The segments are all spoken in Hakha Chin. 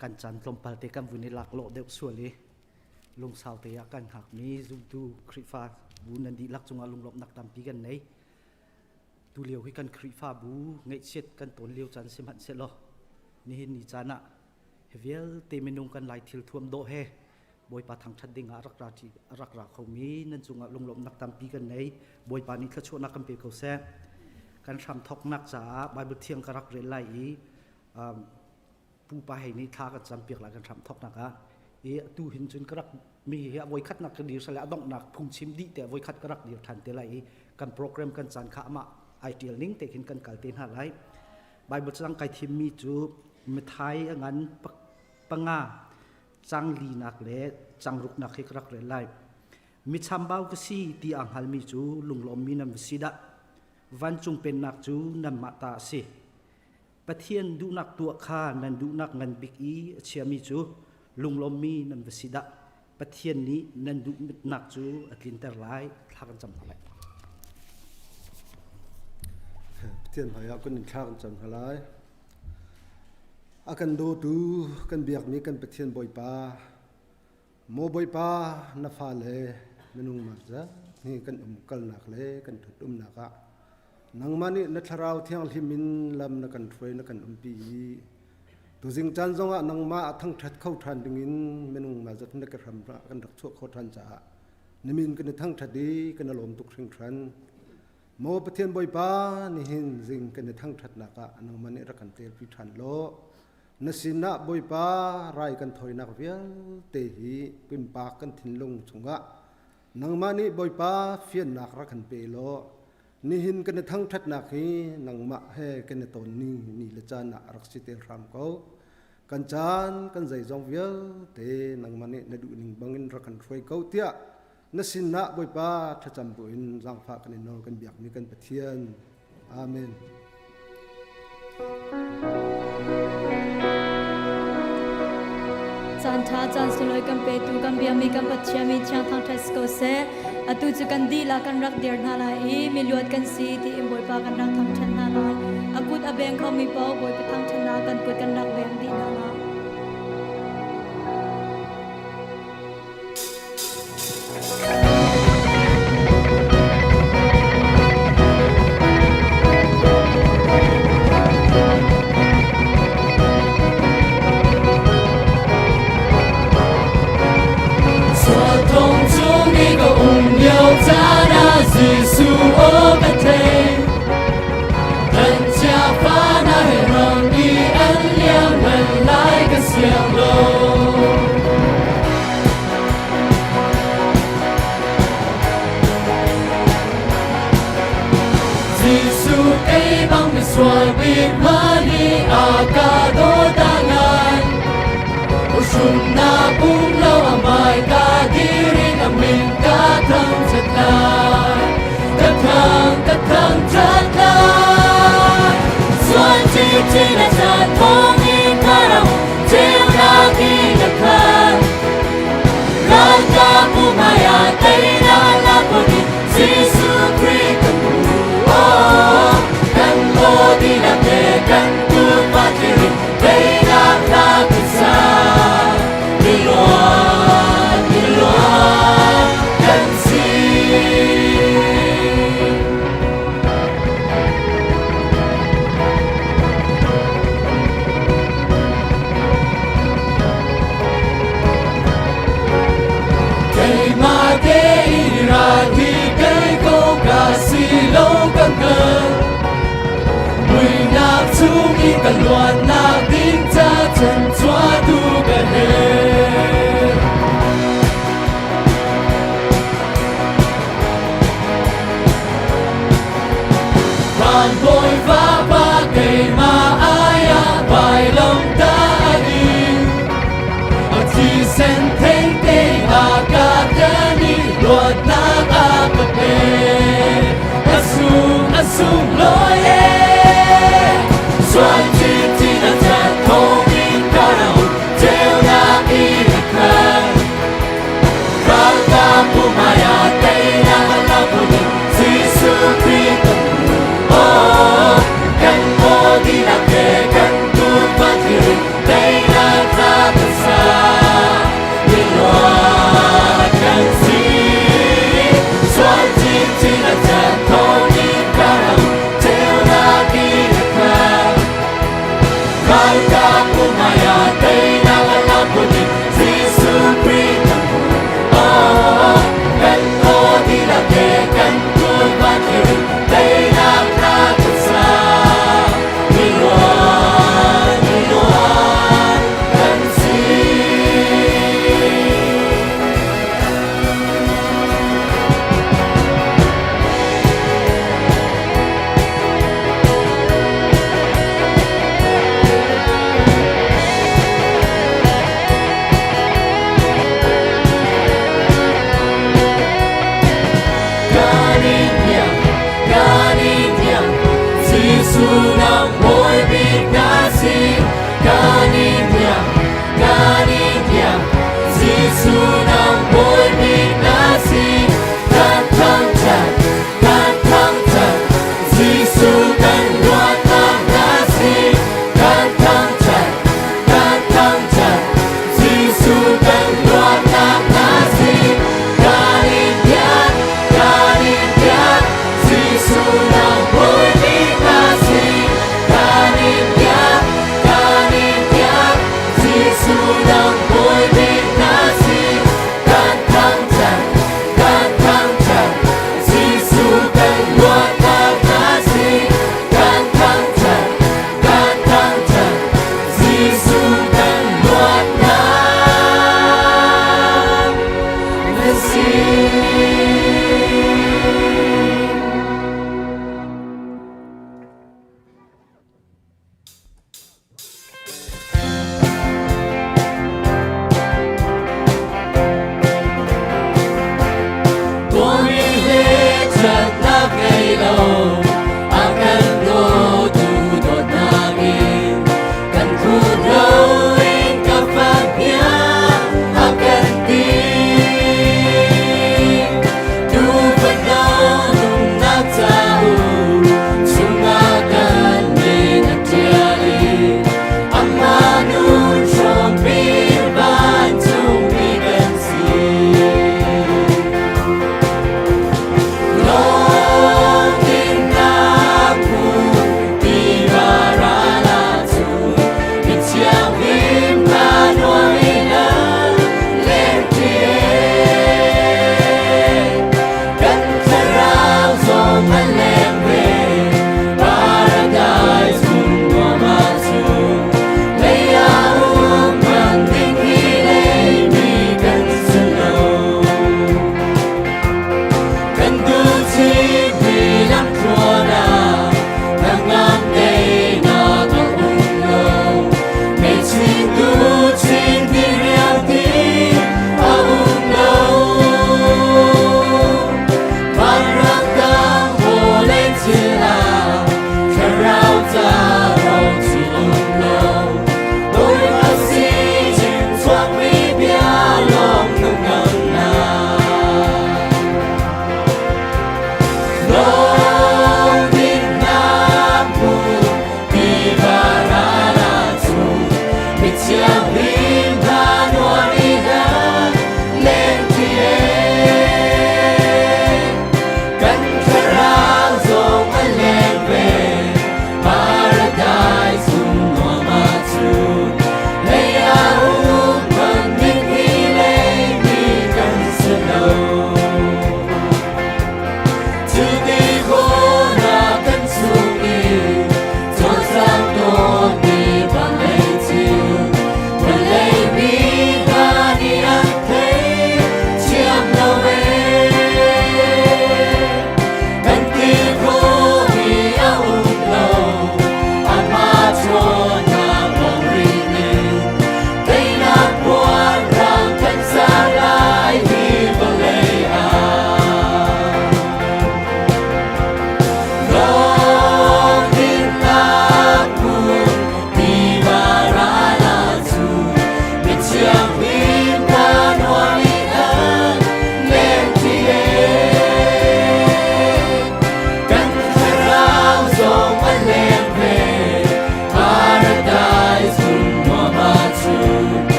Kan caan tlawmpal te kan vun i laklawh deuh sual i lungsau te ah kan hngakmi zumtu Khrihfa bu nan dihlak cungah lunglawmhnak tampi kan nei. Tu lio hi kan Khrihfabu ngaihchiat kan tawn lio caan sihmanhsehlaw nihin ni caan ah hi vialte minung kan lai thil thuam dawh he Bawipa thangṭhat ding ah rak ra rak ra khomi nan cungah lunglawmhnak tampi kan nei. Bawipa nih thluachuahnak kan pe ko seh. Kan hram thawknak caah Bible thiang ka rak rel lai i pupa hei nih thla kan campiak lai kan hram thawknak ah i atu hin cun ka rak mi hi a voikhatnak ka dir sale a donghnak phungchim dih te voikhat ka rak dir than te lai i kan program kan caan kha amah ai tial ning te khin kan kal te hna lai. Bible cang kai thim mi cu Mathai a ngan panga cang linak le cang ruknak hi ka rak rel lai. Mi chambau ka si ti aa hngalmi cu lunglawmmi nan va si dah. Vancung pennak cu nanmah ta a si. Pathian duhnak tuah kha nan duhnak ngan bik i a chiami cu lunglawmmi nan va si dah. Pathian nih nan duhnak cu a tlinter lai. Thla kan cam hna lai. Pathian hmaiah kun in thla kan cam hna lai. A kan dawtu kan biakmi kan Pathian Bawipa, Maw Bawipa, na fale minung mahzat hi kan umkalnak le kan ṭhut-umnak ah nangmah nih na Thlarau Thianghlim in lam na kan hruai na kan umpi i tuzing caan zongah nangmah a thangṭhat kho ṭhan dingin minung mahzat na ka hram kan rak chuah khawh ṭhan caah na min kan i thangṭhat i kan i lawm tuk hringhran. Maw Pathian Bawipa, nihin zing kan i thangṭhatnak ah nangmah nih rak kan telpi ṭhan law na sinah Bawipa rai kan thawinak vialte hi pumpak kan thinlung chungah nangmah nih Bawipa fiannak rak kan pe law nihin kan i thangṭhatnak hi nangmah he kan i ton ni ni le caan ah rak si te hram ko. Kan caan kan zeizong vialte nangmah nih na duhning bangin rak kan hruai ko tiah na sinah Bawipa thlacam buin zaangfah kan in nawl kan biakmi kan Pathian. Amen. Caan ṭha caan sunglawi kan petu kan biami kan Pathian min thiang thangṭhat si ko seh. Atu cu kan dihlak kan rak dir hna lai i miluat kan si tiin Bawipa kan rak thangṭhat hna lai. A kut a beng khomi paoh Bawipa thangṭhatnak kan kut kan rak beng dih hna lai.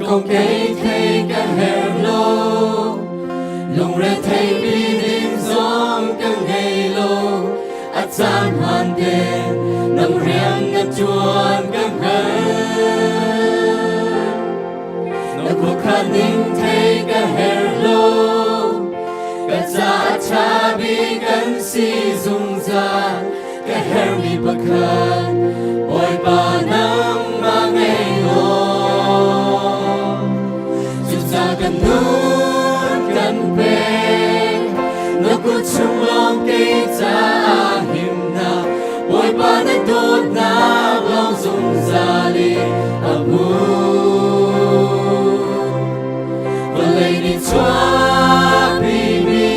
kong kei thei ka her lo. Lungre thei pi ding zong ka ngei lo. A caan hmaan te nang rian na ṭuan ka hngal. Na khuakhan ning thei ka her lo. Ka ca a ṭha bik kan si zungzal. Ka hermi pakhat Bawipa nangmah ngei law. Cuca kan nun kan pek. Na kut chung lawng kei caah himnak. Bawipa na dawtnak lawng zungzal in a hmun. Vawlei nih chuahpimi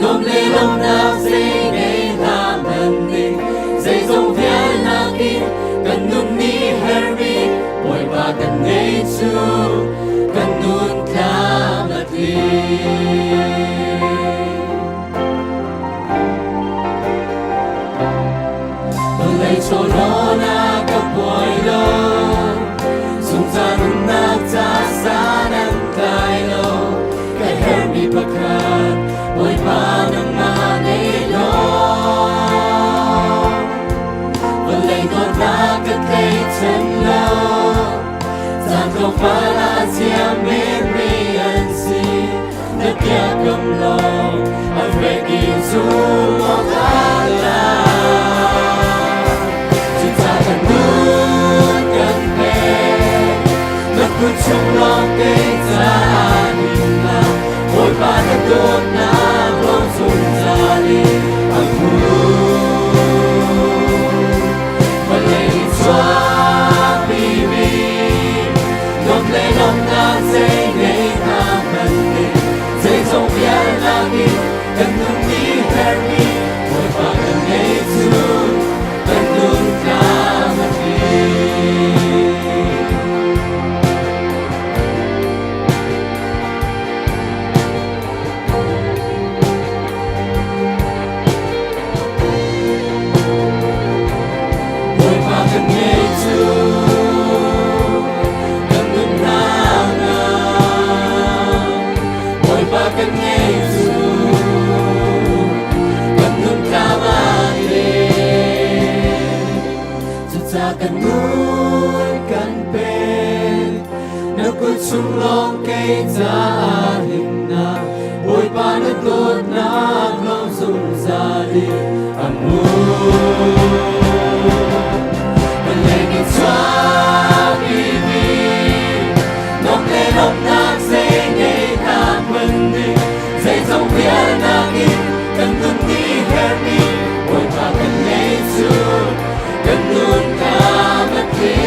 nuam le lawmhnak zei ngei hlah hmanh ning zeizong vialnak in kan nun nih hermi Bawipa kan ngei cu kan nun tlam a tling. Vawlei chawhlawn ah ka buai lo, zungzal nunnak ca san an tlai lo. Ka herhmi pakhat, Bawipa nangmah nei law. Vawlei dawtnak ka tleichan lo, caan tlawmpal ah thiam menmi an si. Na biakam lawng a fek i zum awk a tlak. Cucaah kan nun kan pek, na kut chung lawng kei caah himnak, Bawipa na dawtnak lawng zungzal in a hmun. Vawlei chuahpimi nuam le lawmhnak zei ngei hna hmanh nih zeizong vialnak in kan nun nih herhmi Bawipa kan ngei cu kan nun tlang a tling. Bawipa kan ngei cu kan nun hna Bawipa kan ngei cu kan nun tlam a Cuca kan nun kan pek na kut chung lawng kei caah himnak Bawipa na dawtnak lawng zungzal in a hmun. Vawlei nih chuahpimi nuam le lawmhnak zei ngei hna hmanh nih zeizong vialnak in kan nun nih herhmi Bawipa kan ngei cu kan nun tlam a tling.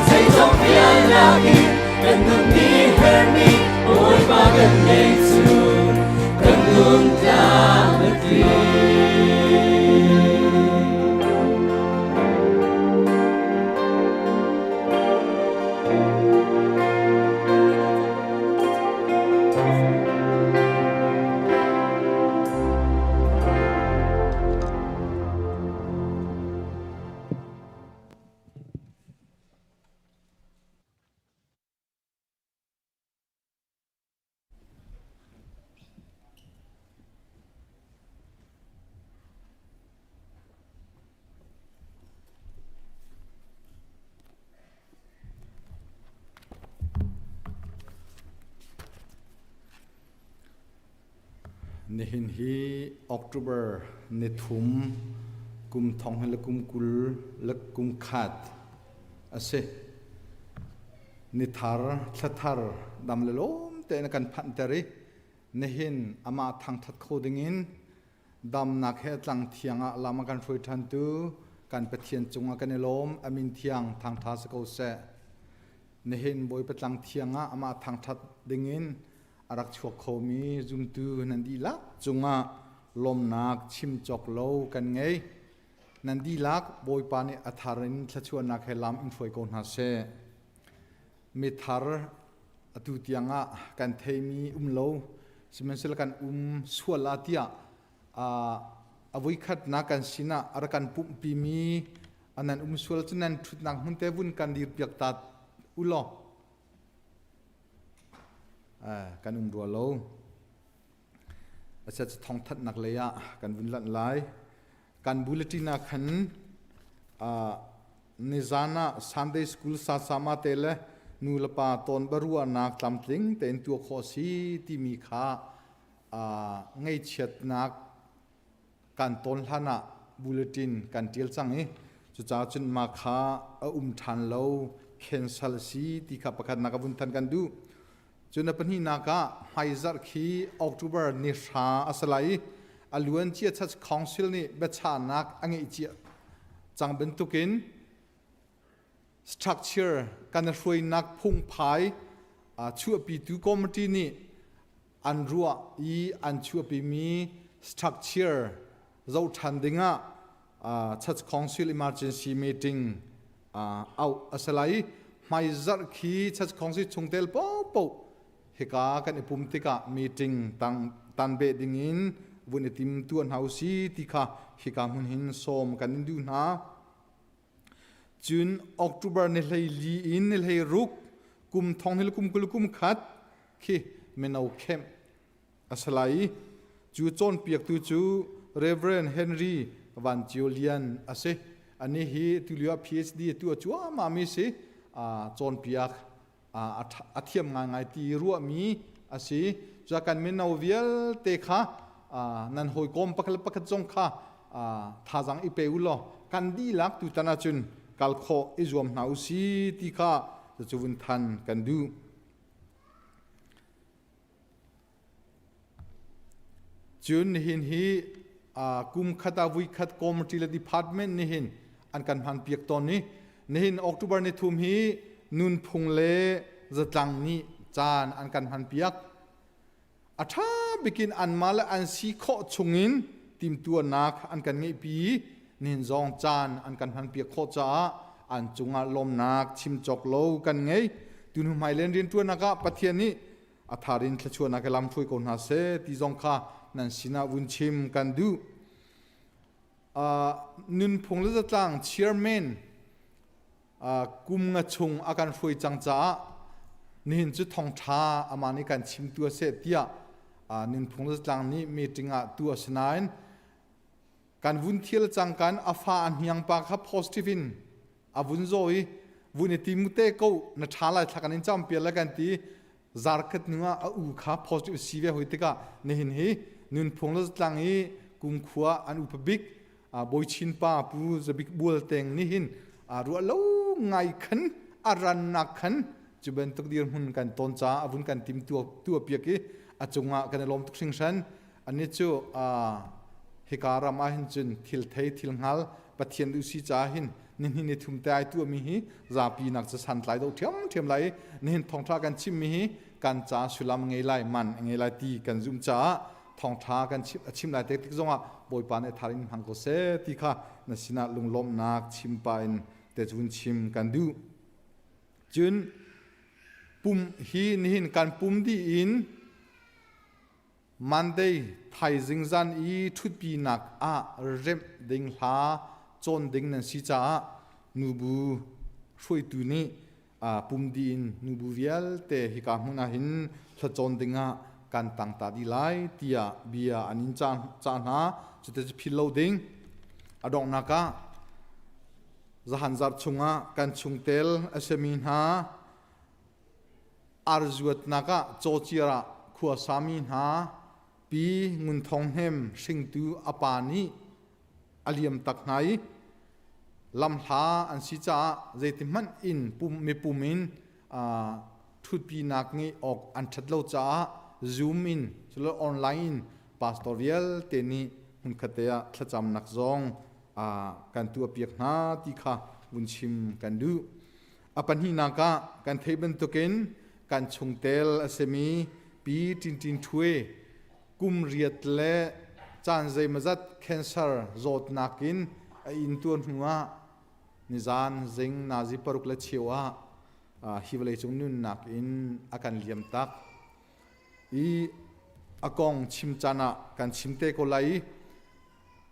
Zeizong vialnak in kan nun nih herhmi Bawipa kan ngei cu kan nun tlam a tling. Nihin hi October nithum kum thong le kum 20 le kum khat a si. Nithar thlathar dam le lawm tein a kan phanhter i nihin amah thangthat kho dingin damnak he tlang thiang ah lam a kan hruai ṭhantu kan Pathian cungah kan i lawm. A min thiang thangṭha si ko seh. Nihin Bawipa tlang thiang ah amah thangṭhat dingin a rak chuak khomi zumtu nan dihlak cungah lawmnak chim cawk lo kan ngei. Nan dihlak Bawipa nih a thar in thluachuahnak he lam in hruai ko hna seh. Mithar atu tiangah kan theimi um lo, sihmanhsehlaw kan um sual ah tiah a voikhatnak kan sinah a rak kan pumhpimi a Anan um sual cu nan ṭhutnak hmun te vun kan dir piak ta u law. Kan um rua lo. Asiah cu thawngthanhnak lei ah kan vun lanh lai. Kan bulletin ah khan nizan ah Sunday School sasama te le nu le pa tawn baruahnak tlamtling tein tuah khawh si timi kha ngaihchiatnak kan tawn hlan ah bulletin kan ṭial cang i cucaah cun mah kha a um ṭhan lo cancel si ti kha pakhatnak a vun than kan duh. Cun a pahnihnak ah hmaizarh khi October ni hra a si lai i a luancia Church Council nih biachahnak a ngeih cia cang bantukin structure kan hruainak phungphai chuahpitu committee nih an ruah i an chuahpimi structure zoh ṭhan dingah Church Council emergency meeting auh a si lai i hmaizarh khi Church Council chungtel paohpaoh hika kan i pum tikah meeting tang tan beh dingin vun i tim tuah hna usi ti kha hika hmun hin sawm kan in duh hna. Cun October ni 14 in ni 16 kum thong hil kum 20 kum khat khi mino kemh a si lai i cu cawnpiaktu cu Reverend Henry Van Cio Lian a si. Anih hi tulio ah PhD tu a cuahmah mi si. Cawnpiak a thiam ngaingai ti ruahmi a si. Cua kan mino vialte kha nan hawikom pakhat le pakhat zong kha thazaang i pe u law kan dihlak tutan ahcun kal khawh i zuam hna u si ti kha cu vun than kan duh. Cun nihin hi kum khat ah vui khat committee le department nihin an kan hman piak tawn i nihin October ni thum hi nunphung le zatlang nih caan an kan hman piak. A ṭha bikin anmah le an si khawh chungin timtuahnak an kan ngeihpi nihin zong caan an kan hman piak khawh caah an cungah lawmnak chim cawk lo kan ngei. Tunu hmailen rianṭuannak ah Pathian nih a thar in thluachuahnak he lam hruai ko hna seh ti zong kha nan sinah vun chim kan duh. Nunphung le zatlang chairman kum nga chung a kan hruai cang caah nihin cu thawngṭha amah nih kan chim tu a seh tiah nunphung le zatlang nih meeting ah tu a si nain kan vun thial cang kan a fa a hniang pa kha positive in a vun zaw i vun i tim te ko na ṭha lai thla kan in cam pial le kan ti zarkhat hnu ah a u kha positive si ve hoi tikah nihin hi nunphung le zatlang i kumkhua an upa bik Bawichin pa Pu Zabik Bual Teng nih hin ruah lo ngai khan a rannak khan cu bantuk dirhmun kan ton caah a vun kan tim tua piak i a cungah kan i lawm tuk hringhran ani cu hika ram ah hin cun thil thei thil hngal Pathian duh si caah hin nihin ni thum te ai tuahmi hi zapi nak cu santlai do ṭhiamṭhiam lai i nihin thawngṭha kan chimmi hi kan ca sullam ngei lai man ngei lai ti kan zumh caah thawngṭha kan chim a chim lai te tik zongah Bawipa nih thar in hmang ko seh ti kha na sinah lunglawmhnak chim pah in te cun chim kan duh. Cun pum hi nihin kan pum dih in Monday thaizing zan i ṭhutpinak ah remh ding hla cawn ding nan si caah nubu hruaitu nih pum dih in nubu vialte hika hmun ah hin hla cawn ding ah kan tang ta dih lai tiah bia an in cah hna. Cuti cu philh lo ding. A donghnak ah zahan zarh chungah kan chungtel a simi hna Arzuatnak ah cawciar ah khua sami hna Pi Ngun Thawng Hnem hringtu a pa nih a liam tak hna i lamhla an si caah zeitihmanh in pum mipum in ṭhutpinak ngeih awk an ṭhat lo caah Zoom in culo online in pastor vialte nih hmunkhat te ah thlacamnak zong kan tuahpiak hna ti kha vun chim kan duh. A pahnihnak ah kan theih bantukin kan chungtel a simi Pi Tin Tin Htwe kum riat le caan zeimawzat cancer zawtnak in a intuar hnu ah nizan zing nazi paruk le cheu ah hi vawleicung nunnak in a kan liam tak. I a kong chim caan ah kan chim te ko lai i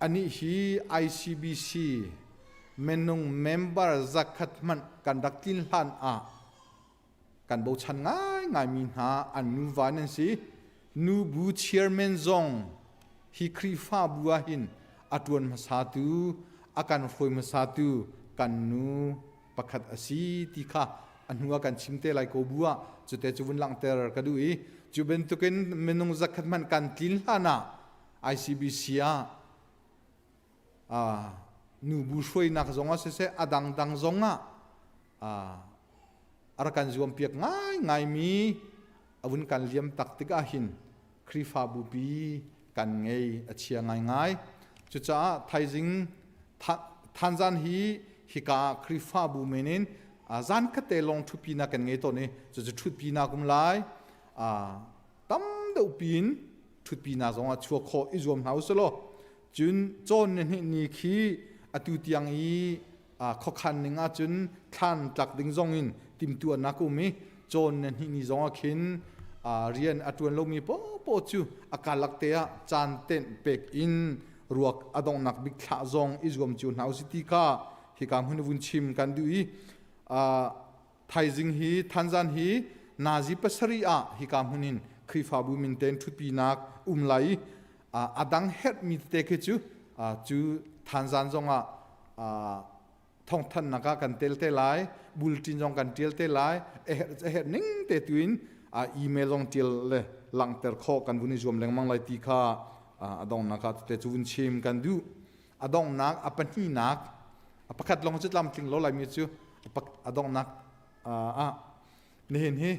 anih hi ICBC. Minung member zakhat hmanh kan rak tlin hlan ah kan bochan ngaingaimi hna an nuva nan si. Nubu chairman zong hi Khrihfabu ah hin a ṭuan hmasatu, a kan hruai hmasatu kan nu pakhat a si ti kha a hnu ah kan chim te lai ko bu ah cute cu vun langhter ka duh i cu bantukin minung zakhat hmanh kan tlin hlan ah ICBC ah nubu hruainak zong ah siseh a dangdang zong ah a rak kan zuampiak ngaingaimi a vun kan liam tak tikah hin Khrihfabu pi kan ngei a chia ngaingai. Cucaah thaizing thanzan hi hika Khrihfabu men in zan khatte long ṭhutpinak kan ngei tawn i cucu ṭhutpinak um lai tam deuh piin ṭhutpinak zong ah chuak khawh i zuam hna usih law cun cawn ni hnih ni khi atu tiang i khuakhan ning ahcun thlan tlak ding zong in timhtuahnak um i cawn ni hnih ni zong ah khin rian a ṭuan lomi poahpoah cu a karlak te ah caan tenh pek in ruak a donghnak bik thlah zong i zuam cio hna usih ti kha hika hmun vun chim kan duh i thaizing hi thanzan hi nazi pasarih ah hika hmun in Khrihfabu min ten ṭhutpinak um lai i a dang herhmi tete khi cu cu thanzan zongah thawngthanhnak ah kan tel te lai bulletin zong kan tial te lai a herh ning te tu in email zong tial le langhter khawh kan vun i zuam lengmang lai ti kha a donghnak ah tete cu vun chim kan duh. A donghnak a pahnihnak a pakhat lawng cu tlamtling lo laimi cu a donghnak ah nihin hi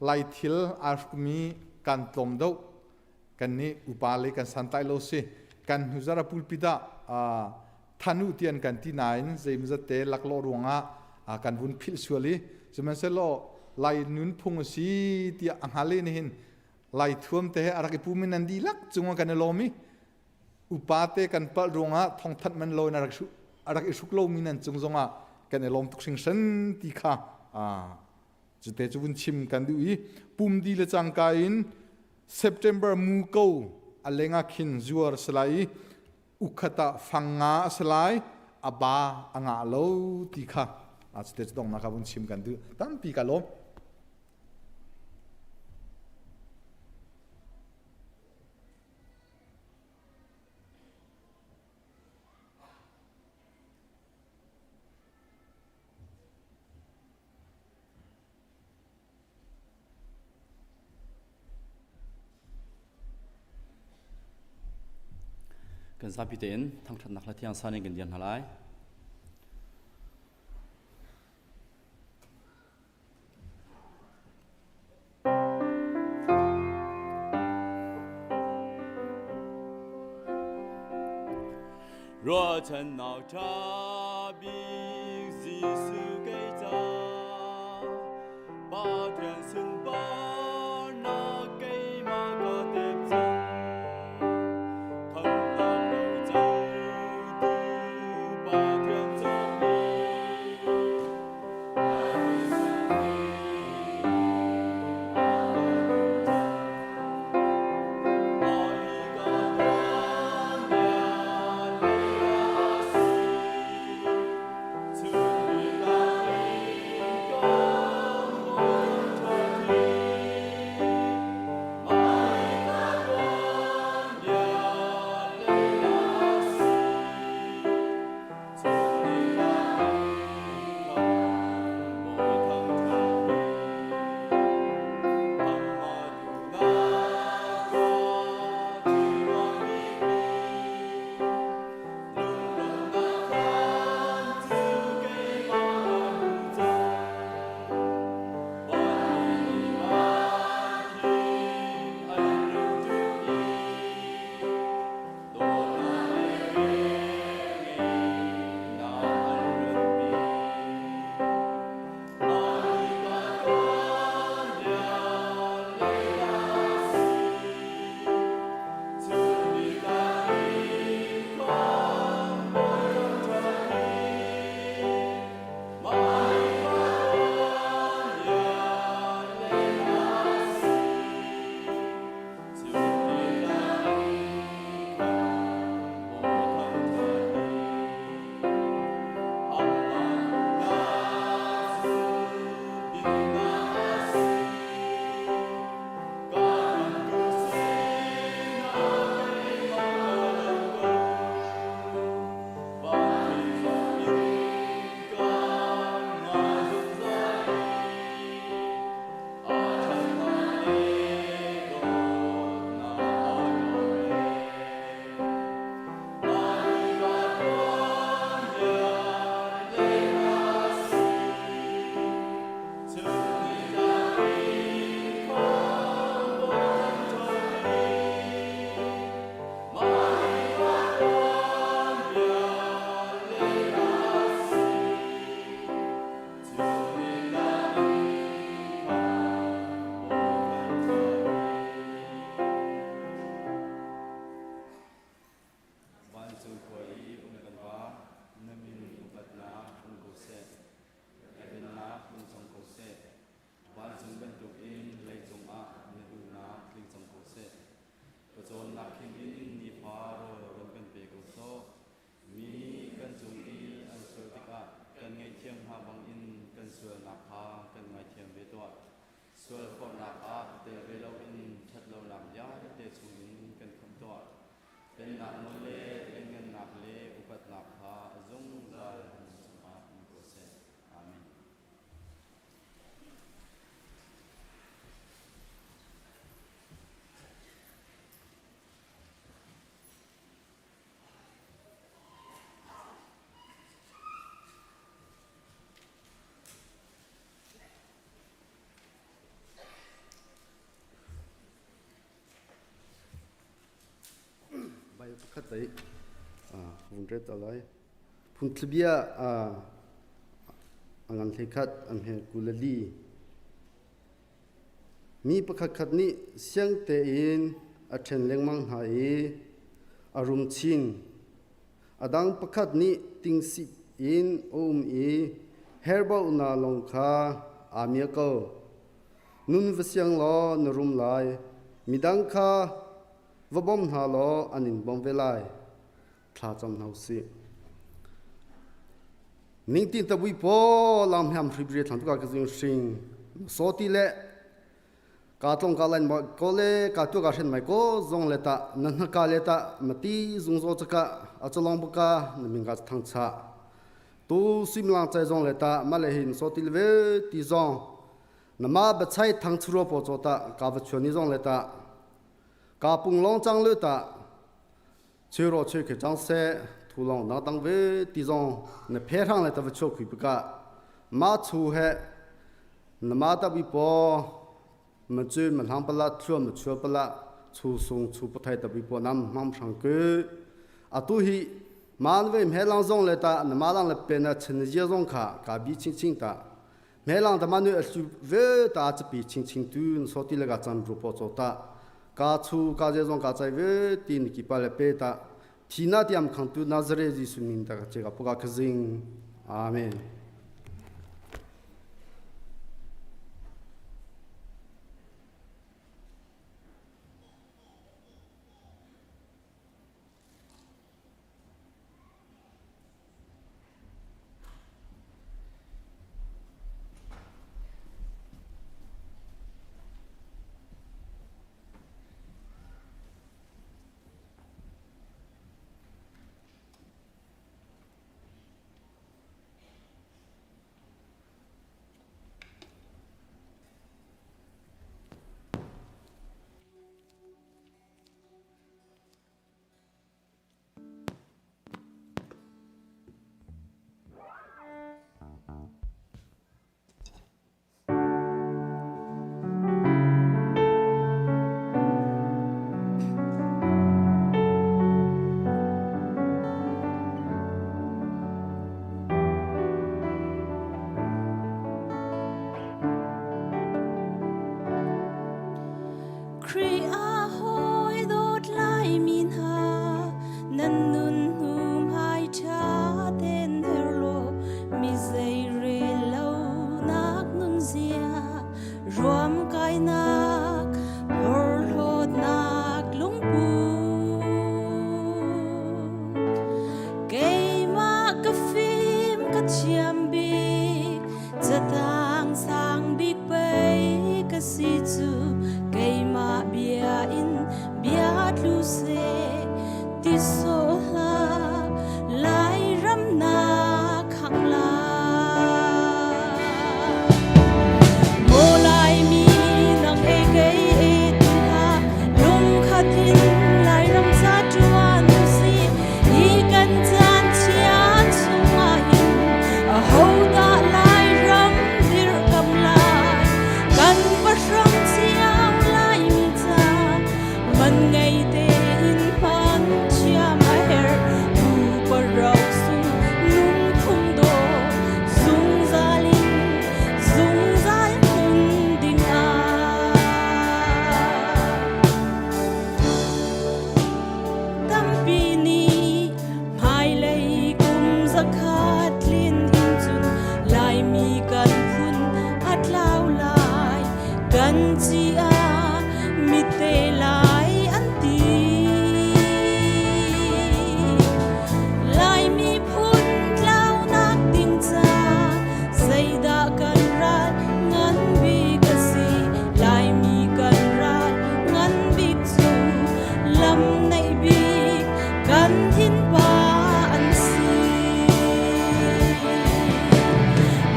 lai thil aa hrukmi kan tlawm deuh. Kan nih upa le kan santlai lo si. Kan hnu zara pulpit ah thanu tian kan ti nain zeimazat te laklawh ruangah kan vun philh sual i sihmanhsehlaw lai nunphung a si tiah a hngal i nihin lai thuam te he a rak i pum in nan dihlak cungah kan i lawm i upa te kan palh ruangah thawngthanh man lo in a rak i hruk lomi nan cung zongah kan i lawm tuk hringhran ti kha cute cu vun chim kan duh i pum di le cangka in September muko a lengah khin zuar a si lai i ukhat ah fang nga a si lai, a ba a ngah lo ti kha cute cu donghnak ah vun chim kan duh. Tampi ka lawm. Kan zapi tein thangṭhatnak hla thiang san in kan dir hna lai. Ruahchannak ṭha bik Jesuh kei ca Pathian sunparnak keimah ka tep cang. Khamhnak rocotu Pathian cawhmi. Pakhat ei vun ret alai. Phungthlabia a ngan hlei khat a hme 24. Mi pakhatkhat nih siang tein a ṭhen lengmang hna i a rum chin. A dang pakhat nih tingsih in a um i herhbauhnak lawng kha aa mia ko. Nun va siang law na rum lai. Midang kha va bawm hna law an in bawmh ve lai. Thla cam hna usih. Ningtin tabui paw lam hiam hri bri thlang tu ka ka zing hring so ti le ka tlong ka lain ma ko le ka tu ka hren mai ko zong le ta na hna ka le ta mati zung zo chaka achalong buka na ming ka thang cha tu simlang chai zong le ta ma le hin so ti le ve ti zong na ma bachai thang churo po cho ta ka va chuani zong le ta ka pung long chang le ta chero che ke chang se thu long na dang ve ti zong na phe rang le ta va cho khui pika ma chu he na ma ta bi po ma chu ma hlang pala thua ma chua pala chu sung chu pathai ta bi po nam mam sang ke atu hi man ve mhe lang zong le ta na ma lang le pe na chen jia zong kha ka bi ching ching ta mhe lang ta ma nu a su ve ta chi pi ching ching tu so ti le ga chan ru po cho ta ka chu ka je zong ka chai ve tin ki pa le pe ta thina tiam khang tu Nazareth Jesu min ta che ka puka khazing. Amen. Khrih a hawi dawt lai mi hna nan nun hnu hmai ṭha ten her law mi zei rel lo nak nun zia ruam kainak porhlawtnak lungpu keimah ka fim ka thiam bik Catang sang bik pei ka si cu keimah bia in bia tlu seh ti sawh hlah Lairam na khang lai. Maw Laimi nang e kei e ti hlah lungkhat in Lairam ca ṭuan usih hi kan caan chia chungah hin ahodah Lairam dirhkam lai kan pahrang cio Laimi ca man ngei tein hman thiam a herh pupa ro sung lungphung dawh zungzal in zungzal hmun ding ah Tampi nih hmailei kum 100 tlin in cun Laimi kan phun a tlau lai, kan ci ah mite lai an ti. Laimi phun tlaunak ding ca zeidah kan ral ngan bik a si? Laimi kan ral ngan bik cu lam neih bik kan innpa an si.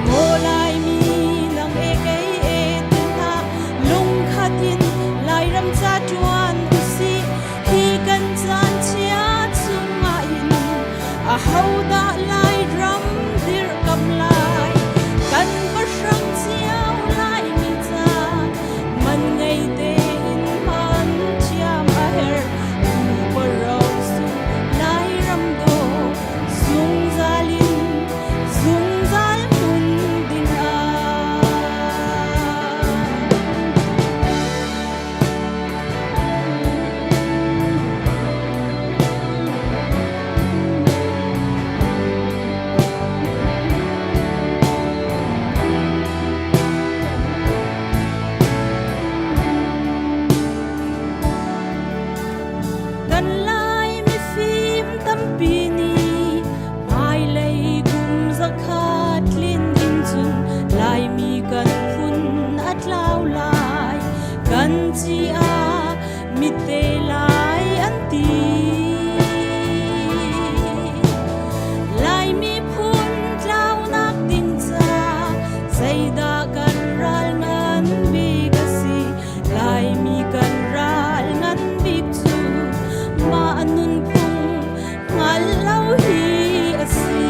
Maw Laimi nang e kei e ti hna lungkhat in Lairam ca ṭuan usih hi kan caan chia chungah hin ahodah Lairam dirhkam lai kan pahrang cio Laimi ca man ngei tein hman thiam a herh pupa ro sung Kan ci ah mitte lai an ti. Lai miphun tlaunak ding ca zeidah kan ral ngan bik a si? Laimi kan ral ngan bik cu mah nunphung hngal lo hi a si.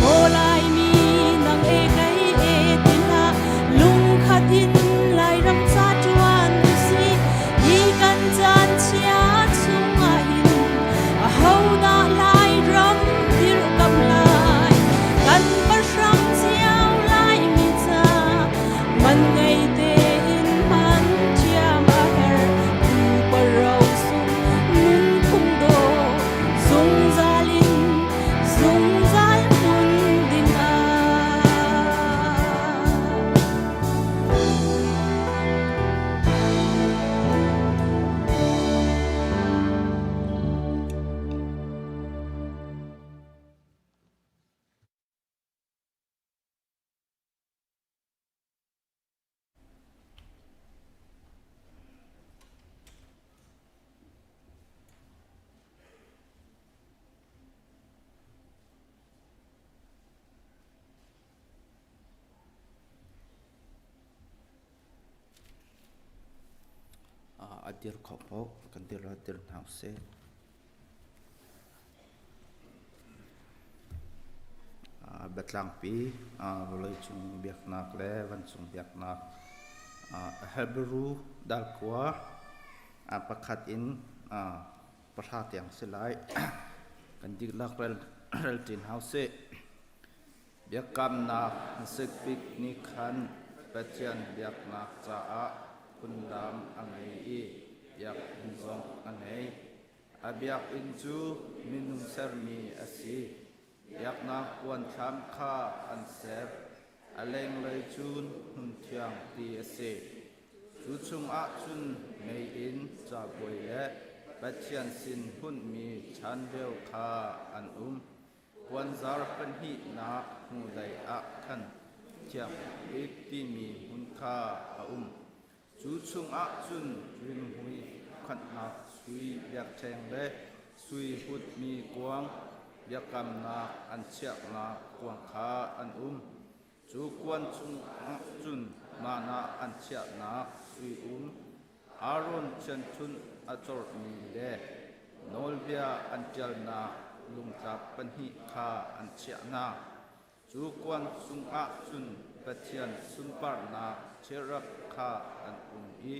Maw Laimi nang e kei e ti hlah, lungkhat in Lairam ca ṭuan usih. Hi kan caan chia chungah hin ahodah Lairam dirhkamh lai? Kan pahrang cio Laimi ca man ngei tein hman thiam a herh. Pupa rosung nunphung dawh zungzal in zungzal hmun ding ah. A dir kho paoh kan dir ah dir hna usih. Biatlangpi vawleicung biaknak le vancung biaknak Hebrew dalkua pakhat in pahra tiang si lai. Kan dihlak rel ṭi hna usih. Biakamnak hmasabik nih khan Pathian biaknak caah phundang a ngei i biakinn zong a ngei. A biakinn cu minung sermi a si. Biaknak puanthlam kha an ser. A lenglei cun hmunthiang ti a si. Cu chungah cun meiinn, cabuai le Pathian sin hunhmi chanreu kha an um. Puanzar pahnihnak hnulei ah khan Thiang Bik timi hmun kha a um. Cu chungah cun rimhmui khanghnak sui biakṭheng le sui hutmi kuang biakamnak an chiahnak kuang kha an um. Cu kuan chungah cun manna an chiahnak sui um, Aaron thiangṭhunh a corhmi le nawlbia an ṭialnak lungtlap pahnih kha an chiah hna. Cu kuan chungah cun Pathian sunparnak cherub kha an um i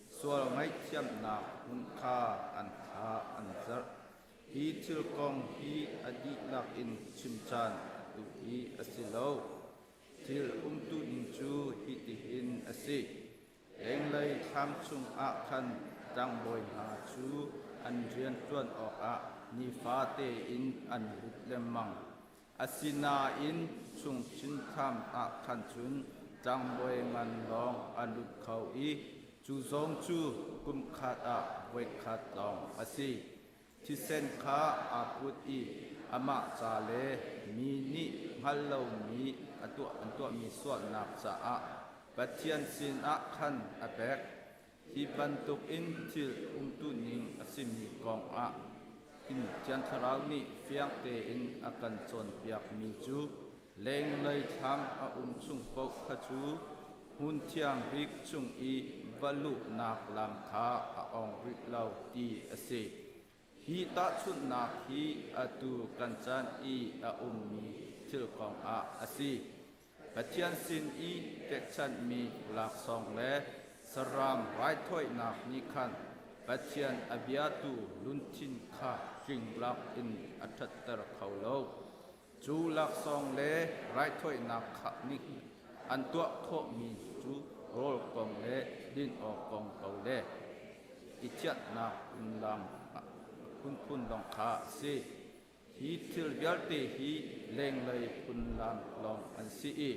sual ngaihthiamnak hmun kha an thla an zarh. Hi thil kong hi a dihlak in chim caan atu hi a si lo. Thil umtuning cu hitihin a si. Lenglei thlam chungah khan tlangbawi hna cu an rian ṭuan awkah nifate in an lut lengmang. Asinain chungchin thlam ah khan cun tlangbawi ngan lawng a lut kho i cu zong cu kumkhat ah voikhat lawng a si. Thisen kha aa put i amah ca le mi nih hngal lomi a tuah an tuahmi sualnak caah Pathian sinah khan a pek. Hi bantukin thil umtuning a simi kong ah hin Thiang Thlarau nih fiang tein a kan cawnpiakmi cu lenglei thlam a um chung paoh kha cu hmun thiang bik chung i va luhnak lam kha a ong rih lo ti a si. Hi tahchunhnak hi atu kan chan i a ummi thil kong ah a si. Pathian sin i pekchanhmi laksawng le saram raithawinak nih khan Pathian a biatu lungthin kha tlinglak in a ṭhatter kho lo. Cu laksawng le raithawinak kha nih an tuah khawhmi cu rawl kong le din awk kong ko le i thianhnak phunlam phunphun lawng kha a si. Hi thil vialte hi lenglei phunlam lawng an si i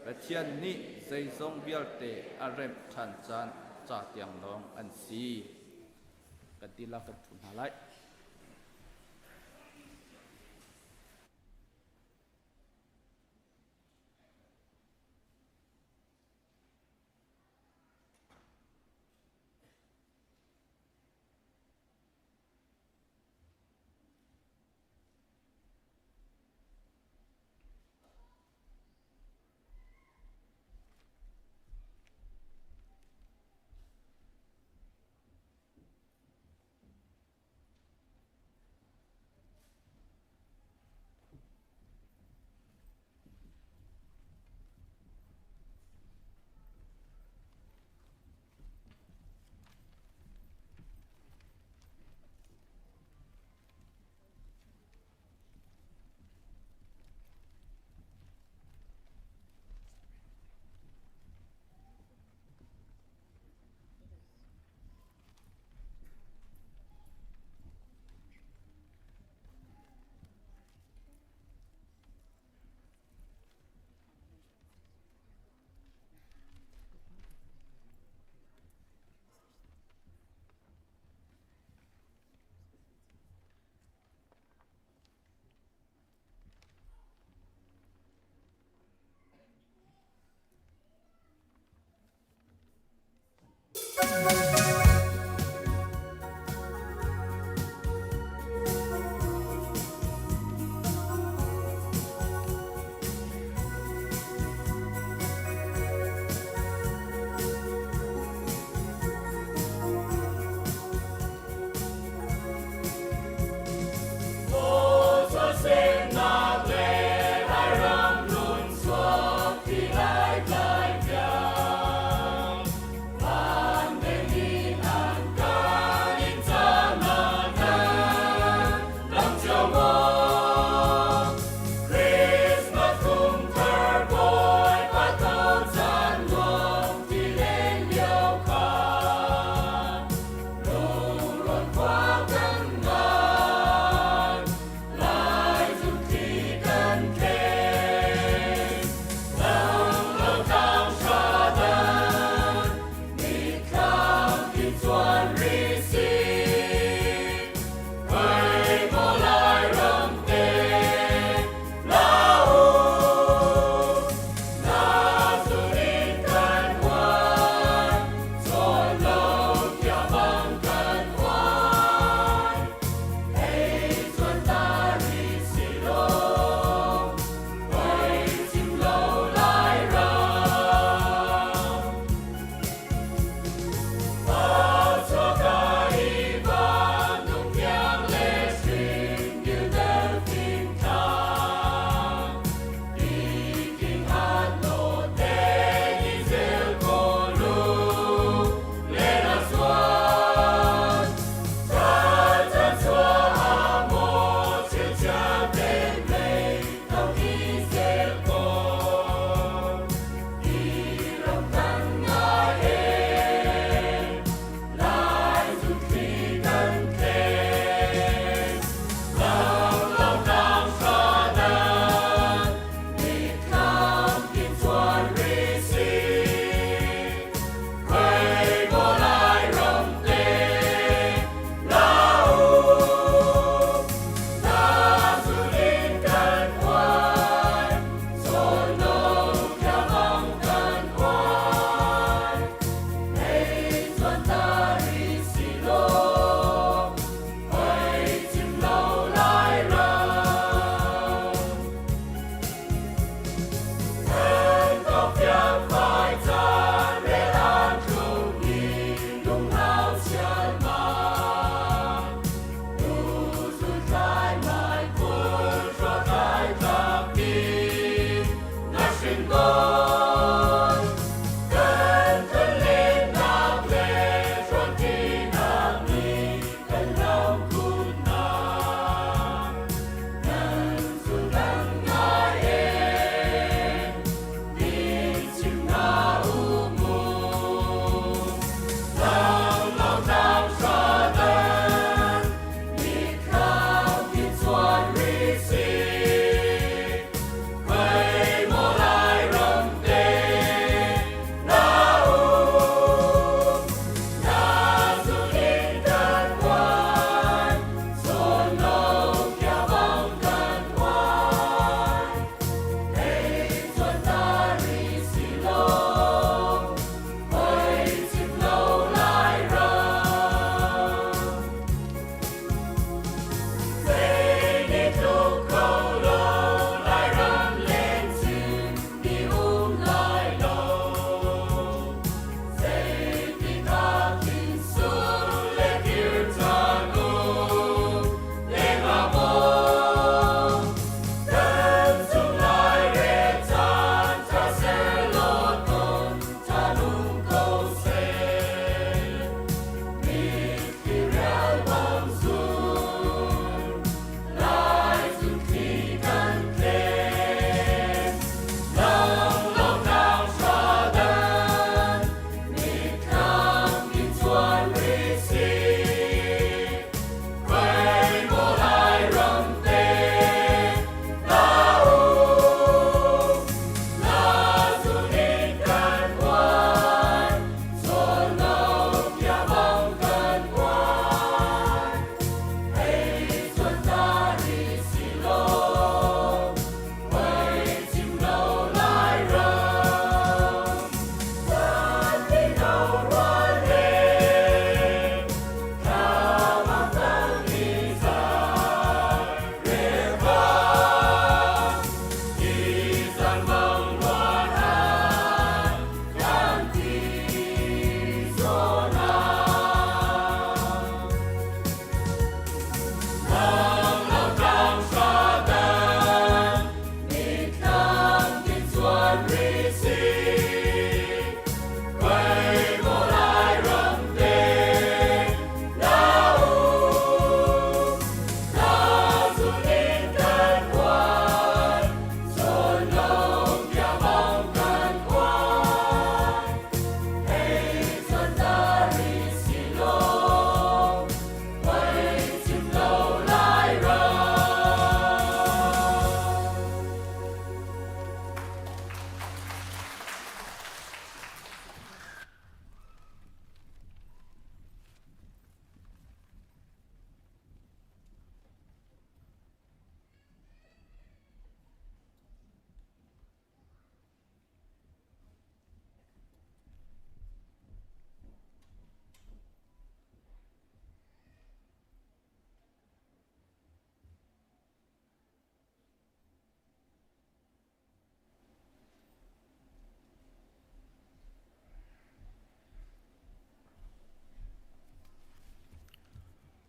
Pathian nih zeizong vialte a remh ṭhan caan ca tiang lawng an si. Kan tilak kan ṭhu hna lai. Ti lai tlai tiang.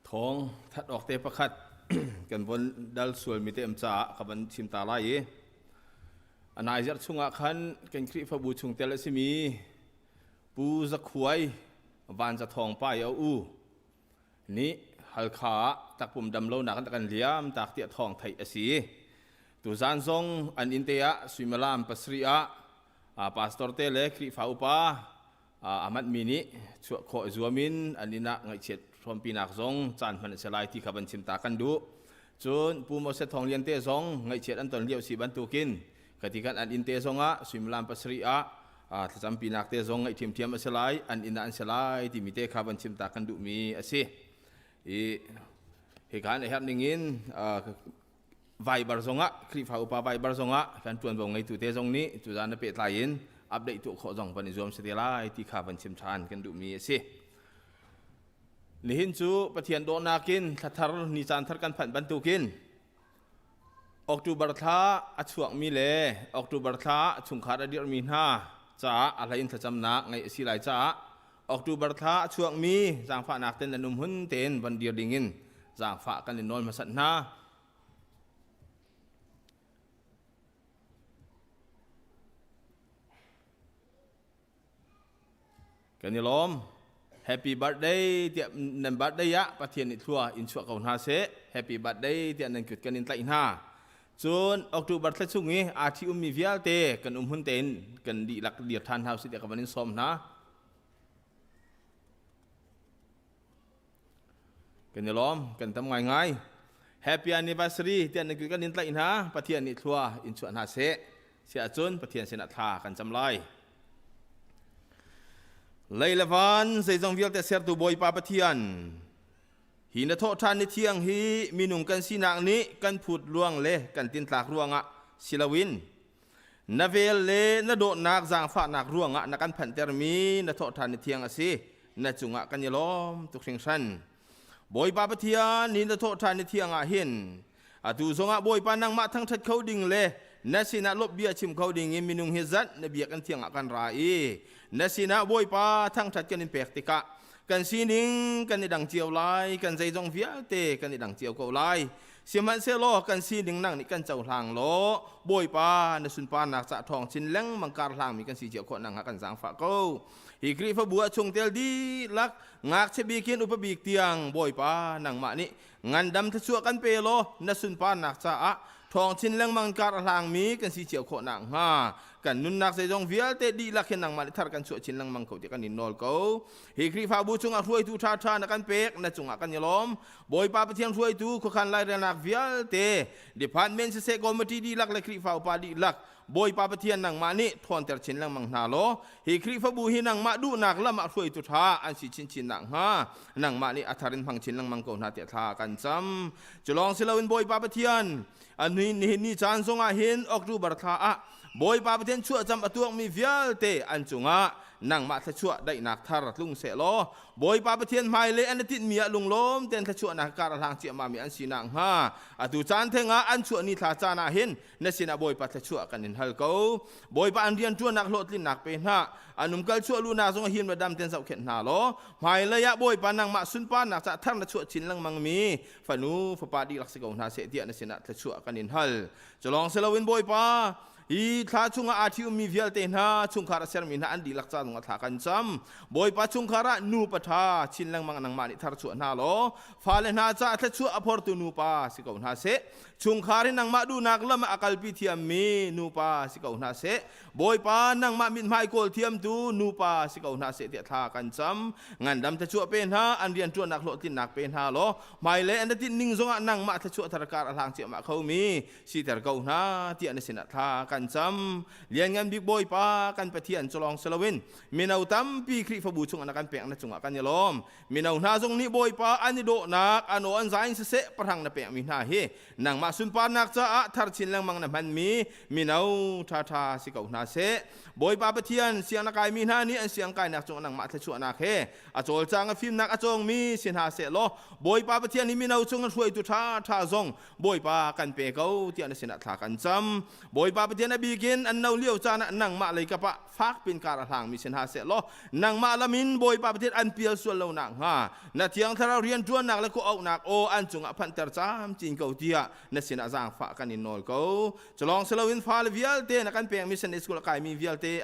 Thawng that awk te pakhat kan von dal sual mi te am caah ka van chim ta lai i a nai zarh chungah khan kan Khrihfabu chungtel a simi Pu Zakhuai Van Za Thawng Pa i a u nih Halkha ah takpum dam lonak an kan liam tak tiah thawng theih a si. Tuzan zong an inn te ah suimilam pasarih ah pastor te le Khrihfa upa a manhmi nih chuah khawh i zuam in an inn ah ngaihchiat hrawmpinak zong caan hman a si lai ti kha van chim ta kan duh. Cun Pu Moses Thawng Lian te zong ngaihchiat an ton lio si bantukin kati kan an inn te zong ah suimilam pasarih ah thlacampinak te zong ngaih ṭhiamṭhiam a si lai, an inn ah an si lai timi te kha van chim ta kan duhmi a si. I hika an herh ning in Viber zongah Khrihfa upa Viber zongah kan ṭuanvo ngeitu te zong nih cuzan na pehtlai in update tuah khawh zong van i zuam si te lai ti kha van chim ṭhan kan duhmi a si. Nihin cu Pathian dawhnak in thlathar ni caan thar kan phanh bantukin October thla a chuakmi le October thla chungkhar a dirhmi hna caah a hlei in thlacamnak ngeih a si lai caah October thla a chuakmi zaangfahnak ten nan um hun tein van dir dingin zaangfah kan in nawl hmasat hna. Kan i lawm. Happy birthday tiah nan birthday ah Pathian nih thlua in chuah ko hna seh. Happy birthday tiah nan kut kan in tlaih hna. Cun October thla chung i aa ṭhi ummi vialte kan um hun tein kan dihlak dir ṭhan hna usih tiah ka van in sawm hna. Kan i lawm, kan tam ngaingai. Happy anniversary tiah nan kut kan in tlaih hna. Pathian nih thlua in chuah hna seh. Siah cun Pathian sinah thla kan cam lai. Lei le van zeizong vialte sertu Bawipa Pathian, hi na thawhṭhan ni thiang hi minung kan sinak nih kan phut ruang le kan tintlak ruangah si loin na vel le na dawtnak zaangfahnak ruangah na kan phanhtermi na thawhṭhan ni thiang a si. Na cungah kan i lawm tuk hringhran. Bawipa Pathian, ni na thawhṭhan ni thiang ah hin atu zongah Bawipa nangmah thangṭhat kho ding le na sinah lawmh bia chim kho ding in minung hi zat na biakinn thiang ah kan ra i na sinah Bawipa thangṭhat kan in pek tikah kan sining kan i dang cio lai, kan zeizong vialte kan i dang cio ko lai. Sihmanhsehlaw kan sining nang nih kan cohlang law Bawipa na sunparnak ca ṭhawng chin lengmang kar hlangmi kan si cio khawh nakhnga kan zaangfah ko. Hi Khrihfabu ah chungtel dihlak ngakchia bik in upa bik tiang Bawipa nangmah nih ngandam thluachuah kan pe law na sunparnak caah ṭhawng chin lengmang kar a hlangmi kan si cio khawh nakhnga kan nunnak zeizong vialte dihlak hin nangmah nih thar kan chuah chin lengmang ko tiah kan in nawl ko. Hi Khrihfabu chungah hruaitu ṭhaṭha na kan pek na cungah kan i lawm. Bawipa Pathian hruaitu khuakhan lairelnak vialte department siseh committee dihlak le Khrihfa upa dihlak Bawipa Pathian nangmah nih ṭhawnter chin lengmang hna law hi Khrihfabu hi nangmah duhnak lam ah hruaitu ṭha an si chinchin nakhnga nangmah nih a thar in hmang chin lengmang ko hna tiah thla kan cam. Cu lawng si loin Bawipa Pathian nihin ni caan zongah hin October thla ah Bawipa Pathian chuahcam a tuakmi vialte an cungah nangmah thluachuah daihnak thar tlung seh law Bawipa Pathian hmailei an i tinhmi ah lunglawm tein thluachuahnak kar a hlang ciammahmi an si nakhnga atu caan theng ah an chuah ni thla caan ah hin na sinah Bawipa thluachuah kan in hal ko. Bawipa an rianṭuannak hlawhtlinnak pe hna. An umkal chuah luhnak zong him le dam tein zohkhenh hna law hmailei ah Bawipa nangmah sunparnak caah thar na chuah chin lengmangmi fanu fapa dihlak si ko hna seh tiah na sinah thluachuah kan in hal. Culawng si loin Bawipa hi thla chungah aa ṭhi-ummi vialte hna chungkhar a sermi hna an dihlak ca zongah thla kan cam. Bawipa chungkhar ah nupa ṭha chin lengmang nangmah nih thar chuah hna law fale hna caah thluachuah a phortu nupa si ko hna seh. Chungkhar hi nangmah duhnak lam ah a kalpi thiammi nupa si ko hna seh. Bawipa nangmah mithmai kawl thiamtu nupa si ko hna seh tiah thla kan cam. Ngandam thluachuah pe hna, an rianṭuannak hlawhtlinnak pe hna law hmailei an tinh ning zongah nangmah thluachuah thar kar a hlang ciahmah khomi siter ko hna tiah na sinah thla kan cam. Lianngan bik Bawipa kan Pathian cu lawng si loin mino tampi Khrihfabu chungah na kan pek na cungah kan i lawm. Mino hna zong nih Bawipa an i dawhnak, an aw an zai in siseh pahrang na pekmi hna hi nangmah sunparnak caah thar chin lengmang na hmanmi mino ṭhaṭha si ko hna seh. Bawipa Pathian siang na kaimi hna nih an siang kainak cungah nangmah thluachuahnak he a cawlcang a fimnak a cawngmi si hna seh law Bawipa Pathian hi mino chung hruaitu ṭhaṭha zong Bawipa kan pe ko tiah na sinah thla kan cam. Bawipa Pathian Pathian a bikin an no lio caan ah nangmah lei kap ah fak pin kar a hlangmi si hna seh law nangmah lam in Bawipa Pathian an pial sual lo nakhnga na Thiang Thlarau rianṭuannak le khuaauhnak aw an cungah phanhter camcin ko tiah na sinah zaangfah kan in nawl ko. Culawng si loin fale vialte na kan pekmi Sunday school a kaimi vialte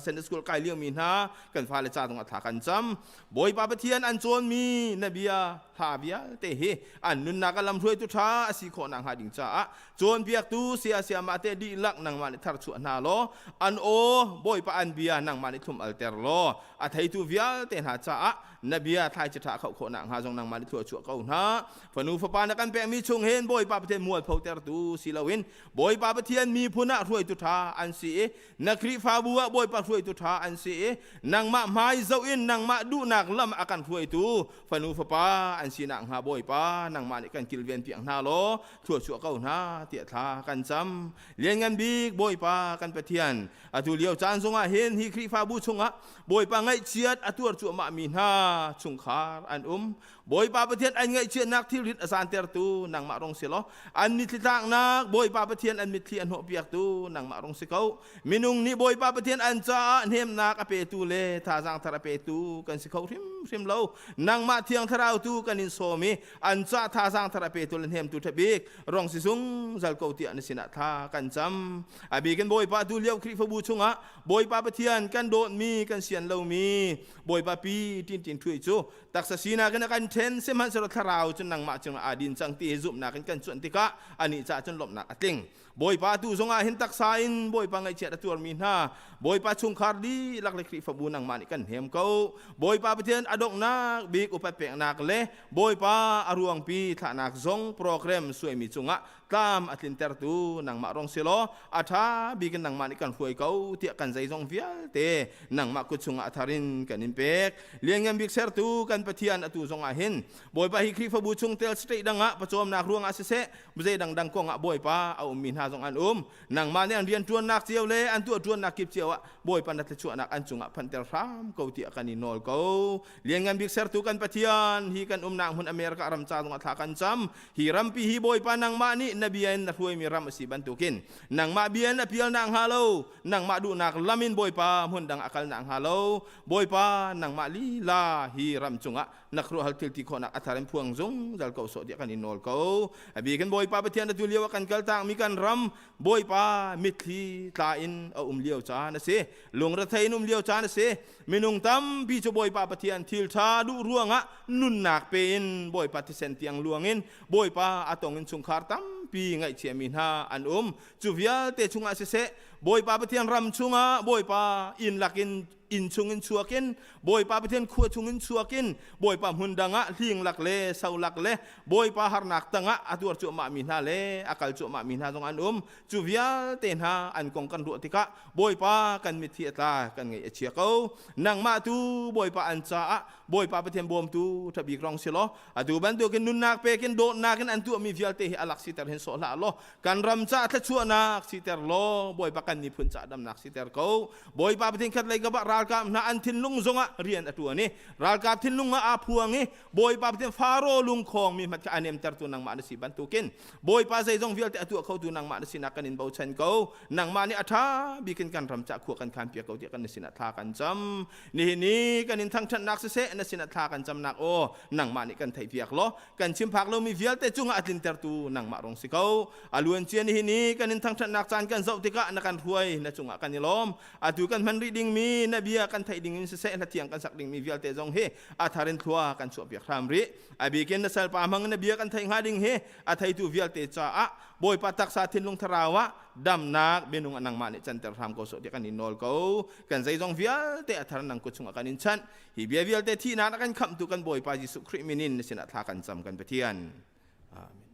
Sunday school kai liomi hna kan fale ca zongah thla kan cam. Bawipa Pathian an cawnmi na bia hla vialte hi an nunnak a lamhruaitu ṭha a si khawh nakhnga ding caah cawnpiaktu saya sayamah te dihlak nangmah nih tharchuah hna law an aw Bawipa an bia nangmah nih thlum alter law a theitu vialte hna caah na bia thlaici ṭha khoh khawh nakhnga zong nangmah nih thluachuah ko hna. Fanu fapa na kan pekmi chung hin Bawipa Pathian mualphotertu si loin Bawipa Pathian miphun ah hruaitu ṭha an si i na Khrihfabu ah Bawipa hruaitu ṭha an si i nangmah hmai zoh in nangmah duhnak lam a kan hruaitu fanu fapa an si nakhnga Bawipa nangmah nih kan kilven piak hna law thluachuah ko hna tiah thla kan cam. Lianngan bik Bawipa kan Pathian, atu lio caan zongah hin hi Khrihfabu chungah Bawipa ngaihchiat a tuar cuahmahmi hna chungkhar an um. Bawipa Pathian an ngaihchiatnak thilrit a zantertu nangmah rong si law an mitthli tlaknak Bawipa Pathian an mitthli a hnawhpiaktu nangmah rong si ko. Minung nih Bawipa Pathian an caah hnemnak a petu le thazaang thar a petu kan si kho hrimhrim lo. Nangmah Thiang Thlarau tu kan in sawm i an ca thazaang thar a petu le hnemtu ṭha bik rong si zungzal ko tiah na sinah thla kan cam. A bikin Bawipa tu lio Khrihfabu chungah Bawipa Pathian kan dawtmi kan sian lomi Bawipa pi tintin ṭhui cu taksa sinak in a kan ṭhen sihmanhsehlaw thlarau cu nangmah cungah aa din cang ti hi zumhnak in kan cuanh tikah anih caah cun lawmhnak a tling. Bawipa tu zongah hin taksa in Bawipa ngaihchiat a tuarmi hna Bawipa chungkhar dihlak le Khrihfabu nangmah nih kan hnem ko. Bawipa Pathian a donghnak bik upat peknak le Bawipa a ruangpi thlahnak zong program suaimi cungah tlam a tlintertu nangmah rong si law a ṭha bik in nangmah nih kan hruai ko tiah kan zeizong vialte nangmah kut chungah a thar in kan in pek. Lianngan bik sertu kan Pathian atu zongah hin Bawipa hi Khrihfabu chungtel state dang ah pawcawmnak ruangah siseh zei dangdang kong ah Bawipa a ummi hna zong an um. Nangmah nih an rianṭuannak cio le an tuahṭuannak kip cio ah Bawipa na thluachuahnak an cungah phanhter hram ko tiah kan i nawl ko. Lianngan bik sertu kan Pathian hi kan umnak hmun America ram ca zongah thla kan cam. Hi rampi hi Bawipa nangmah nih na bia in na hruaimi ram a si bantukin nangmah bia in a pial nakhnga lo, nangmah duhnak lam in Bawipa hmun dang a kal nakhnga lo, Bawipa nangmah lila hi ram cungah na khuaruahhar thil ti khawhnak a thar in phuang zungzal ko sawh tiah kan in nawl ko. A bik in Bawipa Pathian atu lio ah kan kaltakmi kan ram Bawipa mitthli tla in a um lio caan a si. Lungrethei in um lio caan a si. Minung tampi cu Bawipa Pathian thil ṭha duh ruangah nunnak pe in Bawipa thisen tiang luang in Bawipa a tong in chungkhar tampi ngaihchiami hna an um. Cu vialte chungah siseh Bawipa Pathian ram chungah Bawipa inn lakin inn chungin chuakin Bawipa Pathian khua chungin chuakin Bawipa hmun dang ah hling lak le so lak le Bawipa harnak tangah a tuar cuahmahmi hna le a kal cuahmahmi hna zong an um. Cu vialte hna an kong kan ruah tikah Bawipa kan mitthli a tla kan ngaih a chia ko. Nangmah tu Bawipa an caah Bawipa Pathian bawmtu ṭhabik rong si law atu bantukin nunnak pekin dawtnak in an tuahmi vialte hi alak siter hin sawh hlah law kan ram caah thluachuahnak siter law Bawipa kan miphun caah damnak siter ko. Bawipa Pathian khat lei kapah ralkap hna an thinlung zongah rian a ṭuan i ralkap thinlung ah aa phuang i Bawipa Pathian Faro lungkhawng mi hmat kha a nemtertu nangmah na si bantukin Bawipa zeizong vialte a tuah khotu nangmah na sinah kan in bochan ko. Nangmah nih a ṭha bik in kan ram cah khua kan khan piak ko tiah kan na sinah thla kan cam. Nihin ni kan in thangṭhatnak siseh na sinah thla kan camnak aw nangmah nih kan theihpiak law kan chim phak lomi vialte cungah a tlintertu nangmah rong si ko. A luancia nihin ni kan in thangṭhatnak caan kan zoh tikah na kan hruai na cungah kan i lawm. Atu kan hman rih dingmi na bia kan theih ding in siseh hla thiang kan sak dingmi vialte zong hi a thar in thlua kan chuahpiak hram rih. A bikin na salpa hmang na bia kan theih hnga ding hi a theitu vialte caah Bawipa taksa thinlung thlarau ah damnak minung a nangmah nih canter hram ko sawh tiah kan in nawl ko. Kan zeizong vialte a thar nang kut chungah kan in chanh. Hi bia vialte thihnak a kan khamhtu kan Bawipa Jesuh Khrih min in na sinah thla kan cam kan Pathian. Amen.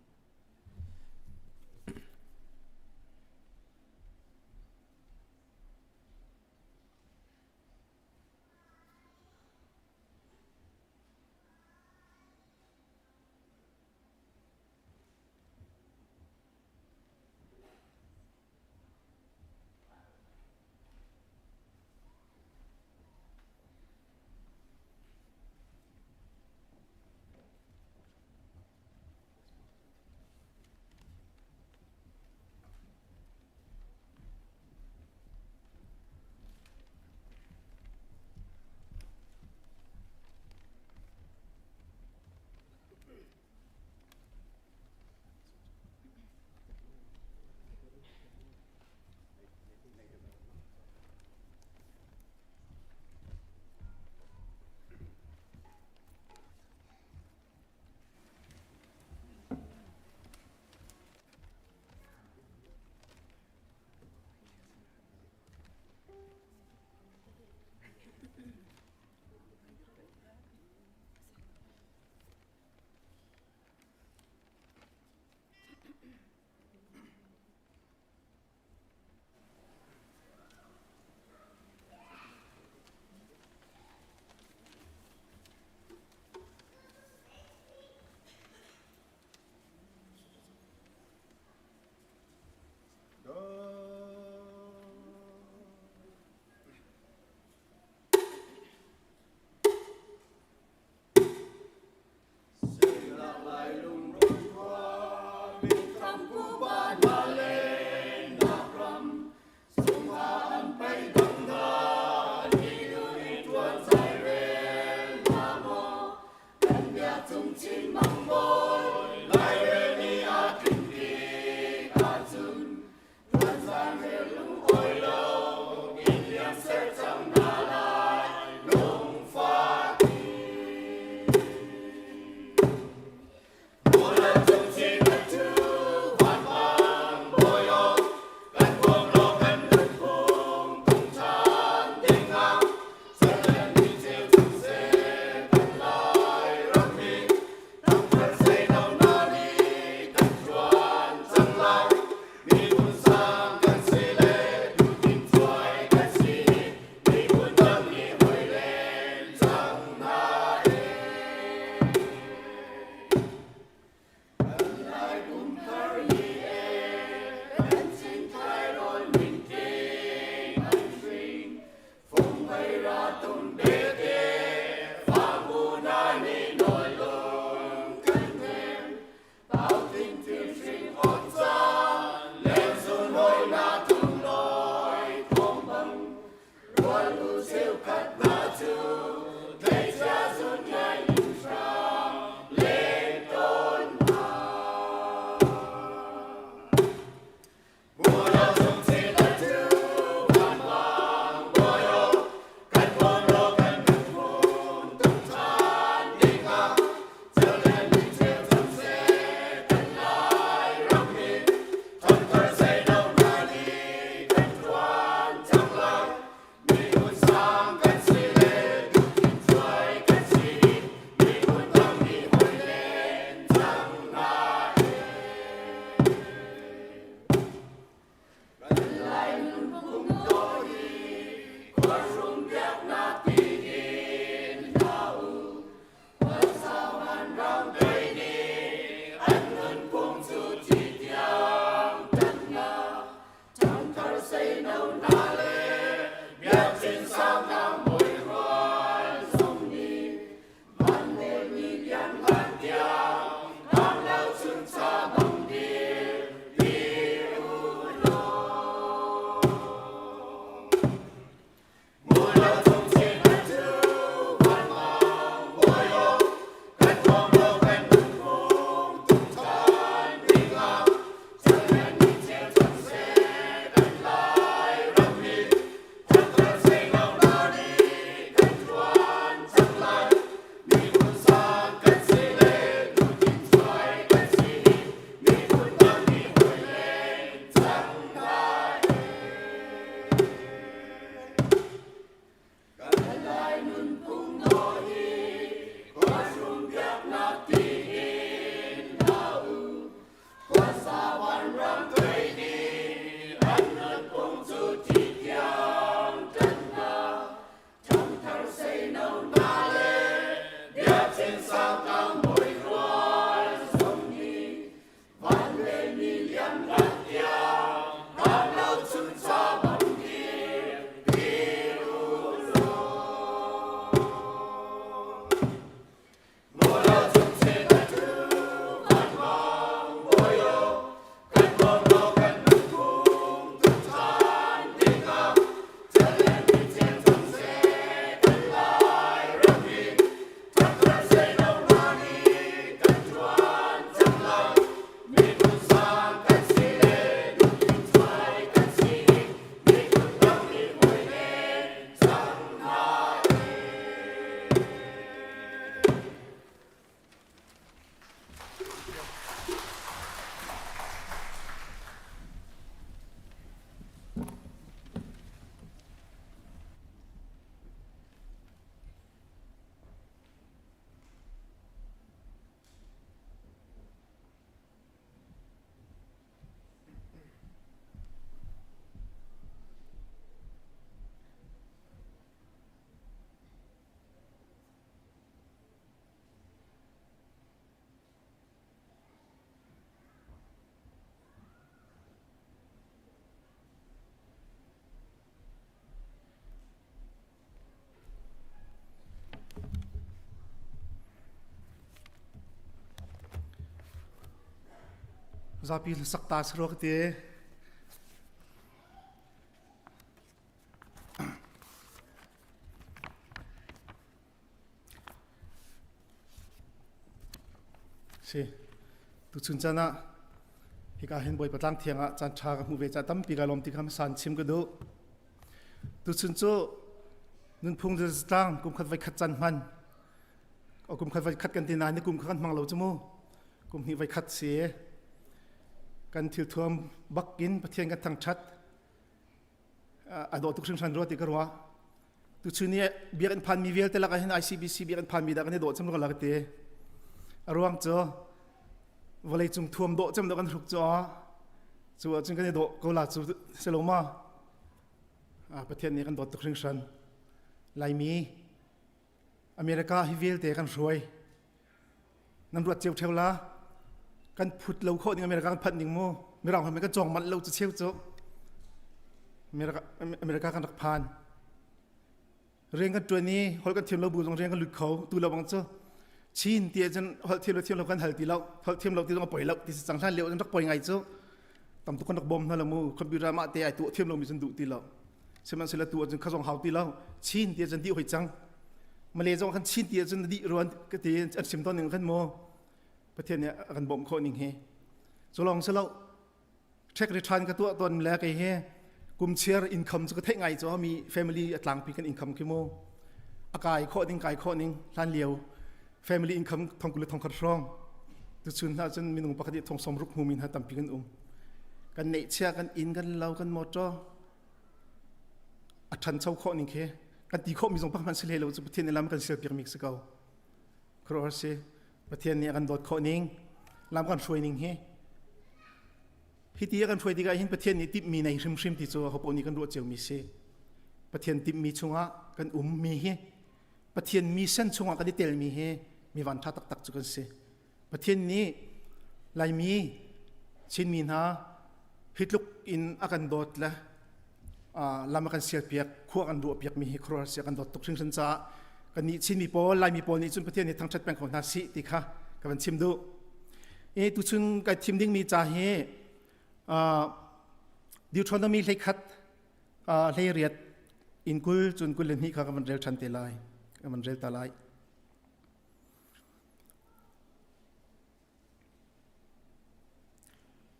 Zapi hlasak ta si rua ka ti. Si. Tuchun caan ah hika hin Bawipa tlang thiang ah caan ṭha ka hmuh ve caah tampi ka lawm ti kha hmasa in chim ka duh. Tuchun cu nunphung tlang kum khat voi khat caan hman kum khat voi khat kan ti nain kum kha kan hmang lo cu mu kum hnih voi khat si kan thil thuam bak in Pathian kan thangṭhat a dawh tuk hringhran rua ti ka ruah tuchun i biakinn phanmi vialte lakah hin ICBC biakinn phanmi dah kan i dawh cem rua la ka ti a ruang cu vawlei cung thuam dawh cem dawh kan hruk cu cu ahcun kan i dawh ko la cu si lo ma Pathian nih kan dawt tuk hringhran Laimi America hi vialte kan hruai nan ruat cio theo la kan phut lo khawh ding America kan phanh ding mu mirang hame kan cawng manh lo cu cheu cu America kan rak phan rian kan tuan i holh kan thiam lo bu zong rian kan lut kho tu lo bang cu Chin ti ahcun holh thiam lo thiam lo kan hal ti lo holh thiam lo ti zong a poi lo ti si cang hlan lio rak poi ngai cu tam tuk kan rak bawm hna lo mu computer mah te ai tu thiam lo mi cun duh ti lo sihmanhsehlaw tu ahcun kha zong hau ti lo Chin ti ahcun dih hoi cang Malay zong kan Chin ti ahcun dih ruan ka ti an sim tawn ning khan mu Pathian nih a kan bawmh khawh ning hi cu lawng si lo check return ka tuah tawn le kei hi kum chiar income cu ka theih ngai cu mi family a tlangpi kan income khi mu a kai khawh ding kai khawh ning hlan lio family income thong kul le thong khat hrawng tuchun hna cun minung pakhat i thong som ruk hmu mi hna tampi kan um kan neihchia kan inn kan lo kan motor a ṭhancho khawh ning khi kan ti khawh mi zong pakhat hmanh si hlei lo cu Pathian nih lam kan sial piak mi si ko khuaruahhar si Pathian nih a kan dawt khawh ning lam kan hruai ning hi hi ti a kan hruai tikah hin Pathian nih timhmi nei hrimhrim ti cu hopo nih kan ruah cio mi si Pathian timhmi chungah kan um mi hi Pathian mission chungah kan i telmi hi mi van ṭha taktak cu kan si Pathian nih Laimi Chinmi hna hi tluk in a kan dawt le lam a kan sialpiak khua kan ruahpiak mi hi khuaruahhar sia kan dawt tuk hringhran caah kan nih Chinmi pawl Laimi pawl nih cun Pathian nih thangṭhat peng ko hna sih ti kha ka van chim duh. I tuchun kai thim dingmi ca hi Deuteronomy hleikhat hleiriat in kul cun kul le hnih kha ka van rel ṭhan te lai ka van rel ta lai.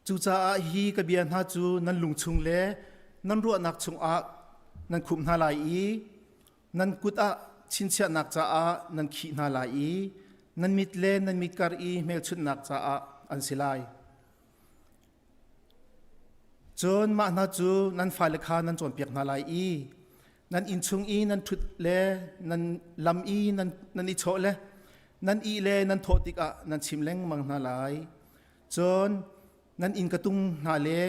Cucaah hi ka bia hna cu nan lung chung le nan ruahnak chungah nan khumh hna lai i nan kut ah chinchiahnak caah nan khih hna lai i nan mit le nan mit kar i hmelchunhnak caah an si lai. Cun mah hna cu nan fale kha nan cawnpiak hna lai i nan inn chung i nan ṭhut le nan lam i nan i chawh le nan ih le nan thawh tikah nan chim lengmang hna lai. Cun nan inn ka tung hna le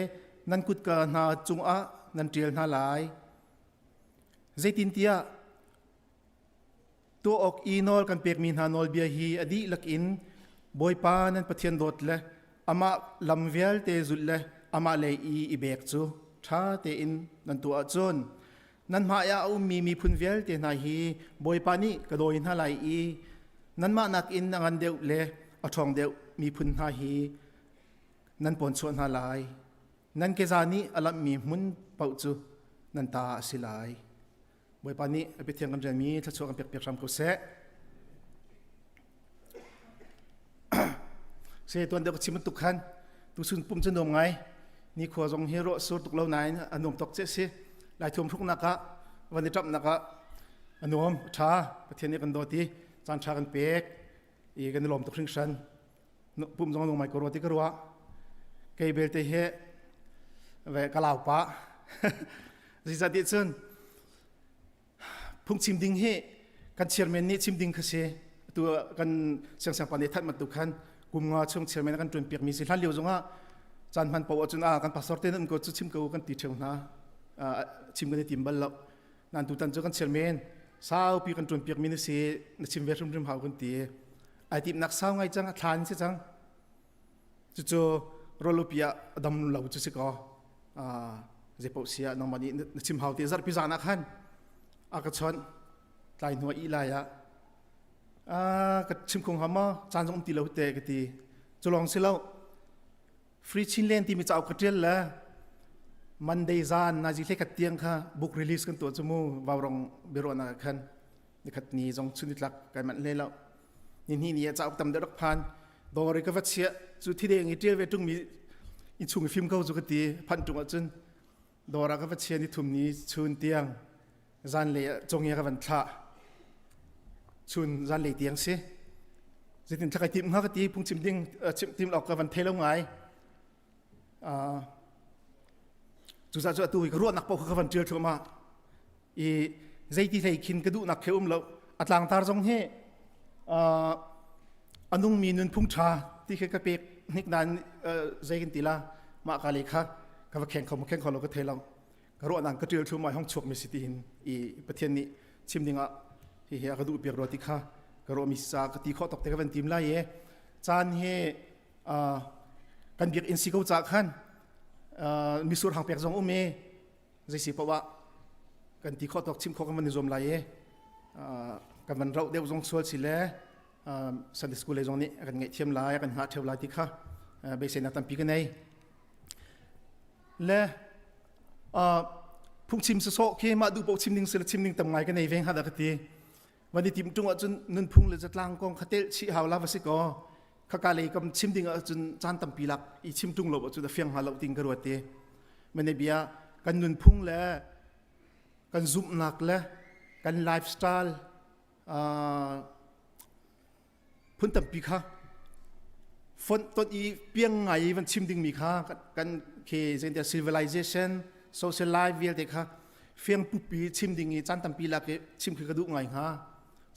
nan kutka hna cungah nan ṭial hna lai. Zeitintiah Tuah awk i nawl kan pekmi hna nawlbia hi a dihlak in Bawipa nan Pathian dawt le amah lam vialte zulh le amah lei i i bek cu ṭha tein nan tuah ahcun nan hmaiah a ummi miphun vialte hna hi Bawipa nih ka dawi hna lai i nanmah nakin a ngan deuh le a ṭhawng deuh miphun hna hi nan pawnchuah hna lai. Nan keza nih a lamhmi hmun paoh cu nan ta a si lai. Bawipa nih a biathiang kan rianmi thluachuah kan pekpiak hram ko seh. Se tuan deuh ka chim bantuk khan tuchun pum cu nuam ngai ni khua zong hi ruah sur tuk lo nain a nuam tok che si lai thuam hruk nak ah van i ṭamh nak ah a nuam ṭha Pathian nih kan dawt i caan ṭha kan pek i kan i lawm tuk hringhran pum zong nung mai ko rua ti ka ruah kei belte he ve ka lau pa zeicahtiah cun phungchim ding hi kan chairman nih chim ding kha si tu kan siangsang pa nih that bantuk khan kum nga chung chairman kan tuan piak mi si hlan lio zongah caan hman paoh ahcun a kan pastor te nan ko cu chim ko kan ti theu hna chim kan i tim bal lo nan tutan cu kan chairman saupi kan tuan piak mi na si na chim ve hrimhrim hau kan ti ai timnak sau ngai cang a thlan si cang cucu rolupi ah a dam lo cu si ko zeipaoh si ah nangmah nih na chim hau ti zarhpi zan ah khan a ka chawnh tlai hnu i lai ah ka chim khung ha ma caan zong um ti lo te ka ti cu lawng si lo Free Chinland timi cauk ka ṭial le Monday zan nazi hlei khat tiang kha book release kan tuah cu mu vaurong biaruahnak ah khan nikhat ni zong chun nitlak kai manh hlei lo ni hnih ni ah cauk tam deuh rak phan dawr i ka va chiah cu thideng i ṭial ve ṭungmi in chung i fim ko cu ka ti phanh ṭung ahcun dawr ah ka va chia ni thum ni chun tiang zanlei ah congia ka van thlah chun zanlei tiang si zeitin thla kai tim hnga ka ti phungchim ding chim tim awk ka van thei lo ngai cucaah cu atu hi ka ruahnak paoh kha ka van ṭial thluahmah i zeiti hlei khin ka duhnak khi um lo a tlangtar zong hi a nungmi nunphung ṭha ti khi ka pek hnik nain zei kan ti la mah ka le kha ka va kheng kho ma kheng kho lo ka thei lo ka ruahnak ka ṭial thluahmah hong chuak mi si ti hin i Pathian nih chim dingah hi hi a ka duh piak rua ti kha ka ruah mi sa ka ti khawh tok te ka van tim lai i caan hi kan biakinn si ko ca khan misur hang pek zong um i zei si paoh ah kan ti khawh tawk chim khawh kan van i zuam lai i kan van rauh deuh zong sual si le Sunday school lei zong nih kan ngaihthiam lai kan hngah ṭheo lai ti kha beiseinak tampi ka nei le phungchim sawsawh khi mah duh paoh chim ding si le chim ding tam ngai ka nei ve hnga dah ka ti van i tim ṭung ahcun nunphung le zatlang kong kha telh chih hau la va si kaw khaka lei kam chim ding ahcun caan tampi lak i chim ṭung lo ahcun a fiang hnga lo ting ka ruat ti mane bia kan nunphung le kan zumhnak le kan lifestyle phun tampi kha fonh ton i piang ngai i van chim dingmi kha kan khi zeitintiah civilization social life vialte kha fiang pupi chim ding i caan tampi lak i chim khi ka duh ngai hnga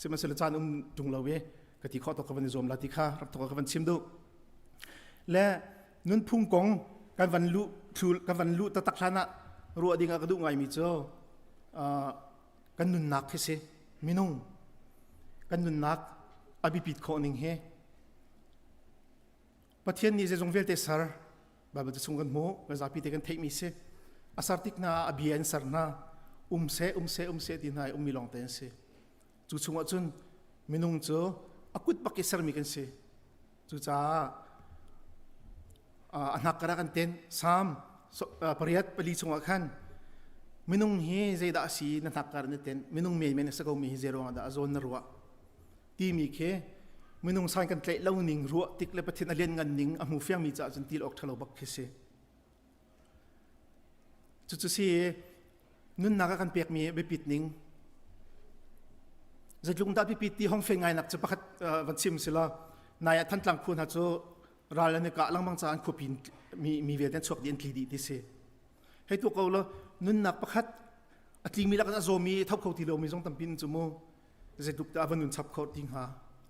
sihmanhsehlaw caan um ṭung lo i ka ti khawh tok ka van i zuam la ti kha rak thok ka van chim duh le nunphung kong kan van luh thul kan van luh taktak hlan ah ruah ding ah ka duh ngaimi cu kan nunnak khi si minung kan nunnak a biapit khawh ning hi Pathian nih zeizong vialte ser Baibal ca chung kan hmuh kan zapi te kan theihmi si a ser tik hna a bia in ser hna um seh um seh um seh ti hna i ummi lawng te an si cu chungah cun minung cu a kut bak i sermi kan si cucaah a hnak kara kan ten Salm pariat pali chungah khan minung hi zeidah a si na hnak kar na ten minung men men a si ko mi hi zeiruangah dah a zawn na ruah timi khi minung san kan tlaih lo ning ruah tik le Pathian a lian ngan ning a hmu fiangmi caah cun til awk ṭhalo bak khi si cucu si nunnak a kan pekmi biapit ning zeitluk dah biapit ti hong fen ngai nak cu pakhat van chim si la nai ah Thantlang khu hna cu ral an i kah lengmang caah an khuapi mi mi vialte an chuak dih an tli dih ti si hei tu ko lo nunnak pakhat a tlingmi lak a zawmi tho kho ti lomi zong tampi cu mu zeitluk dah va nun chap kho ti hnga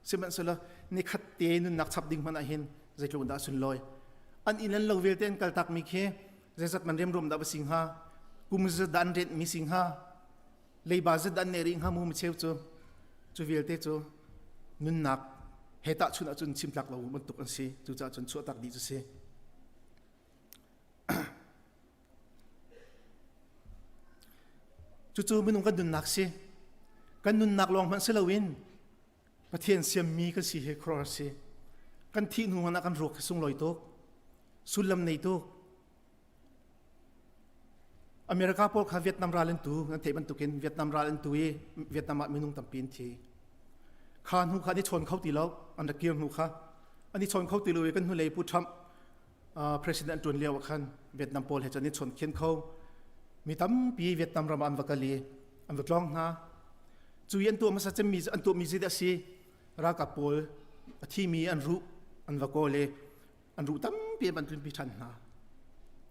sihmanhsehlaw nikhat te nunnak chap ding hmanh ah hin zeitluk dah sunlawi an inn an lo vialte an kaltak mi khi zeizat man remruam dah va si hnga kum zat dah an rent mi si hnga leiba zat dah an nei rih hnga mu mi cheu cu. Cu vialte cu nunnak he tahchunh ahcun chimtlak lo bantuk an si. Cucaah cun chuahtak dih cu si. Cucu minung kan nunnak si. Kan nunnak lawng hmanh si loin Pathian siammi kan si hi khuaruahhar si. Kan thih hnu hmanh ah kan ruak hi sunglawi tuk. Sullam nei tuk. America pawl kha Vietnam ral an tu nan theih bantukin Vietnam ral an tu i Vietnam ah minung tampi an thi. Kha hnu kha an i chawn kho ti lo, an rak kir hnu kha. An i chawn kho ti lo i kan hnulei Pu Trump president an ṭuan lio ah khan Vietnam pawl he cun an i chawn khen kho. Mi tampi Vietnam ram ah an va kal i an va tlawng hna. Cu i an tuah hmasa cemmi an tuahmi zeidah a si? Ralkap pawl a thimi an ruh an va kawl i an ruh tampi an van tlunpi ṭhan hna.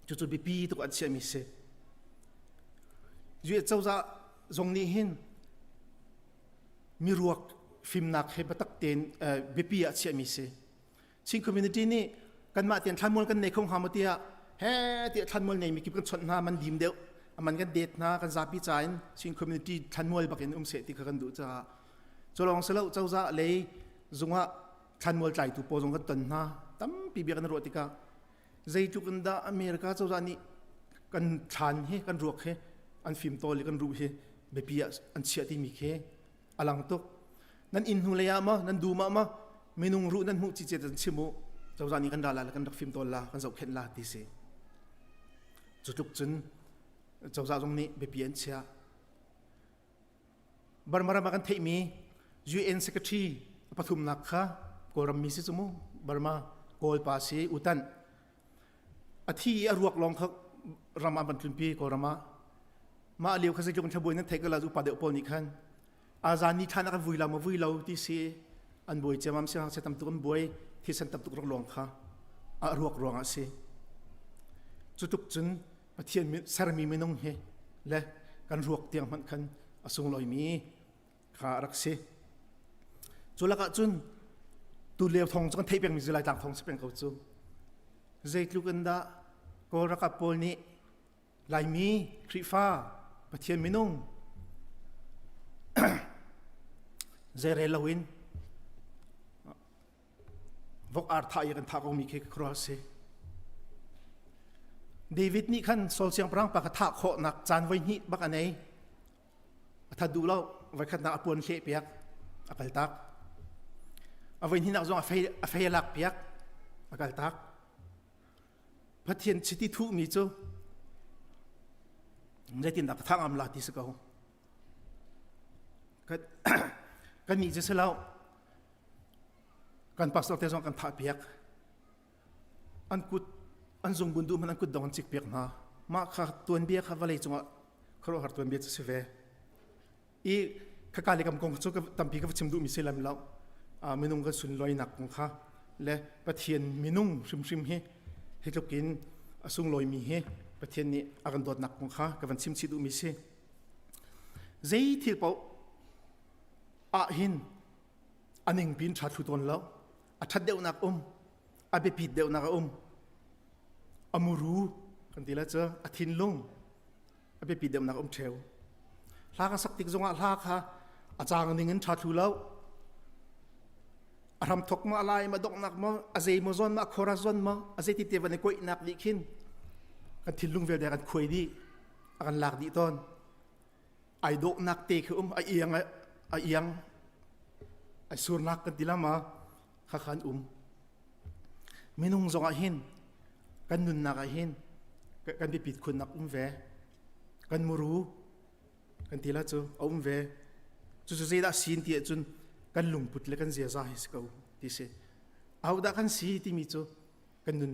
Cucu biapi tuk an chiahmi si. US cozah zong nih hin miruak fimnak he biatak tein biapi ah chiahmi si. Chin community nih kanmah tian thlanmual kan nei kho hnga maw tiah he tiah thlanmual nei mi kip kan chawnh hna man dim deuh aman kan det hna kan zapi ca in Chin community thlanmual bakin um seh ti kha kan duh caah culong silo cozah lei zungah thlanmual tlaitu pawl zong kan ton hna tampi bia kan ruah tikah zeitluk in dah America cozah nih kan thlan hi kan ruak hi an fim tawl i kan ruh hi biapi ah an chiah timi khi a lang tuk nan inn hnu lei ah maw nan dum ah maw minung ruh nan hmuh cicet an chim u cozah nih kan ra la kan rak fim tawl la kan zohkhenh la ti si cu tluk cun cozah zong nih biapi an chiah Burma ram ah kan theihmi UN Secretary a pathumnak kha Kawlram mi si cu mu Burma Kawl pa si Utan a thi i a ruak lawng kha ram ah van tlunpi Kawlram ah mah lio kha zeitluk in thlabuai nan theih ko la upa deuh pawl nih khan azan ni than ah kan vui la maw vui lo ti si an buai ciamam siangngakchia tam tuk an buai thisen tam tuk rak luang kha a ruak ruang ah si cu tuk cun Pathian sermi minung hi le kan ruak tiang hmanh khan a sunglawimi kha a rak si. Cu lakah cun tu lio thong cu kan theih pengmi Zulai tlang thong si peng ko cu. Zeitluk in dah Kawl ralkap pawl nih Laimi Khrihfa Pathian minung zeirel loin vok ar thah i kan thah komi khi khuaruah a si. David nih khan Saul siangpahrang pa kha thah khawhnak caan voi hnih bak a nei. A that duh lo, voikhatnak a puan hleh piak, a kaltak. A voi hnihnak zong a fei a fei a lak piak, a kaltak. Pathian chiti thuhmi cu zeitindah ka thah ngam la ti si ko. Kan nih cu si lo. Kan pastor te zong kan thah piak. An kut an zungbun duh hmanh an kut dong an cik piak hna. Mah kha tuanbia kha vawlei cungah khuaruahhar tuanbia cu si ve. I khaka le kam kong cu tampi ka va chim duhmi si lem lo. Minung kan sunlawinak kong kha le Pathian minung hrimhrim hi hi tluk in a sunglawimi hi Pathian nih a kan dawtnak kong kha ka van chim chih duhmi si. Zei thil paoh ah hin a ningpi in ṭha thlu tawn lo a ṭhat deuhnak um a biapit deuhnak a um a muru kan ti la cu a thinlung a biapit deuhnak um ṭheu hla kan sak tik zongah hla kha a caang ning in ṭha thlu lo a hram thok ma a lai ma donghnak ma a zei maw zawn ma a khora zawn ma a zei ti te van i koihnak nih khin kan thinlung vialte kan khuai dih a kan lak dih tawn ai dawhnak te khi um a iang a iang ai surnak kan ti lama kha khan um minung zong ah hin kan nunnak ah hin kan biapit khunnak um ve kan muru kan ti la cu a um ve cu cu zeidah sin ti ahcun kan lungput le kan ziaza hi si ko ti si ahodah kan si timi cu kan nun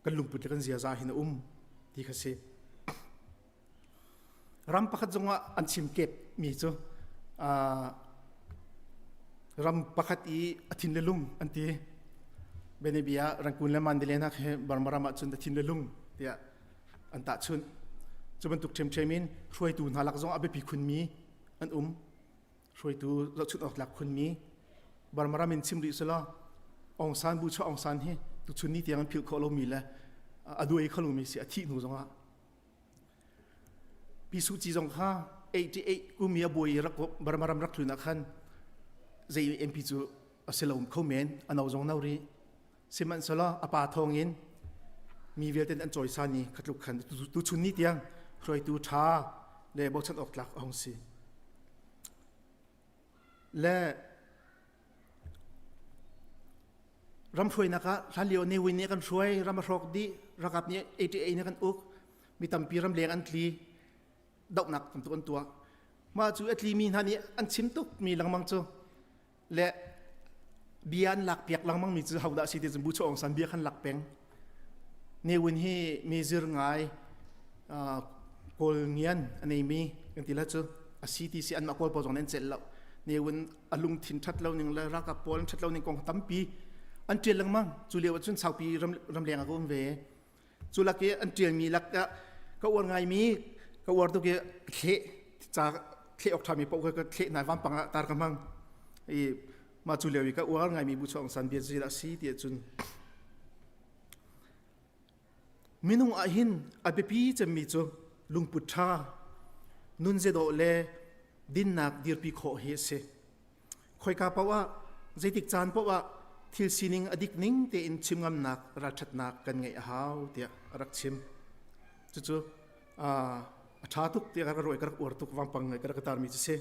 kan lungput le kan ziaza hin a um ti kha si Ram pakhat zongah an chim kep mi cu ram pakhat i a thin le lung an ti. Benebia Rangoon le Mandalay hna khi Burma ram ahcun a thin le lung tiah an tahchunh. Cu bantuk ṭhiamṭhiam in hruaitu hna lak zong a biapi khunmi an um. Hruaitu zohchunh awk tlak khunmi Burma ram in chim rih selaw Aung San Bu Chuah Aung San hi tuchun ni tiang an philh khawh lomi le a duai kho lomi si a thih hnu zongah Pi Suh Ci zong kha 88 kum i a buai i rak Burma ram rak tlun ah khan Zei MP cu a si lo kho men, a no zong no rih. Sihmanhsehlaw a pa thawngin mi vialte an cawisan i khatluk khan tuchun ni tiang hruaitu ṭha le bochan awk tlak a hung si. Le ram hruainak ah hlanlio Ne Win nih kan hruai, ram a hrawk dih, ralkap nih ATA nih kan uk, mi tampi ramleng an tli, dohnak tamtuk an tuah. Mah cu a tlimi hna nih an chim tuk mi lengmang cu le bia an lak piak lengmang mi cu hodah si ti cun Bu Aung San bia khan lak peng. Ne Win hi mi zir ngai kawl ngian a neimi kan ti la cu a si ti si anmah kawl pawl zong nih an celh lo. Ne Win a lungthin ṭhat lo ning le ralkap pawl an ṭhat lo ning kong tampi an ṭial lengmang. Cu lio ah cun saupi ram ramleng ah ka um ve. Cu lak i an ṭialmi lak ah ka uar ngaimi ka uar tuk i thleh ca thleh awk ṭhami paoh ka thleh hna vampang ah tar ka hmang. I mah cu lio i ka uar ngaimi Bu Aung San bia zeidah a si ti ahcun minung ah hin a biapi cemmi cu lungput ṭha nun zedawh le dinnak dirpi khawh hi a si. Khoika paoh ah zeitik caan paoh ah thil sining a dik ning tein chim ngamnak ralṭhatnak kan ngeih a hau tiah a rak chim. Cucu a ṭha tuk tiah ka ruah i ka rak uar tuk vampang ngai ka rak tarmi cu si.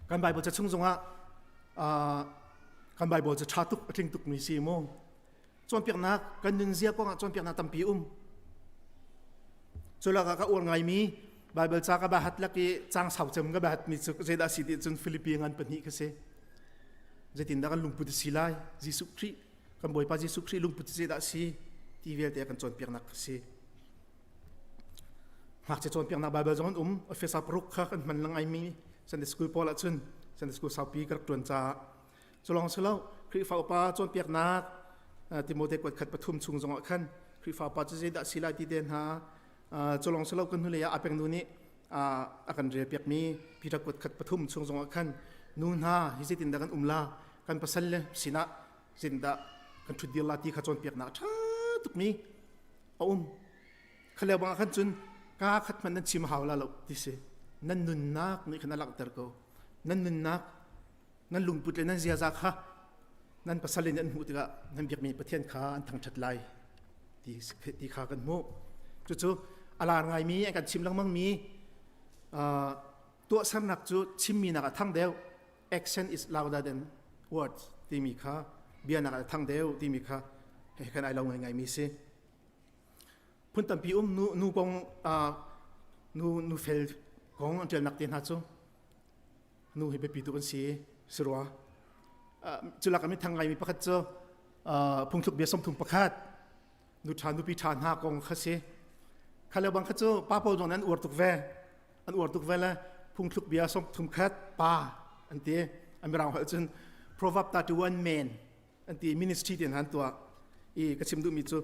Kan Bible ca chung zongah kan Bible cu ṭha tuk a tling tukmi si mu. Cawnpiaknak kan nunzia kongah cawnpiaknak tampi um. Cu lakah ka uar ngaimi Bible ca ka bahat lak i cang sau cem ka bahat mi cu zeidah si ti cun Filipi ngan pahnih ka si. Zeitindah kan lungput a si lai? Jesuh Khrih kan Bawipa Jesuh Khrih lungput zeidah a si ti vialte kan cawnpiaknak ka si. Ngakchia cawnpiaknak Bible zong an um. Efesa paruk kha kan hman lang mi Sunday school pawl ahcun Sunday school saupi ka rak ṭuan caah cu lawng si lo Khrihfa upa cawnpiaknak Timote kuat khat pathum chung zongah khan Khrihfa upa cu zeidah si lai ti te hna cu lawng si lo kan hnulei ah a pengnu nih a kan relpiakmi Peter kuat khat pathum chung zongah khan nu hna hi zeitindah kan um la kan pasal le sinah zeitindah kan ṭhutdir la ti kha cawnpiaknak a ṭha tukmi a um. Khaleo bang ah khan cun kaa khat hmanh nan chim hau la lo ti si. Nan nunnak nih khan a langhter ko. Nan nunnak, nan lungput le nan ziaza kha nan pasal in an hmuh tikah nan biakmi Pathian kha an thangṭhat lai ti, ti kha kan hmuh. Cucu a lar ngaimi an kan chim lengmangmi uh, tuahsernak cu chimmi nak ah thang deuh action is louder than words timi kha bianak ah thang deuh timi kha he kan ai lo ngaingaimi si. Phun tampi um nu nu kong nu nu fel kong an ṭialnak te hna cu nu hi biapi tuk an si si rua. Cu lak ah minthang ngaimi pakhat cu phungthluk bia 31 nu ṭha nupi ṭha hna kong kha si. Kha le bang kha cu pa pawl zong an uar tuk ve. An uar tuk ve le phungthluk bia 31 pa an ti. An mirang holh cun Proverb 31 men an ti ministry te han tuah i ka chim duhmi cu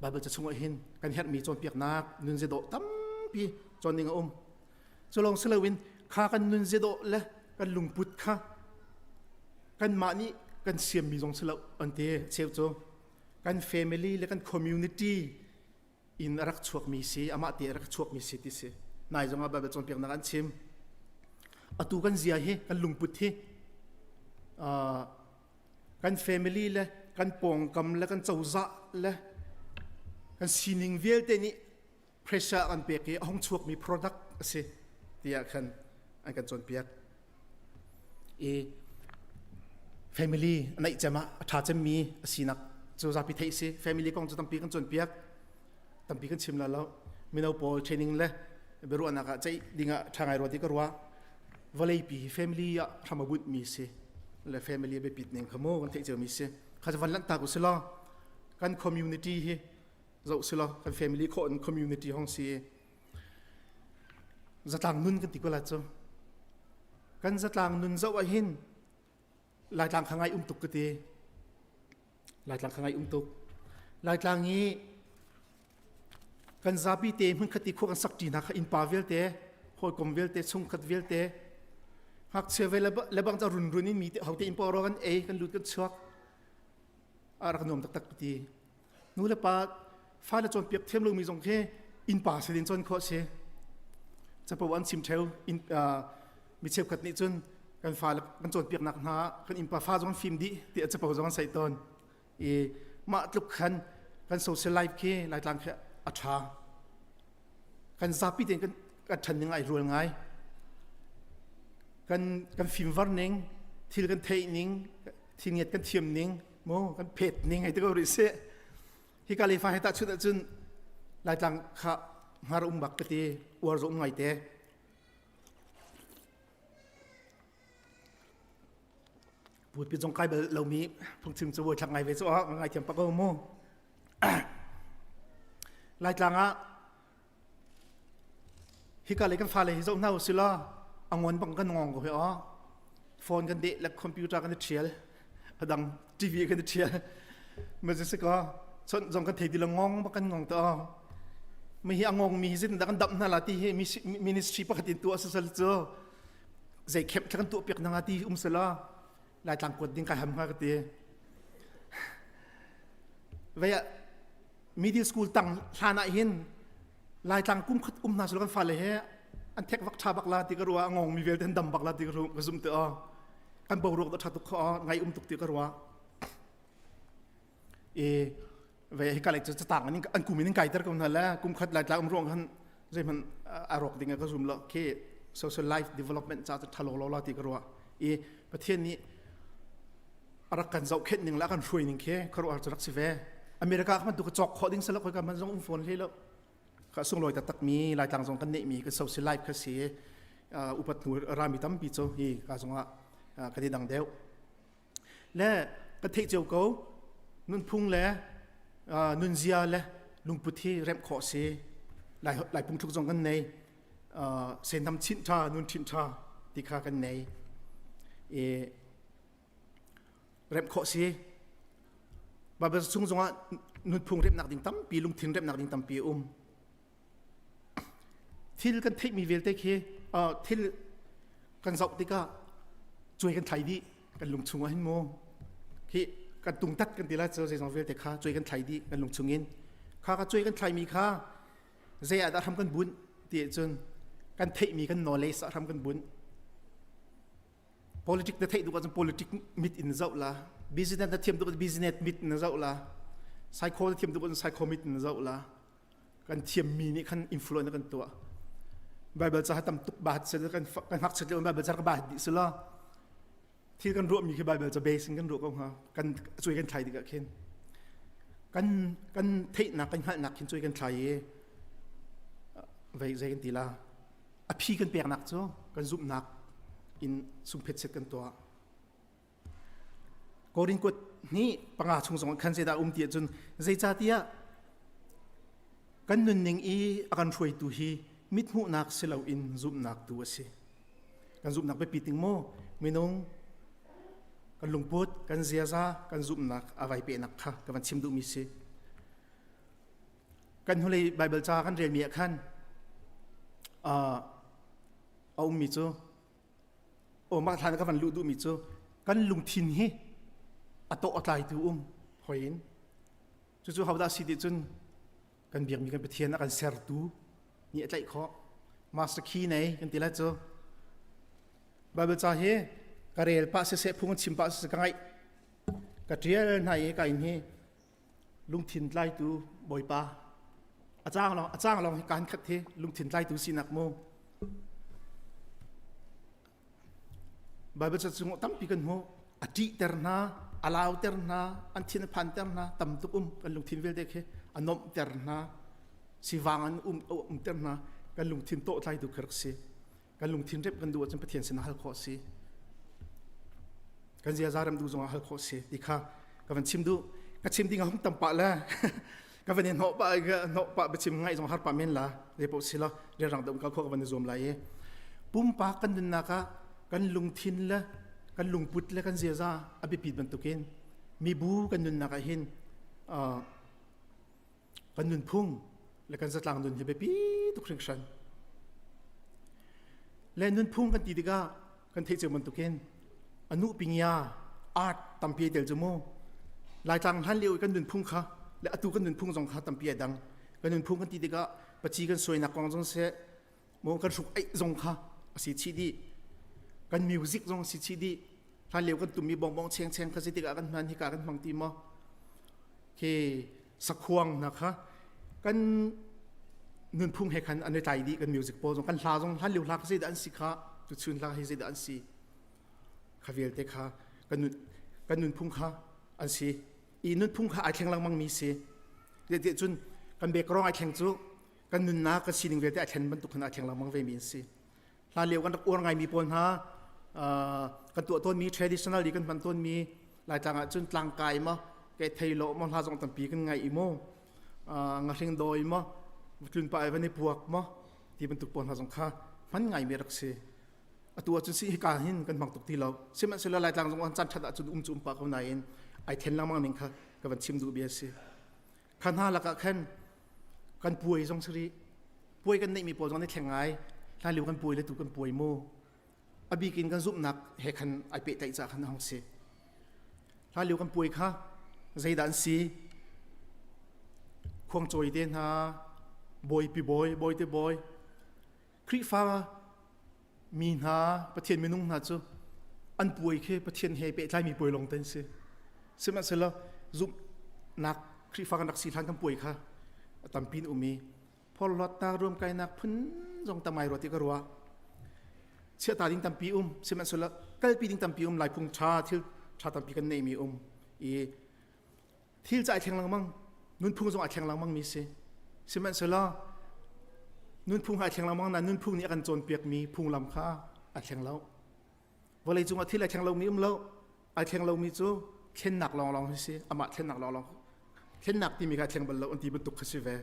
Bible ca chungah hin kan herhmi cawnpiaknak nunzia dawh tampi cawn ding a um cu lawng si loin kha kan nunzia dawh le kan lungput kha kanmah nih kan siammi zong si lo an ti cheu cu kan family le kan community in a rak chuakmi si amah te a rak chuakmi si ti si nai zongah Bible cawnpiaknak an chim atu kan zia hi kan lungput hi kan family le kan pawngkam le kan cozah le kan sining vialte nih pressure kan pek i a hung chuakmi product a si tiah khan an kan cawnpiak i family a naih cem ah a ṭha cemmi a sinak cu zapi theih si family kong cu tampi kan cawnpiak tampi kan chim la lo mino pawl training le biaruahnak ah ceih dingah ṭha ngai rua ti ka ruah vawleipi hi family ah hram a bunhmi si le family a biapit ning kha mu kan theih ciomi si kha cu van lanh tak u si law kan community hi zoh si law kan family khawh in community hong si Zatlang nun kan ti ko la cu. Kan zatlang nun zoh ah hin Laitlang kha ngai um tuk ka ti. Laitlang kha ngai um tuk. Laitlang i kan zapi te hmunkhat i khua kan sak ṭi hna kha innpa vialte, hawikom vialte, chungkhat vialte, ngakchia ve le bang ca runrun in mi te hote innpa ro kan ei, kan lut kan chuak. A rak nuam taktak ka ti. Nu le pa fale cawnpiak thiam lomi zong khi innpa sin in cawn khawh si. Capo an chim theo. Mi cheukhat nih cun kan fale kan cawnpiaknak hna kan innpa fa zong an fim dih ti a capo zong an saih tawn. I mah tluk khan kan social life khi Laitlang khi a ṭha. Kan zapi tein kan kan ṭhan ning ai rual ngai. Kan kan fimvar ning, thil kan theih ning, thil ngiat kan thiam ning, mu kan phet ning hei ti ko rih sih. Hika le fa he tahchunh ahcun Laitlang kha hngar um bak ka ti, uar zong um ngai te. Pulpit zong kai bal lomi phungchim cu thlak ngai ve cu ah ngai thiam pak ko mu. Laitlang ah hika le kan fale hi zoh hna usih law a ngon bang kan ngong ko hi aw. Phone kan deh le computer kan i ṭhial, a dang TV kan i ṭhial. Ma si ka chon zong kan thei ti lo ngong bak kan ngong ta. Mi hi a ngong mi hi zeitin dah kan damh hna la ti hi ministry pakhat in tuah sasal cu zei khep thla kan tuah piak na nga ti um sela Laitlang kuat ding kai ham hnga ka ti. Vei ah middle school tang hlan ah hin Laitlang kum khat um hna sul kan fale he an thek vak tha bak la ti ka ruah ngong mi vialte an dam bak la ti ka ru ka zum te o kan boruak da tha tuk kho ngai um tuk ti ka ruah e ve hi ka le chu tang an an kum in kai ter ko hna la kum khat Laitlang um ruang khan zeihmanh a rawk ding ka zum lo khi social life development cha tha lo lo la ti ka ruah i Pathian nih a rak kan zohkhenh ning le a kan hruai ning khi khuaruahhar cu rak si ve. America kha bantuk cawk khawh ding si lo ka man zong um fawn hlei lo. Kha sunglawi taktak mi Laitlang zong kan neih mi kan social life kha si upat hnu rami tampi cu hi ka zong ah kan i dang deuh. Le kan theih cio ko nunphung le nunzia le lungput hi remh khawh si. Lai Lai phungthluk zong kan nei. Senam chinh ṭha nun ṭhinh ṭha ti kha kan nei. I remh khawh si. Bible chung zongah nunphung remhnak ding tampi, lungthin remhnak ding tampi a um. Thil kan theihmi vialte khi thil kan zoh tikah cuai kan thlai dih kan lung chungah hin mu khi kan tungtat kan ti lai cu zeizong vialte kha cuai kan thlai dih kan lung chungin kha ka cuai kan thlaimi kha zei ah dah hram kan bunh ti ahcun kan theihmi kan knowledge ah hram kan bunh Politic na theih tuk ahcun politic mit in zoh la. Business na thiam tuk ahcun business mit in zoh la. Psycho na thiam tuk ahcun psycho mit in zoh la. Kan thiammi nih khan influence kan tuah. Bible ca tam tuk ba se kan kan ngakchiat lio Bible ca ka ba dih sila. Thil kan ruahmi khi Bible ca base in kan ruah ko hnga. Kan cuai kan thlai tikah khin. Kan kan theihnak kan hngalhnak khin cuai kan thlai i vei zei kan ti la. A phi kan peknak cu kan zumhnak in sungphetset kan tuah. Korin kut nih panga chung zong khan zeidah um ti ahcun zeicahtiah kan nunning i a kan hruaitu hi mithmuhnak si loin zumhnak tu a si. Kan zumhnak biapi ting maw minung kan lungput, kan ziaza, kan zumhnak a vai pehnak kha ka van chim duhmi si. Kan hnulei Baibal ca kan relmi ah khan a ummi cu aw mah thlan ka van luh duhmi cu kan lungthin hi a tawh a tlaitu um hoi in cucu hodah si ti cun kan biakmi kan Pathian a kan sertu nih a tlaih khawh master key nei kan ti lai cu Bible ca hi ka rel pah siseh phung chim pah siseh ka ngaih ka ṭial hna i ka in hi lungthin tlaitu Bawipa a cang lawng a cang lawng hi kaan khat hi lungthin tlaitu sinak mu Bible ca chung tampi kan hmu a ṭihter hna a lauter hna an thin a phanter hna tam tuk um kan lungthin vialte khi a nomhter hna sivang an um umter hna kan lungthin tawh tlaitu khi rak si kan lungthin rep kan duh ahcun Pathian sinah hal khawh si kan ziaza rem duh zongah hal khawh si ti kha ka van chim duh ka chim ding a hung tam pah le ka van i hnawh pah hnawh pah biachim ngaih zong har pah men la le poh si la rianrang deuh kal khawh ka van i zuam lai i pumpak kan nunnak ah kan lungthin le kan lungput le kan ziaza a biapit bantukin mibu kan nunnak ah hin kan nunphung le kan zatlang nun hi biapi tuk hringhran. Le nunphung kan ti tikah kan theih cio bantukin anu pingya art tampi tel cu mu Laitlang hlan lio i kan nunphung kha le atu kan nunphung zong kha tampi ai dang. Kan nunphung kan ti tikah paci kan suainak kong zong seh, mu kan hruk aih zong kha a si chih dih. Kan music zong si chih dih. Hlan lio kan tummi bongbong cheng cheng kha zeitik ah kan hman hika kan hmang ti maw? Khi sakhuang hna kha kan nunphung he khan an i tlai dih kan music pawl zong kan hla zong hlan lio hla kha zeidah an si kha tuchun hla hi zeidah an si kha vialte kha kan nun kan nunphung kha an si i nunphung kha ai thleng lengmang mi si te cun kan background ai thleng cu kan nunnak kan sining vialte ai thlen bantuk khan ai thleng lengmang ve mi an si hlan lio kan rak uar ngaimi pawl hna kan tuah tawnmi traditional i kan hman tawnmi laitlang ah cun tlangkai maw ke thei lo maw hla zong tampi kan ngai i mu ngahring dawi maw tlun pa ai van i puak maw ti bantuk pawl hna zong kha hman ngaimi rak si atu ahcun si hika hin kan hmang tuk ti lo sihmanhsehlaw laitlang zong an caan ṭhat ahcun um cu um pah ko nain ai then lengmang ning kha ka van chim duh bia si Kha hna lakah khan kan puai zong si rih. Puai kan neihmi pawl zong an i thleng ngai. Hlan lio kan puai le tu kan puai mu. A bik in kan zumhnak he khan ai pehtlaih caah khan a hung si. Hlan lio kan puai kha zeidah an si? Khuangcawi te hna, bawipi bawi, bawite bawi, Khrihfa mi hna, Pathian minung hna cu an puai khi Pathian he pehtlaimi puai lawng te an si. Sihmanhsehlaw zumhnak Khrihfa kan rak si hlan kan puai kha a tampi in um i phorhlawtnak ruamkainak phun zong tam ngai rua ti ka ruah. Chiahta ding tampi um, sihmanhsehlaw kalpi ding tampi um, laiphung ṭha, thil ṭha tampi kan neihmi um i thil cu ai thleng lengmang nunphung zong ai thleng lengmang mi si sihmanhsehlaw nunphung ai thleng lengmang na nunphung nih a kan cawnpiak mi phunglam kha ai thleng lo vawlei cungah thil ai thleng lomi um lo ai thleng lomi cu thlennak lawnglawng hi si amah thlennak lawnglawng thlennak timi kha thleng bal lo an ti bantuk kha si ve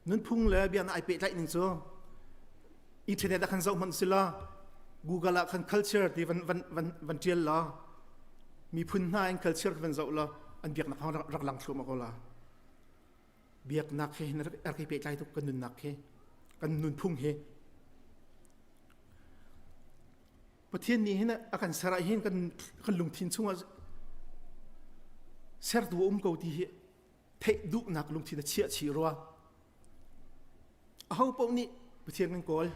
nunphung le biaknak ai pehtlaih ning cu internet ah khan zoh hmanh si la Google ah khan culture ti van van van van tial la miphun hna in culture van zoh la an biaknak hong rak lang thluahmah ko la biaknak he hin rak i pehtlai tuk kan nunnak he kan nunphung he Pathian nih hin a kan ser ah hin kan kan lungthin chungah sertu um ko ti hi theih duhnak lungthin a chiah chih rua aho paoh nih Pathian kan kawl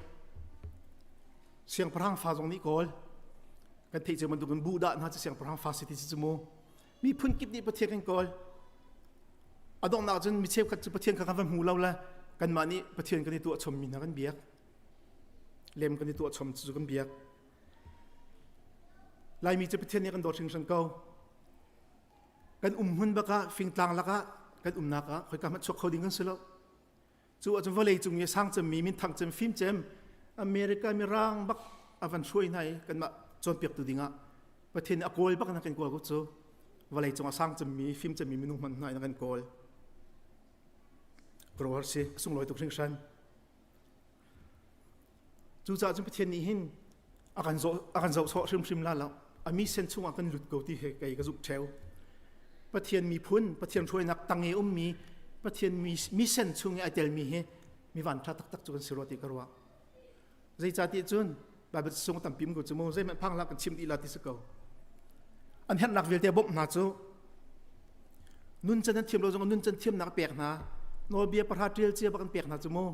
siangpahrang fa zong nih kawl kan theih cio bantukin buhdah hna cu siangpahrang fa si ti si cu mu miphun kip nih Pathian kan kawl a donghnak cun mi cheukhat cu Pathian kha kan van hmu lo le kanmah nih Pathian kan i tuah chommi hna kan biak lem kan i tuah chom cu kan biak Laimi cu Pathian nih kan dawt hringhran ko kan um hmun bak ah fingtlang lakah kan umnak ah khoika hmanh chuak kho ding kan si lo cu ahcun vawlei cung i sang cemmi minthang cem fim cem America mirang bak a van hruai hna i kanmah cawnpiaktu dingah Pathian nih a kawl bak na kan kawl ko cu vawlei cung ah sang cemmi fim cemmi minung hmanh hna in kan kawl khuaruahhar si a sunglawi tuk hringhran Cucaah cun Pathian nih hin a kan zoh a kan zoh sawh hrimhrim la lo. A mi sen chungah kan lut ko ti he kei ka zumh ṭheo. Pathian miphun, Pathian hruainak tang i ummi, Pathian mi, mi sen chung i ai telmi hi mi van ṭha taktak cu kan si rua ti ka ruah. Zeicahtiah cun Bible sung tampi um ko cu mu zeihmanh phang hlah kan chim dih la ti si ko. An herhnak vialte bawmh hna cu nun can an thiam lo zong nun can thiamnak pek hna nawlbia pahra ṭial cia bak an pek hna cu mu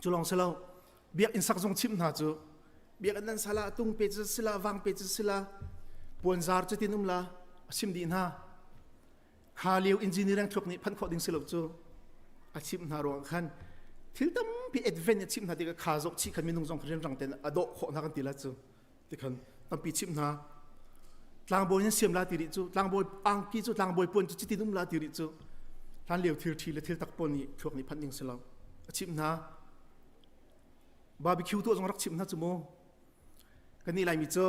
Cu lawng si lo, biakinn sak zong chimh hna cu biakinn nan sala tung pe cu sila vang pe cu sila puanzar cu tin um la a chim dih hna kha lio engineering thluak nih phanh khawh ding si lo cu a chimh hna ruang khan thil tampi advent a chimh hna tikah kha zok chih khan minung zong rianrang ten a dawh khawh hna kan ti la cu tikhan tampi chimh hna tlangbawi nan siam la ti rih cu tlangbawi angki cu tlangbawi puan cu chitin um la ti rih cu hlan lio thil ṭhi le thil tak pawl nih thluak nih phanh ding si lo a chimh hna barbecue tuah zong rak chimh hna cu mu kan nih laimi cu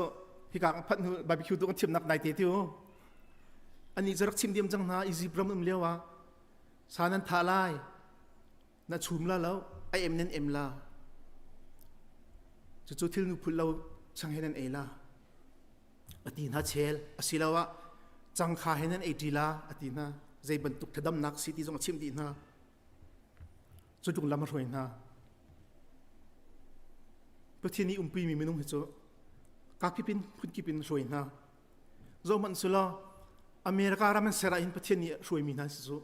hika kan phanh hnu barbecue tuah kan thiamnak nai te tiu ani cu rak chim diam cang hna Egypt ram um lio ah sa nan thah lai na chum la lo a em nan em la cucu thil nu phul lo chang he nan ei la a ti hna chel asiloah cangkha he nan ei ṭi la a ti hna zei bantuk thadamnak si ti zong a chimh dih hna cu tluk lam a hruai hna Pathian nih umpi mi minung hi cu kakip in phunkip in hruai hna zohhmanh sulaw America ram an ser ah hin Pathian nih hruaimi hna an si cu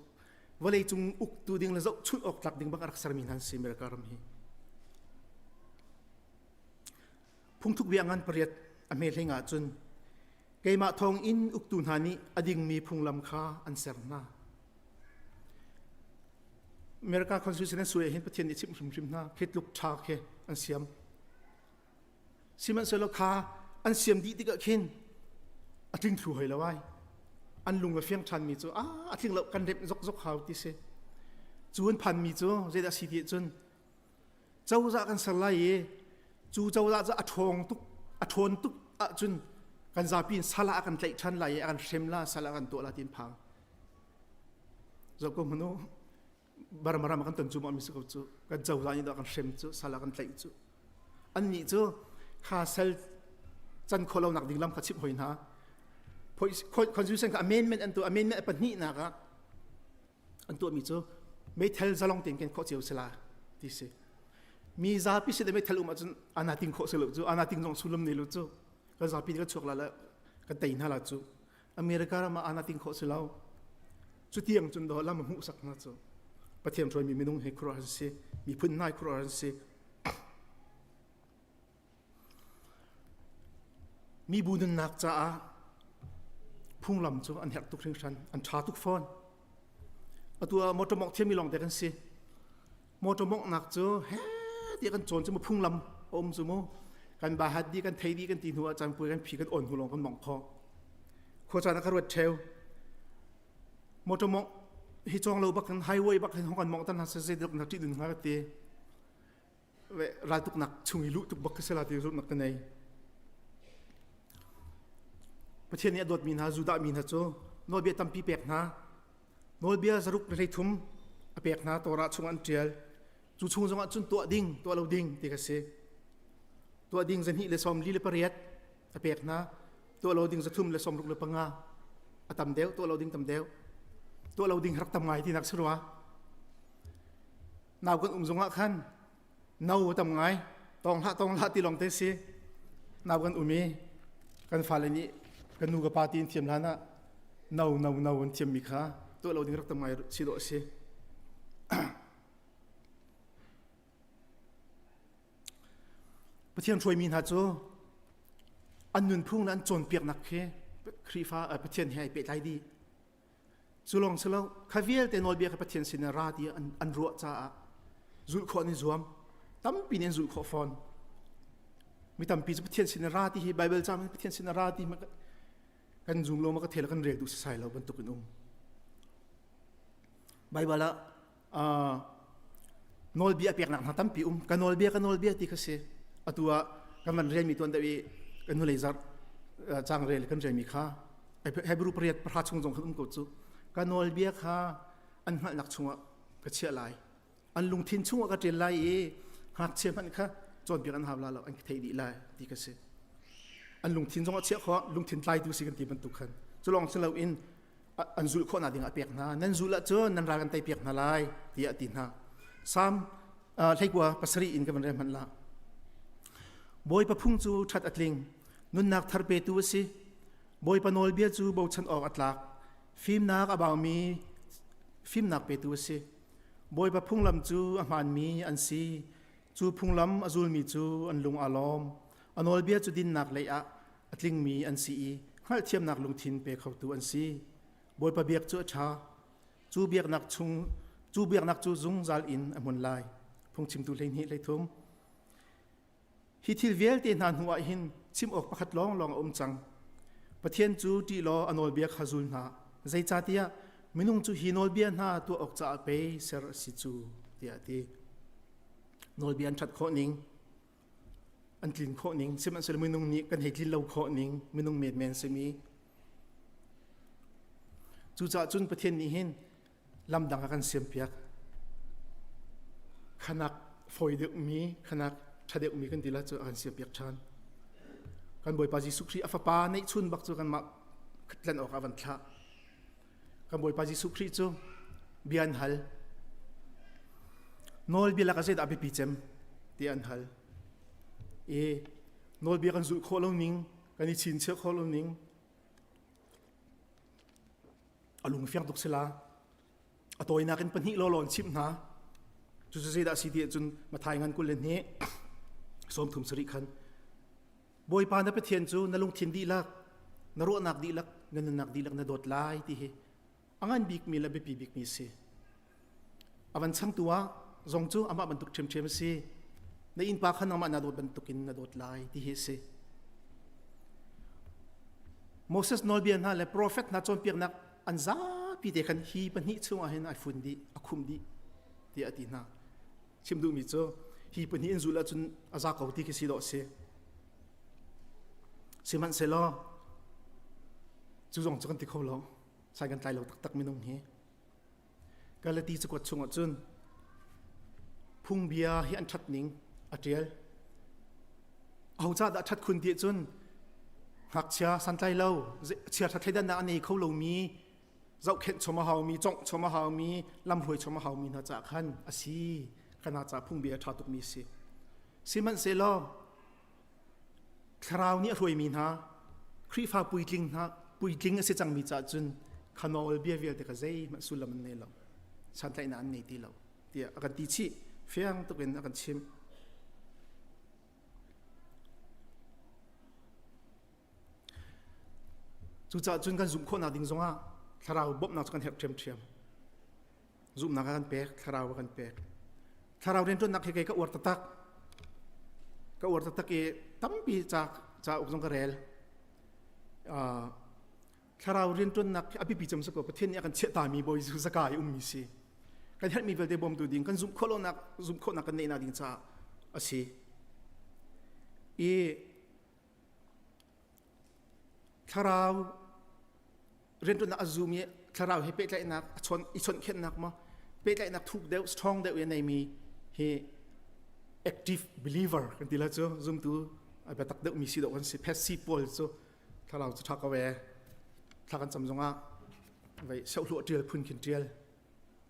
vawleicung uktu ding le zohchunh awk tlak ding bak a rak sermi hna an si America ram hi. Phungthuk bia ngan pariat a hme hleng ahcun keimah thawng in uktu hna nih a dingmi phunglam kha an ser hna. America Constitution an suai hin Pathian nih chimh hrimhrim hna khi tluk ṭha khi an siam. Sihmanhsehlaw kha an siam dih tikah khin a tling thlu hoi lo ai. An lung a fiang ṭhanmi cu a a tling lo kan remh zokzok hau ti si. Cu an phanmi cu zeidah si ti ahcun cozah kan ser lai i cu cozah cu a ṭhawng tuk a ṭhawn tuk ahcun kan zapi in sal ah a kan tlaih ṭhan lai i a kan hrem la sal ah kan tuah la ti an phang. Zoh ko hmanh u Burma ram ah kan ton cu mi si ko cu kan cozah nih dah kan hrem cu sal ah kan tlaih cu annih cu kha sal can khawh lonak ding lam kha chimh hoi hna constitution kha amendment an tuah amendment a pahnihnak ah an tuahmi cu meithal zalong tein ken khawh cio si la ti si mi zapi si meithal um ahcun ana ting khawh si lo cu ana ting zong sullam nei lo cu kan zapi kan chuak la le kan tei hna la cu America ram ah ana ting khawh si lo cu tiang cun do lam hmuh sak hna cu Pathian hruaimi minung he khuaruah an si miphun hna khuaruah an si Mibu nunnak caah phunglam cu an herh tuk hringhran, an ṭha tuk fawn. Atu ah motor mawngh thiammi lawngte kan si. Motor mawnghnak cu he tiah kan cawn cu mu phunglam a um cu mu. Kan bahat dih, kan thei dih kan ti hnu ah caan puai kan phi kan on hnu lawng kan mawngh khawh. Khua caan ah ka ruat ṭheu. Motor mawngh hi cawng lo bak kan highway bak hin hong kan mawngh tan hna seh zei nak ṭih dun hnga ka ti. Raltuknak chung i luh tuk bak ka si la ti zumhnak ka nei. Pathian nih a dawtmi hna Judah mi hna cu nawlbia tampi pek hna. Nawlbia zaruk le hleithum a pek hna Torah chung an ṭial. Cu chung zongah cun tuah ding, tuah lo ding ti ka si. Tuah ding 248 a pek hna. Tuah lo ding 365 a tam deuh, tuah lo ding tam deuh. Tuah lo ding rak tam ngai tinak si rua. Nau kan um zongah khan no tam ngai tawng hlah tawng hlah ti lawng te si nau kan um i kan fale nih kan nu ka pa ti in thiam hlan ah no no no an thiammi kha tuah lo ding rak tam ngai si dawh a si. Pathian hruaimi hna cu an nunphung le an cawnpiaknak khi Khrihfa Pathian he ai pehtlai dih. Cu lawng si lo, kha vialte nawlbia kha Pathian sin ra ti an, an ruah caah zulh khawh an i zuam. Tampi nih an zulh khawh fawn. Mi tampi cu Pathian sin ra ti hi Bible ca Pathian sin ra ti kan zum lo ma ka thel kan rel duh sasai lo bantuk in um. Bible ah nawlbia peknak hna tampi um. Ka nawlbia ka nawlbia ti kha si. Atu ah kan van relmi tuan deuh i kan hnulei zarh cang rel kan relmi kha Hebrew pariat pahra chung zong khan um ko cu. Ka nawlbia kha an hngalhnak chungah ka chiah lai. An lungthin chungah ka ṭial lai i ngakchia hmanh kha cawnpiak an hau la lo an thei dih lai ti ka si. An lungthin zong a chiah khawh lungthin tlaitu si kan ti bantuk khan. Cu lawng si loin an zulh khawhnak ding ah a pek hna. Nan zulh ahcun nan ral kan tei piak hna lai tiah a ti hna. Salm 19 pasarih in ka van rel hmanh la. Bawipa phung cu ṭhat a tling, nunnak thar petu a si. Bawipa nawlbia cu bochan awk a tlak. Fimnak a baumi fimnak petu a si. Bawipa phunglam cu a hmaanmi an si. Cu phunglam a zulmi cu an lung aa lawm. A nawlbia cu dinnak lei ah a tlingmi an si i hngalhthiamnak lungthin pe khotu an si. Bawipa biak cu a ṭha. Cu biaknak chung cu biaknak cu zungzal in a hmun lai. Phungchimtu 12 13 Hi thil vialte hna hnu ah hin chim awk pakhat lawnglawng a um cang. Pathian cu ṭih law a nawlbia kha zul hna. Zeicahtiah minung cu hi nawlbia hna tuah awk caah pei ser a si cu, tiah a ti. Nawlbia an ṭhat khawh ning, an tlin khawh ning, sihmanhsehlaw minung nih kan hei tlin lo khawh ning, minung menmen simi. Cucaah cun Pathian nih hin lamdang a kan siampiak. Khanak fawi deuhmi, khanak ṭha deuhmi kan ti la cu a kan siampiak ṭhan. Kan Bawipa Jesuh Khrih a fapa neihchun bak cu kanmah tlanh awk ah van thlah. Kan Bawipa Jesuh Khrih cu bia an hal. Nawlbia lak ah zeidah a biapi cem ti an hal. I nawlbia kan zulh khawh lo ning, kan i chinchiah khawh lo ning, a lung fiang tuk sila a tawinak in pahnih lawlaw an chimh hna cucu zeidah a si ti ahcun Mathai ngan 22 30 khan. Bawipa na Pathian cu na lungthin dihlak, na ruahnak dihlak, na nunnak dihlak na dawt lai ti hi a ngan bikmi le biapi bikmi a si. A van changtu ah zong cu amah bantuk ṭhiamṭhiam a si. Na innpa kha nangmah na dawt bantukin na dawt lai ti hi a si. Moses nawlbia hna le profet hna cawnpiaknak an zapi te khan hi pahnih chungah hin ai fun dih, a khum dih tiah a ti hna. Chim duhmi cu hi pahnih in zulh ahcun a za ko ti khi si dawh a si. Sihmanhsehlaw cu zong cu kan ti kho lo. Sai kan tlai lo taktak minung hi. Galati cakuat chungah cun phungbia hi an ṭhat ning a ṭial. Aho ca dah ṭhat khun ti cun ngakchia santlai lo, chiaṭha thleidannak a nei kho lomi, zohkhenh chom a haumi, congh chom a haumi, lamhruai chom a haumi hna caah khan a si. Kana ca phungbia a ṭha tukmi a si. Sihmanhsehlaw Thlarau nih a hruaimi hna Khrihfa puitling hna puitling a si cangmi caah cun kha nawlbia vialte kha zeihmanh sullam an nei lo santlaihnak an nei ti lo tiah a kan ti chih fiang tuk in a kan chimh. Cucaah cun kan zumh khawhnak ding zongah thlarau bawmhnak cu kan herh ṭhiamṭhiam. Zumhnak a kan pek, thlarau a kan pek. Thlarau rianṭuannak hi kei ka uar taktak. Ka uar taktak i tampi ca cauk zong ka rel. Uh, thlarau rianṭuannak hi a biapi cem si ko. Pathian nih a kan chiahtami Bawi Jesuh zaka i ummi si. Kan herhmi vialte bawmtu ding, kan zumh khawh lonak, zumh khawhnak kan neihnak ding caah a si. I Thlarau rianṭuannak a zum i thlarau he pehtlaihnak a chawn i chawnhkhenhnak maw pehtlaihnak thuk deuh strong deuh i a neimi hi active believer kan ti la cu zumtu a biatak deuh mi si dawh kan si passive pawl cu thlarau cu ṭha ko ee thla kan cam zongah vei sohluah ṭial phun khin ṭial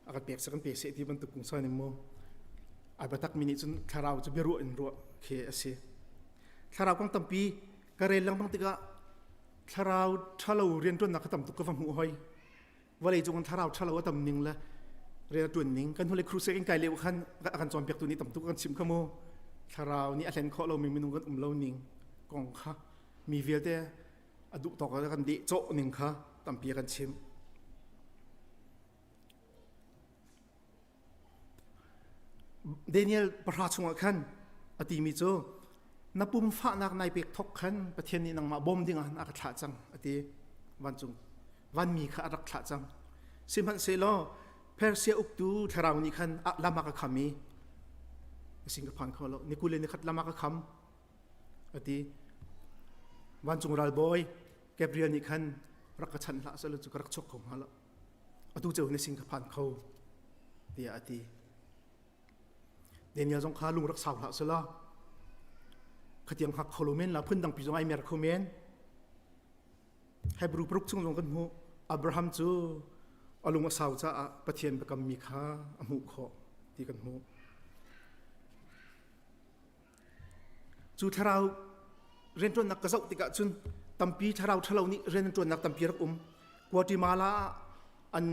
a kan pek kan pek seh ti bantuk kung san in mu ai batak mi nih cun thlarau cu biaruah in ruah khi a si thlarau kong tampi ka rel lengmang tikah thlarau ṭhalo rianṭuannak ka tam tuk ka va hmuh hoi vawlei cung thlarau ṭhalo a tam ning le rian a ṭuan ning kan hnulei crusade in kai lio khan a kan cawnpiaktu nih tam tuk kan chim kha mu thlarau nih a hlen khawh lomi minung kan um lo ning kong kha mi vialte a duh tawk kan deh cawh ning kha tampi a kan chim Daniel pahra chungah khan a timi cu na pum fahnak nai pek thok khan Pathian nih nangmah bawm dingah a ka thlah cang a ti vancung vanmi kha a rak thlah cang sihmanhsehlaw Persia uktu thlarau nih khan lam a ka kham i sin ka phan kho lo ni kul le ni khat lam a ka kham a ti vancung ralbawi Gabriel nih khan rak ka chanh hlah selaw cu ka rak chuak kho hnga lo atu ceu na sin ka phan kho tiah a ti Daniel zong kha lung rak sau hlah selaw khatiang hak kho lo men la phun dang pi zong ai mer kho men Hebrew paruk chung zong kan hmuh Abraham cu a lung a sau caah Pathian biakammi kha a hmuh khawh ti kan hmuh Cu thlarau rianṭuannak ka zoh tikah cun tampi thlarau ṭhalo nih rian an ṭuannak tampi rak um. Guatemala ah an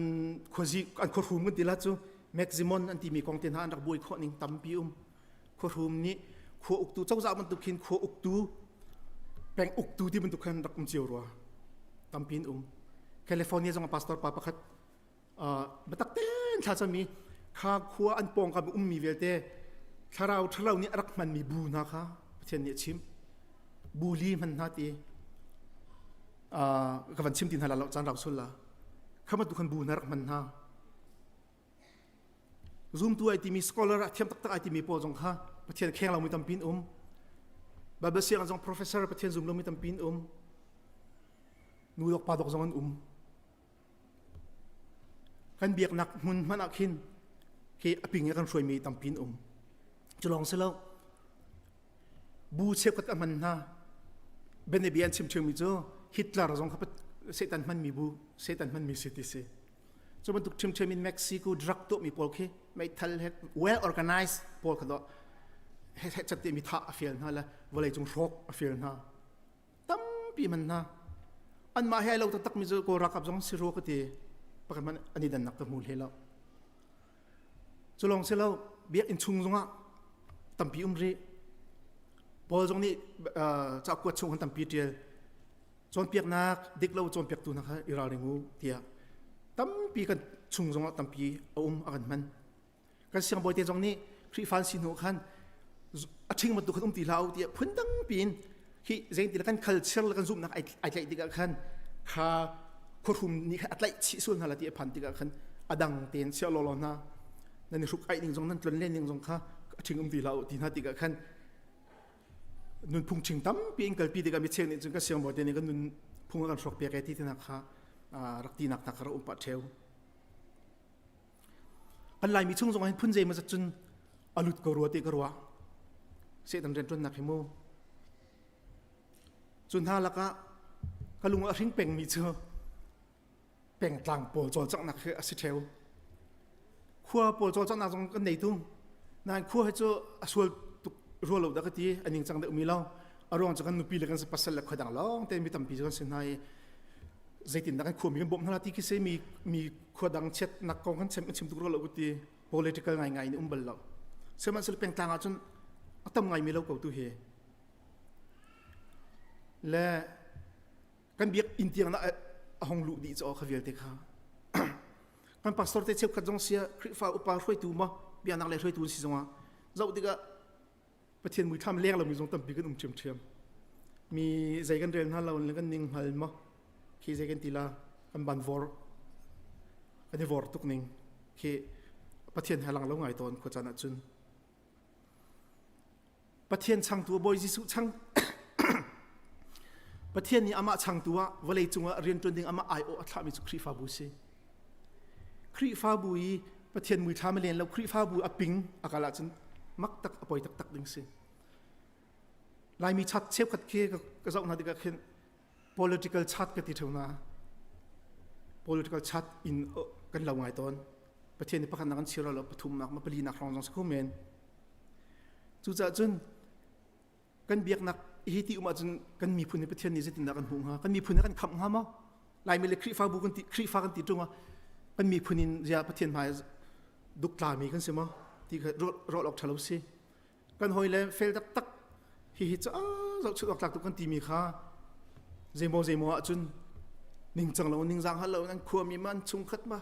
khuazi an khuahrum kan ti la cu Maximon an timi kong te hna an rak buai khawh ning tampi um. Khuahrum nih khua uktu cozah bantuk khin khua uktu peng uktu ti bantuk khan rak um cio rua. Tampi in um. California zong ah pastor pa pakhat biatak tein thlacam i kha khua an pawngkam i ummi vialte thlarau ṭhalo nih a rak hmanmi bu hna kha Pathian nih a chim bu li hman hna ti ka van chim ti hna la lo caan rau sul la kha bantuk khan bu hna rak hman hna zumtu ai timi scholar a thiam taktak ai timi pawl zong kha Pathian kheng lomi tampi in um Bible siang zong professor Pathian zum lomi tampi in um nu dok pa dok zong an um Kan biaknak hmun hmanh ah khin khi a ping i kan hruaimi tampi an um. Cu lawng si lo. Bu cheukhat a hman hna. Bianabia an chim ṭheumi cu Hitler zong kha Satan hmanmi bu, Satan hmanmi si ti si. Cu bantuk ṭhiamṭhiam in Mexico drug tuahmi pawl khi meithal he well organized pawl kha dawh he he te mi thah a fial hna le vawleicung hrawk a fial hna. Tampi man hna. Anmah he ai lo taktakmi cu Kawl ralkap zong si rua ka ti. Pakhat hmanh an i dannak ka hmu hlei lo. Cu lawng si lo, biakinn chung zongah tampi um rih. Paul zong nih cakuat chung han tampi ṭial cawnpiaknak dik lo cawnpiaktu hna kha i ralring u tiah tampi kan chung zongah tampi a um a kan hman. Kan siangbawi te zong nih Khrihfa an si hnu khan a ṭhing bantuk khan um ti hlah u tiah phundang piin hi zeiti le kan culture le kan zumhnak ai tlaih tikah khan kha khuahrum nih khan a tlaih chih sual hna la ti a phan tikah khan a dang tein siah lawlaw hna nan i hruk aih ning zong nan tlon len ning zong kha a ṭhing um ti hlah u ti hna tikah khan nunphung ṭhing tampi in kalpi tikah mi cheu nih cun ka siangbawi te nih kan nunphung a kan hrawk piak e ti tinak kha rak tinak hna kha rak um pah ṭheu. Kan Laimi chung zong hin phun zeimawzat cun a lut ko rua ti ka ruah. Satan rianṭuannak hi mu. Cu hna lakah ka lung a hring pengmi cu pengtlang pawl cawlcanghnak hi a si ṭheu. Khua pawl cawlcanghnak zong kan nei tung. Nain khua hi cu a sual tuk rua lo dah ka ti, a ningcang deuh mi lo. A ruang cu kan nupi le kan pasal le khua dang lawng te mi tampi cu kan si hna i zeitindah kan khuami kan bawmh hna ti khi si mi mi khua dang chiatnak kong kan chim chim tuk rua lo ka ti political ngaingai in um bal lo sihmanhsehlaw pengtlang ahcun a tam ngai mi lo ko tu hi le kan biak inn tiang na a hong luh dih caw kha vialte kha kan pastor te cheukhat zong sia Khrihfa upa hruaitu ma biaknak le hruaitu si zongah zoh tikah Pathian muithlam leng lomi zong tampi kan um ṭhiamṭhiam. Mi zei kan rel hna lo le kan ning hngal maw? Khi zei kan ti la kan ban vor kan i vor tuk ning khi Pathian he lang lo ngai tawn khua caan ahcun. Pathian changtu Bawi Jesuh chang Pathian nih amah changtu ah vawlei cungah rian ṭuan ding amah aiawh a thlahmi cu Khrihfabu si. Khrihfabu i Pathian muithlam a len lo Khrihfabu a ping a kal ahcun mak tak a poi taktak ding si. Laimi chat cheukhat khi ka zoh hna tikah khin political chat ka ti ṭheo na. Political chat in kan lo ngai tawn. Pathian nih pakhatnak an chir lo pathumnak ma palinak hrawng zong si kho men. Cucaah cun kan biaknak hi ti um ahcun kan miphun hi Pathian nih zeitindah kan hmuh hnga kan miphun hi kan khamh hnga maw Laimi le Khrihfabu kan ti Khrihfa kan ti ṭung ah kan miphun in zia Pathian hmai duk tlami kan si maw ti kha ruah awk ṭha lo si kan hawi le fel taktak hi hi cu zohchunh awk tlak tuk kan timi kha zeimaw zeimaw ahcun ningcang lo ningzang hal lo an khuami ma an chungkhat ma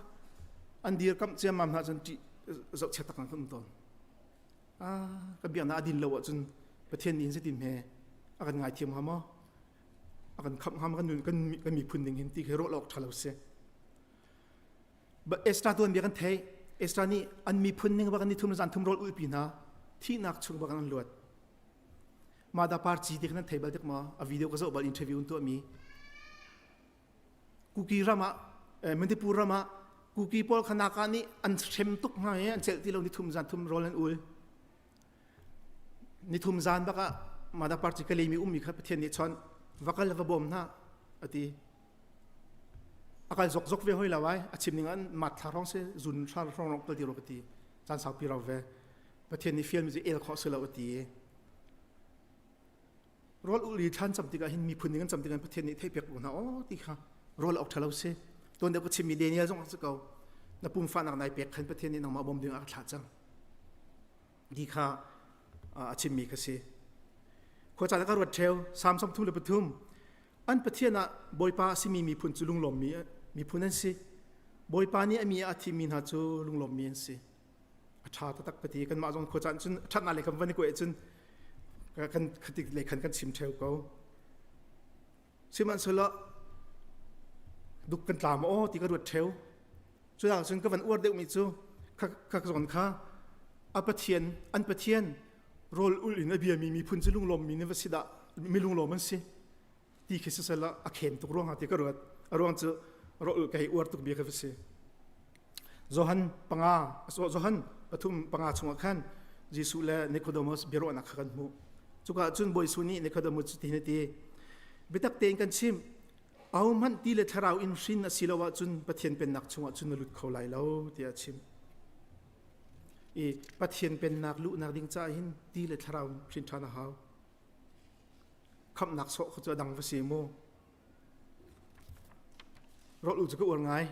an dirkamh ciammam hna cun ṭih zohchia tak kan um tawn ka biaknak a din lo ahcun Pathian nih zeitin hme a kan ngaithiam hnga maw a kan khamh hnga maw kan nun kan kan miphun ning hin ti khi ruah awk ṭha lo si Esther tuan bia kan thei Esther nih an miphun ning bak ni thum zan thum rawl ulpi hna thihnak chung bak an luat Mada par ci ti kan thei bal tik ma a video ka zoh bal interview an tuah mi Kuki ram ah Manipur ram ah Kuki pawl kha naka nih an hrem tuk hna i an celh ti lo nithum zan thum rawl an ul. Nithum zan bak ah Mada Party ka leimi ummi kha Pathian nih chon va kal va bawm hna ati. A kal zok zok ve hoi lo ai a chim ning an mat thla rong se zun hra rong rong kal ti ro ka ti caan saupi rau ve Pathian nih fial mi cu el khawh si lo ati. Rawl ul i thlan cam tikah hin miphun ning an cam tikah Pathian nih theihpiak ko hna aw ti kha rawl awk ṭhalo si. Tuan deuh ka chimmi Daniel zong a si ko. Na pumfahnak nai pek khan Pathian nih nangmah bawm ding ah a thlah cang. Ti kha a chimmi kha si. Khuacaan ka ruat ṭheo Salm 33 an Pathian ah Bawipa a simi miphun cu lunglawmmi miphun an si. Bawipa nih a mi a thimmi hna cu lunglawmmi an si. A ṭha taktak ka ti. Kanmah zong khuacaan cun ṭhatnak lei kan van i kuai cun kan khatik lei khan kan chim ṭheo ko. Sihmanhsehlaw duk kan tla maw ti ka ruat ṭheo. Cucaah cun ka van uar deuhmi cu kha zawn kha a Pathian an Pathian rawl ul in a biami miphun cu lunglawmmi nih va si dah mi lunglawm an si ti khi sisel a khen tuk ruangah ti ka ruat. A ruang cu rawl ul ka hei uar tuk bia kha va si. Johan panga Johan pathum panga chungah khan Jesuh le Nicodemus biaruahnak kha kan hmuh. Cuka cun Bawi Jesuh nih Nicodemus cu tihin a ti. Biatak tein kan chimh, ahohmanh ti le thlarau in hrin a si lo ahcun Pathian pennak chungah cun na lut kho lai lo tiah a chim. I Pathian pennak luhnak ding caah hin ti le thlarau hrin ṭhan a hau. Khamhnak sawh kha cu a dang va si mu. Rawl ul cu ka uar ngai.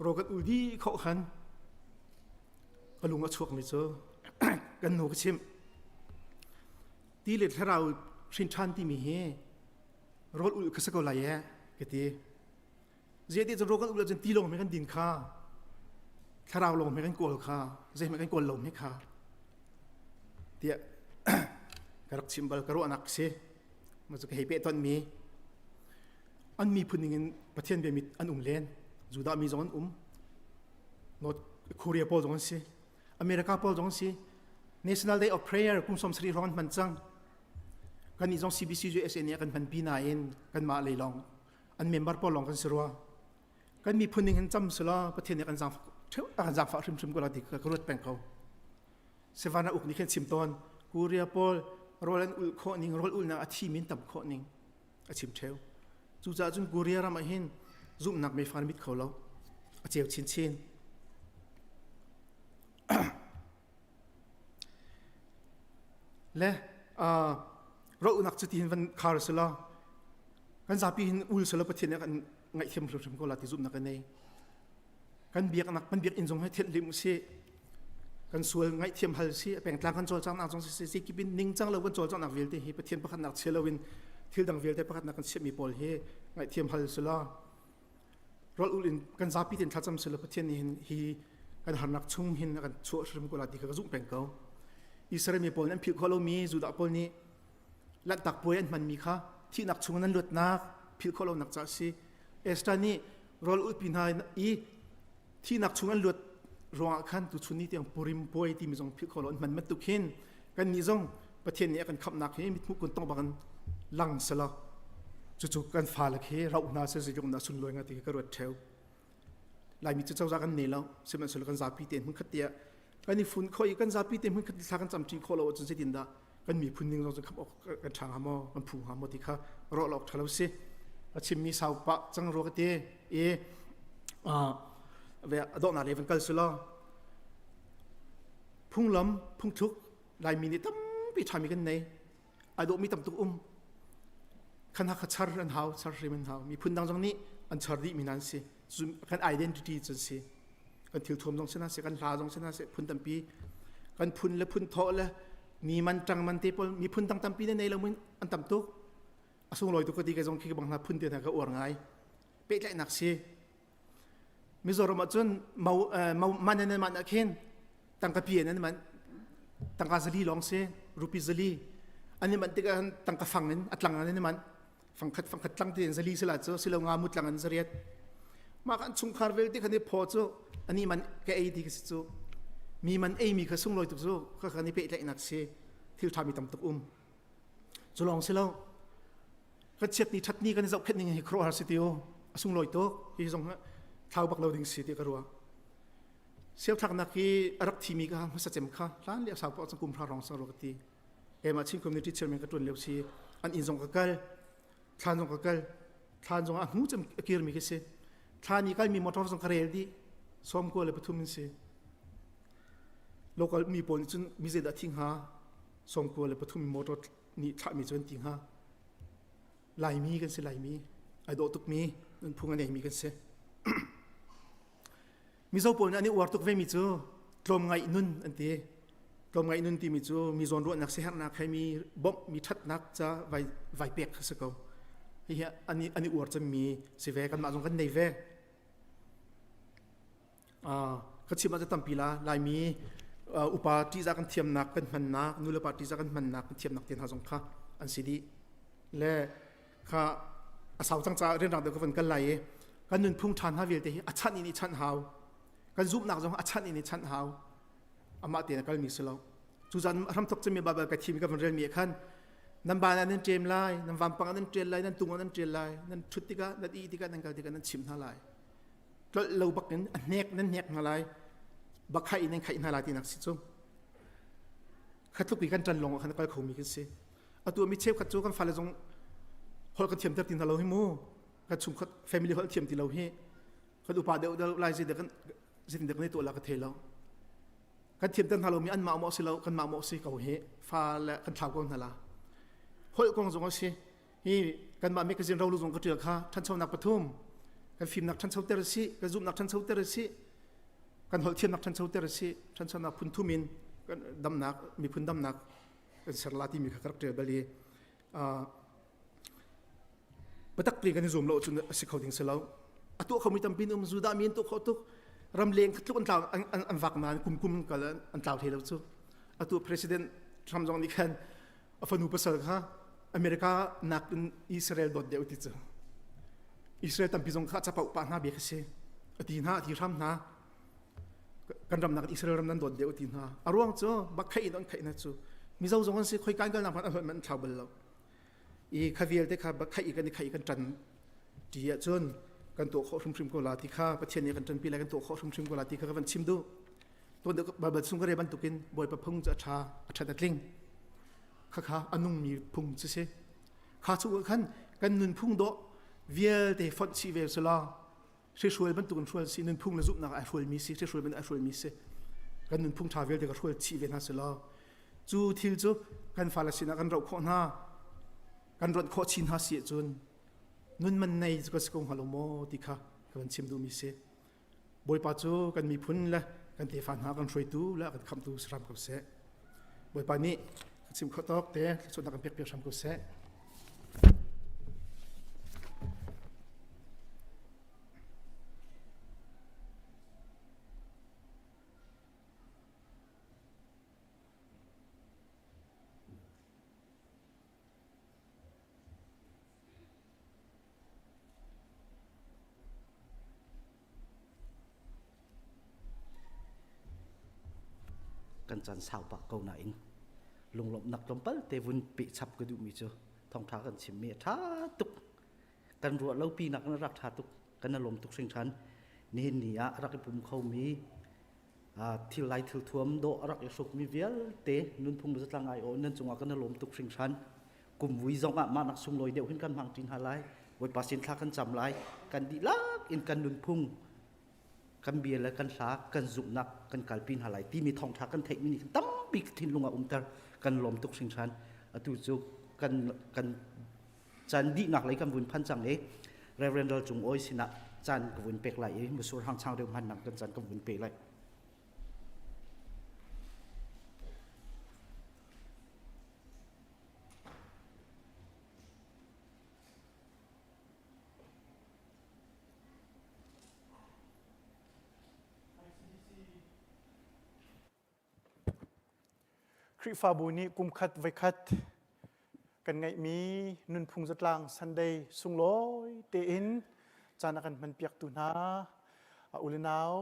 Rawl kan ul dih khawh khan ka lung a chuakmi cu kan nu ka chimh. Ti le thlarau hrin ṭhan timi hi rawl ulh kha si ko lai e ka ti. Ziah ti cun rawl kan ulh ahcun ti lawng hme kan din kha, thlarau lawng hme kan kawl kha, zeihmanh kan kawl lo hme kha. Tiah ka rak chim bal ka ruahnak si. Ma cu ka hei peh ton mi. An miphun ning in Pathian bia mit an um len. Judah mi zong an um. North Korea pawl zong an si. America pawl zong si National Day of Prayer kum 70 hrawng an hman cang. Kan nih zong CBC USA nih a kan hmanpi nain kanmah lei lawng an member pawl lawng kan si rua. Kan miphun ning hin cam sila Pathian nih kan zaangfah kan zaangfah hrimhrim ko la ti ka ruat peng ko. Savannah uk nih khan chim tawn Korea pawl rawl an ulh khawh ning rawl ulhnak a thi min tam khawh ning a chim theo. Cucaah cun Korea ram ah hin zumhnak meifar mit kho lo. A ceu chinchin. Le uh, rohnak cu ti hin van khar sila kan zapi hin ul sila Pathian nih kan ngaihthiam hrimhrim ko la ti zumhnak kan nei. Kan biaknak kan biakinn zong hi thianh lim usih. Kan sual ngaihthiam hal si pengtlang kan cawlcanghnak zong si si kip in ningcang lo kan cawlcanghnak vialte hi Pathian pakhatnak chia loin thil dang vialte pakhatnak kan chiahmi pawl hi ngaihthiam hal sila rol ul in kan zapi ten thlacam sila Pathian nih hin hi kan harnak chung hin a kan chuah hrim ko la ti kha ka zumh peng ko. Israel mi pawl nih an philh khawh lomi Judah pawl nih lanhtak puai an hmanmi kha thihnak chung nan luatnak philh khawh lonak ca a si. Esther nih rawl ulpi hna i thihnak chung an luat ruangah khan tuchun ni tiang Purim puai timi zong philh khawh lo an hman bantuk hin kan nih zong Pathian nih a kan khamhnak hi mithmuh kun tong bangin lang selaw cucu kan fale khi rauh hna seh zeitluk dah sunlawi nga ti ka ruat theo Laimi cu cozah kan nei lo sihmanhsehlaw kan zapi te hmun khat tiah kan i fun khawh i kan zapi te hmun khat thla kan camṭi khawh lo ahcun zeitin dah kan miphun ning zong cu kham awk kan ṭha hnga maw kan phu hnga maw ti kha ruah lo awk ṭha lo si a chimmi sau pah cang rua ka ti i ve a dawhnak lei van kal su law phunglam phungthluk Laimi nih tampi ṭhami kan nei ai dawhmi tam tuk um khan hakha char an hau char hrim an hau miphun dang zong nih an char dih mi nan si kan identity cu si kan thil thuam zong si na si kan hla zong si na si phun tampi kan phun le phun thawh le mi man ṭang man te pawl miphun dang tampi ne nei lo mun an tam tuk a sunglawi tuk ka ti ka zong khi ka bang hna phun te hna ka uar ngai pehtlaihnak si Mizoram ah cun mau mau man an man ah khin tangka pi an man tangka zali lawng si rupi zali an i manh tikah tangka fang in a tlang an i manh fangkhat fangkhat tlang tein zali sila cu silo nga mu tlang an zariat mah kan chungkhar vialte khan i phaw cu ani man ka ei ti ka si cu mi man ei mi kha sunglawi tuk cu kha kan i pehtlaihnak si thil ṭha mi tam tuk um cu lawng si lo kan chiat ni ṭhat ni kan i zohkhenh ning hi khuaruahhar si ti u a sunglawi tuk hi zong thlau bak lo ding si ti ka ruah siauthlaknak hi a rak thimi ka hmasa cem kha hlan le sau pah cang kum hra rong sang ro ka ti keimah Chin community chairman ka ṭuan lio si an inn zong ka kal thlan zong ka kal thlan zong a hnu cem a kirmi ka si thlan i kalmi motor zong ka rel dih 93 in si local mi pawl nih cun mi zeidah thi hnga 93 motor nih thlahmi cu an ti hnga Laimi kan si Laimi ai dawh tukmi nunphung a neimi kan si Mizo pawl nih an i uar tuk vemi cu tlawmngaih nun an ti. Tlawmngaih nun timi cu mi zawnruahnak siaherhnak he mi bawmh mi ṭhatnak ca vai, vai pek kha si ko. Hihi an i, an i uar cemmi si ve kanmah zong kan nei ve. Uh, ka chim ah tampi la Laimi uh, upa ṭihzah kan thiamnak kan hmannak nulepa ṭihzah kan hmannak kan thiamnak te hna zong kha an si dih. Le kha a sau cang caah rianrang deuh ka van kal lai i kan nunphung ṭha hna vialte hi a chanh in i chanh hau kan zumhnak zong a chanh in i chanh hau amah tein a kalmi si lo cu zan hramthok cemi Bible ka thim ka van relmi ah khan nan ban ah nan ṭem lai nan vampang ah nan ṭial lai nan tung ah nan ṭial lai nan ṭhut tikah nan ih tikah nan kal tikah nan chimh hna lai tlolh lo bak in a hnek nan hnek hna lai bakhaih in nan khaih hna lai tinak si cu khatluk i kan ṭan lawng ah khan a kal khomi kan si atu mi cheukhat cu kan fale zong holh kan thiamter ti hna lo hi mu kan chungkhat family holh thiam ti lo hi kan upa deuh deuh lai zei kan zeitin kan i tuah la ka thei lo kan thiamter hna lo mi an mah maw si lo kan mah maw si ko hi fa le kan thlau ko hna la holh kong zong a si hi kanmah magazine rolu zong ka tial kha ṭhanchonak pathum kan fimnak ṭhanchoter a si kan zumhnak ṭhanchoter a si kan holh thiamnak ṭhanchoter a si ṭhanchonak phun thum in kan damnak miphun damnak. kan ser la timi kha ka rak ṭial bal i biatak tein kan i zuam lo ahcun a si kho ding si lo. A tuah khomi tampi an um, Judah mi an tuah khawh tuk. Ramleng kha tluk an tlau an vak nain kum kum kal an tlau hlei lo cu. Atu President Trump zong nih khan a fanu pasal kha America nakin Israel dawt deuh ti cu. Israel tampi zong kha capoh pah hna bia kha si. A ti hna, a ti hram hna. Kan ram nakin Israel ram nan dawt deuh ti hna. A ruang cu bak kheih in an kheih hna cu. Mizo zong an si, khoi kan kal nak hmanh an an thlau bal lo. I kha vialte kha bak kheih kan i kheih kan ṭan ṭi ahcun kan tuah khawh hrimhrim ko la ti kha Pathian nih kan ṭanpi lai kan tuah khawh hrimhrim ko la ti kha ka van chim duh. Tuan deuh Baibal chung ka re bantukin Bawipa phung cu a ṭha, a ṭhat a tling. Khakha a nungmi phung cu si. Kha chung ah khan kan nunphung dawh vialte fonh chih ve selaw hrihrual bantukin hrual si nunphung le zumhnak ai hrualmi si hrihrual bantuk ai hrualmi si kan nunphung ṭha vialte ka hrual chih ve hna selaw cu thil cu kan fale sinah kan roh khawh hna kan ronh khawh chin hna si ahcun nun man nei cu ka si ko hnga lo maw ti kha ka van chim duhmi si Bawipa cu kan miphun le kan tefa hna kan hruaitu le kan khamhtu si hram ko seh Bawipa nih ka chim khawh tawk te thluachuahnak kan pek piak hram ko seh. Kan caan sau pah ko nain lunglawmhnak tlawmpal te vun pehchap ka duhmi cu thawngṭha kan chimmi a ṭha tuk. Kan ruah lo pinak na rak ṭha tuk. Kan i lawm tuk hringhran. Nihin ni ah a rak i pum khomi thil lai thil thuam dawh a rak i hrukmi vialte nunphung le zatlang aiawh nan cungah kan i lawm tuk hringhran. Kumvui zong ah mah nak sunglawi deuh hin kan hmang ṭi hna lai. Bawipa sin thla kan cam lai. Kan dihlak in kan nunphung kan bia le kan hla kan zumhnak kan kalpi hna lai timi thawngṭha kan theihmi nih tampi thinlung a umter kan lawm tuk hringhran atu cu kan kan caan dihnak lei kan vun phan cang i Reverend Dal Cung Awi sinah caan ka vun pek lai i musur hang chang deuh hmannak kan caan ka vun pe lai. Khrihfabu nih kumkhat voikhat kan ngeihmi nunphung zatlang Sunday sunglawi tein caan a kan hmanpiaktu hna u le nau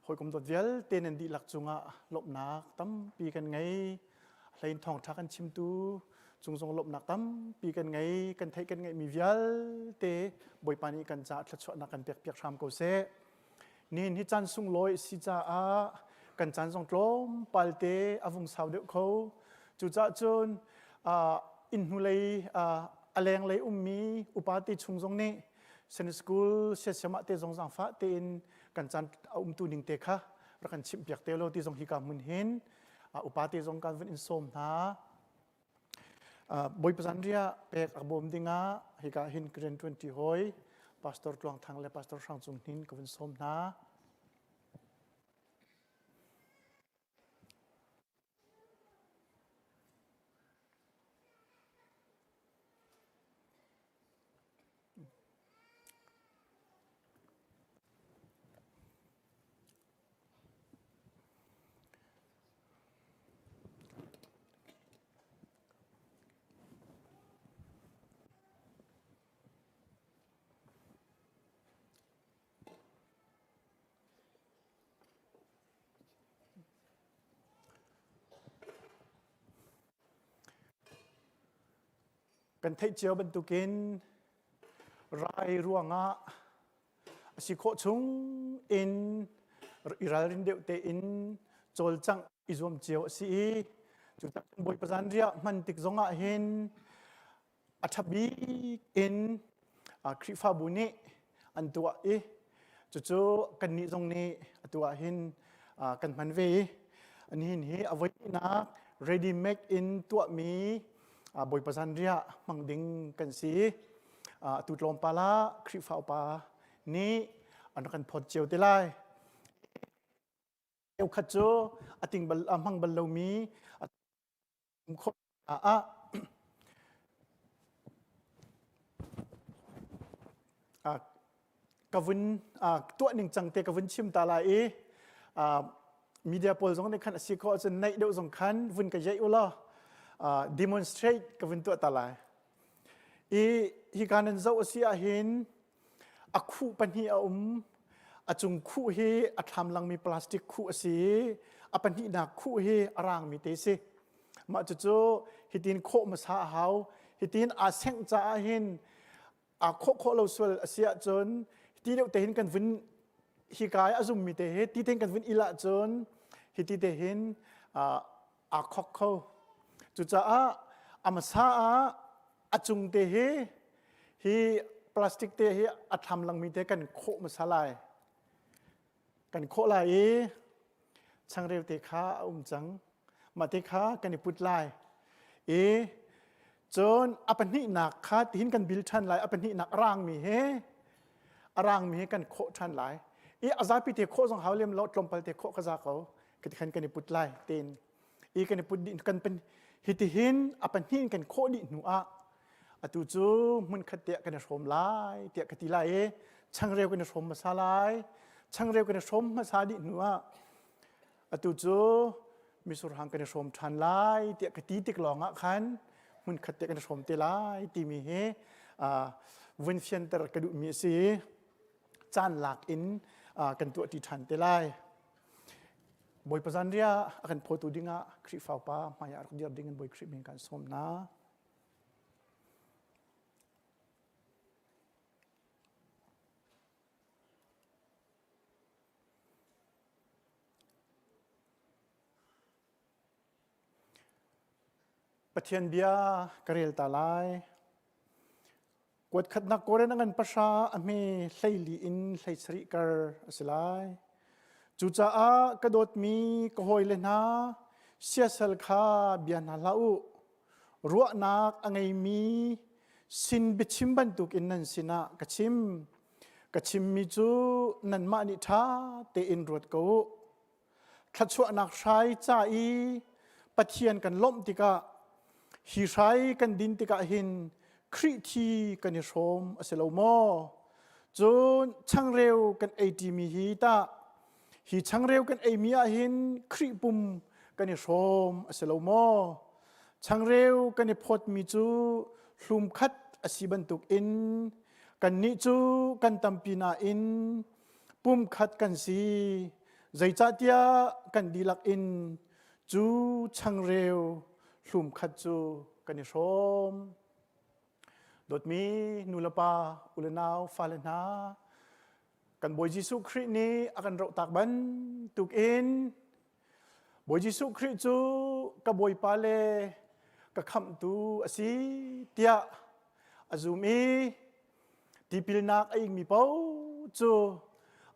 hawikom dawt vialte nan dihlak cungah lawmhnak tampi kan ngei. Hlein thawngṭha kan chimtu cung zong lawmhnak tampi kan ngei. Kan theih kan ngeihmi vialte Bawipa nih kan caah thluachuahnak kan pekpiak hram ko seh. Nihin hi caan sunglawi a si caah kan caan zong tlawmpal te a vung sau deuh kho. Cucaah cun inn hnulei a lenglei ummi upa te chung zong nih Sunday school siasiamah te zong zaangfah tein kan caan a umtu ning te kha rak kan chimhpiak te lo ti zong hika hmun hin upa te zong kan vun in sawm hna. Bawipa zanriah pek a bawm dingah hika hin ka rianṭuanṭi hawi Pastor Tluang Thang le Pastor Hrang Cung Hnin ka vun sawm hna. Kan theih cio bantukin rai ruangah A si khawh chung in i ralrin deuh tein cawlcangh i zuam cio a si i cucaah Bawipa zanriah hman tik zongah hin a ṭha bik in Khrihfabu nih an tuah i cucu kannih zong nih atu ah hin kan hman ve i nihin hi a voihnihnak ready made in tuahmi Bawipa zanriah hmang ding kan si. Atu tlawmpal ah Khrihfa upa nih an rak kan phawt cio te lai. Cheukhat cu a ting bal a hmang bal lomi a um khawh. Ah ka vun tuah ning cang te ka vun chim ta lai i media pawl zong nih khan a si khawh ahcun naih deuh zong khan vun ka jeih u law demonstrate ka vun tuah ta lai. I hika nan zoh a si ahhin a khuh pahnih a um. A cung khuh hi a thlam langmi plastic khuh a si i a pahnihnak khuh hi a rangmi te si. Mah cucu hitin khawh hmasa a hau. Hitin aa sengh caah hin aa khawh khawh lo sual a si ahcun ti deuh te hin kan vun hika i a zummi te hi ti tein kan vun il ahcun hiti te hin aa khok kho. Cucaah a hmasa ah a cung te hi hi plastic te hi a thlam langmi te kan khawh hmasa lai. Kan khawh lai i changreu te kha a um cang. Mah te kha kan i put lai. I cun a pahnihnak kha tihin kan bil ṭhan lai. A pahnihnak a rangmi he a rangmi he kan khawh ṭhan lai. I a zapi te khawh zong hau lem lo tlawmpal te khawh ka za ko. Kati khan kan i put lai tein. I kan i put dih kan pan hitihin a pahnih in kan khawh dih hnu ah atu cu hmunkhat te ah kan i hrawm lai tiah ka ti lai i changreu kan i hrawm hmasa lai. Changreu kan i hrawm hmasa dih hnu ah atu cu misurhang kan i hrawm ṭhan lai tiah ka ti tik lawng ah khan hmunkhat te kan i hrawm te lai timi hi vun fianter ka duhmi a si. Caan lak in kan tuahṭi ṭhan te lai. Bawipa zanriah a kan phawtu dingah Khrihfa upa hmaiah rak dir ding in Bawi Khrih min kan sawm hna. Pathian bia ka rel ta lai. Kuat khatnak Korin a ngan pahra a hme hleili in hlei sarih kar a si lai. Cucaah ka dawtmi ka hawile hna, siasal kha bia hna hlah u. Ruahnak a ngeimi sin biachim bantukin nan sinah ka chim. Ka chimmi cu nanmah nih ṭha tein ruat ko u. Thluachuahnak hrai ca i Pathian kan lawmh tikah hi hrai kan din tikah hin Khrih thi kan i hrawm a si lo maw? Cun changreu kan ei ṭimi hi tah hi changreu kan eimi ah hin Khrih pum kan i hrawm a si lo maw? Changreu kan i phawtmi cu hlum khat a si bantukin Kannih cu kan tampi nain pumkhat kan si. Zeicahtiah kan dihlak in cu changreu hlumkhat cu kan i hrawm. Dawtmi nulepa, ulenau, fale hna, kan Bawi Jesuh Khrih nih a kan rohtak bantukin Bawi Jesuh Khrih cu ka Bawipa le ka khamhtu a si tiah a zum i tipilnak a ingmi paoh cu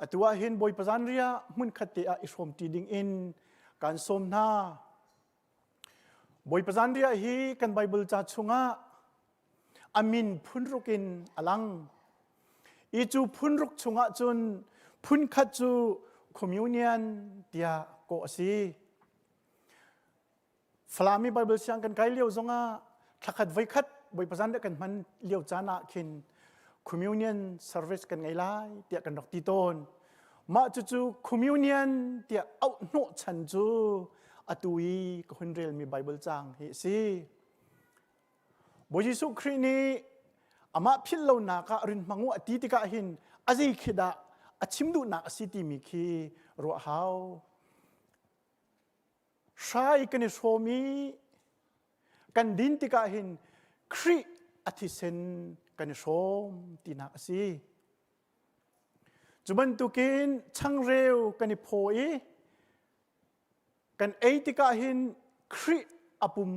atu ah hin Bawipa zanriah hmunkhat te ah i hrawmṭi ding in kaan sawm hna. Bawipa zanriah hi kan Baibal ca chungah a min phunruk in a lang. I cu phunruk chungah cun phunkhat cu communion tiah kawh a si. Falami Bible siang kan kai lio zongah thlakhat voikhat Bawipa zan kan hman lio caan ah khin communion service kan ngei lai tiah kan rak ti tawn. Mah cucu communion tiah auh hnawh chan cu atu i ka hun relmi Bible caang hi a si. Bawi Jesuh Khrih nih amah philh lonak ah rin hmang u a ti tikah hin a zei khi dah a chim duhnak a si timi khi ruah hau. Hrai kan i hrawm i kan din tikah hin Khrih a thisen kan i hrawm tinak a si. Cu bantukin changreu kan i phaw i Kan ei tikah hin Khrih a pum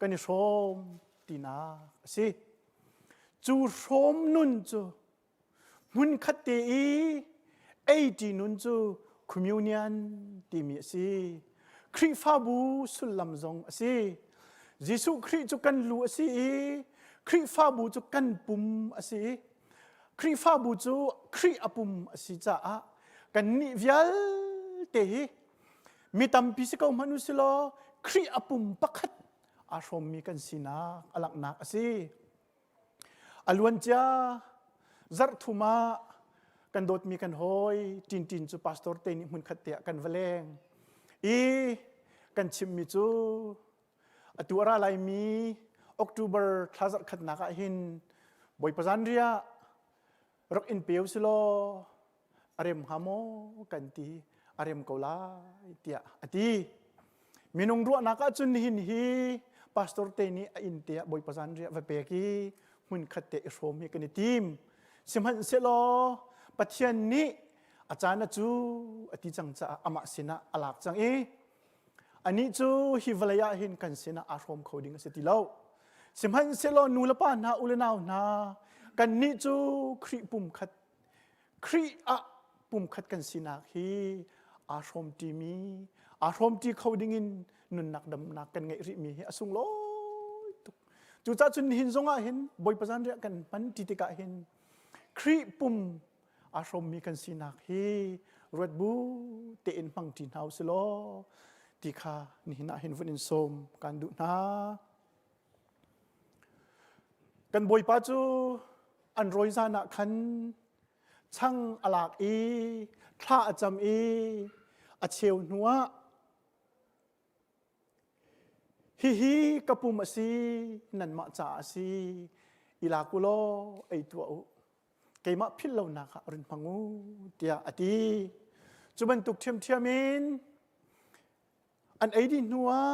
kan i hrawm tinak a si. Cu hrawm nun cu hmunkhat te i eiṭi nun cu communion timi a si. Khrihfabu sullam zong a si. Jesuh Khrih cu kan lu a si i Khrihfabu cu kan pum a si i Khrihfabu cu Khrih a pum a si caah kannih vialte hi Mi tampi si ko hmanh u si law Khrih a pum pakhat aa hrawmmi kan sinak a langhnak a si. A luancia zarh thum ah kan dawtmi kan hawi Tintin cu pastor te nih hmunkhat te ah kan va leng i kan chimmi cu atu a ra laimi October thla zarh khatnak ah hin Bawipa zanriah rak in pe usilaw a rem hnga maw kan ti, a rem ko lai tiah a ti. Minung ruahnak ahcun nihin hi pastor te nih a inn te ah Bawipa zanriah va pek i hmun khat te i hrawm hi kan i tim. Sihmanhsehlaw Pathian nih a caan a cu a ti cang caah amah sinah a lak cang i anih cu hi vawlei ah hin kan sinah aa hrawm kho ding a si ti lo. Sihmanhsehlaw nu le pa hna, u le nau hna, kannih cu Khrih pum khat Khrih ah pumkhat kan sinak hi aa hrawmṭimi, aa hrawmṭi kho dingin nunnak damnak kan ngeih rihmi hi a sunglawi tuk. Cucaah cun nihin zongah hin Bawipa zanriah kan hman ti tikah hin Khrih pum aa hrawmmi kan sinak hi ruat bu tein hmangṭi hna usih law ti kha nihin ah hin vun in sawm kan duh hna. Kan Bawipa cu an rawi zan ah khan chang a lak i thla a cam i a cheu hnuah hihi ka pum a si, nanmah caah a si, i lak u law ei tuah u, keimah philh lonak ah run hmang u, tiah a ti. Cu bantuk ṭhiamṭhiam in An ei dih hnuah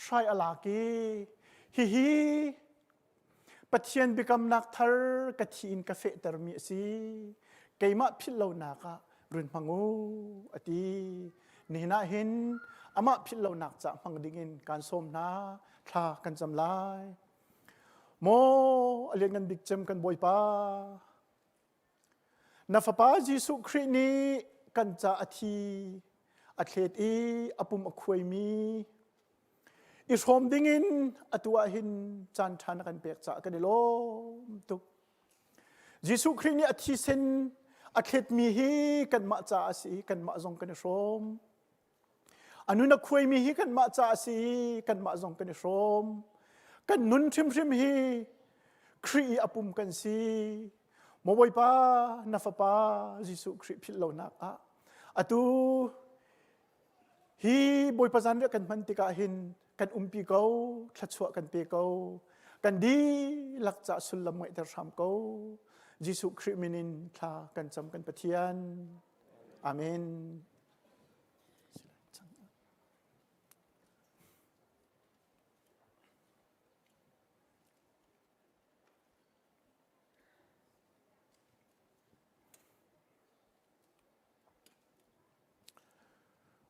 hrai a lak i hihi Pathian biakamnak thar ka thi in ka fehtermi a si. Keimah philh lonak ah run hmang u a ti. Nihin ah hin amah philh lonak ca hmang dingin kaan sawm hna, thla kan cam lai. Maw a lianngan bik cem kan Bawipa, Na Fapa Jesuh Khrih nih kan ca a thi a thlet i a pum a khuaimi i hrawm dingin atu ah hin caan ṭha na kan pek caah kan i lawm tuk. Jesuh Khrih nih a thisen a thletmi hi kanmah caah a si i kanmah zong kan i hrawm. A nun a khuaimi hi kanmah ca a si i kanmah zong kan i hrawm. Kan nun hrimhrim hi Khrih i a pum kan si. Maw Bawipa, na Fapa Jesuh Khrih philh lonak ah atu hi Bawipa zanriah kan hman tikah hin kan umpi ko, thluachuah kan pe ko, kan dihlak ca sullam ngeihter hram ko. Jesuh Khrih min in thla kan cam kan Pathian. Amen.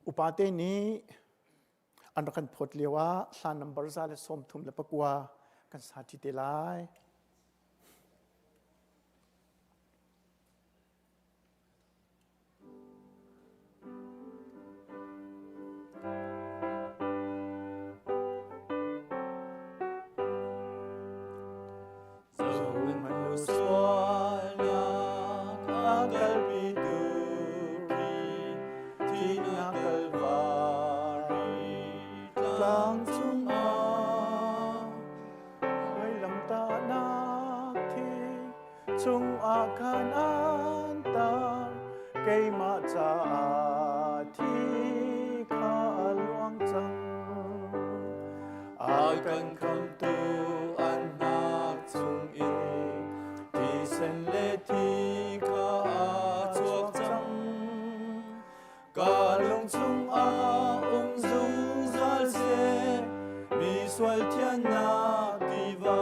Upate nih an rak kan phawt lio ah hla number 139 kan sa ṭi te lai. Tlang cungah vailamtahnak thi chungah khan an tar keimah caah thi kha a luang cang. A kan khamtu an hnak chungin thisen le thi kha a chuak cang. Ka lung chungah um zungzal seh, mi sual thiannak tiva.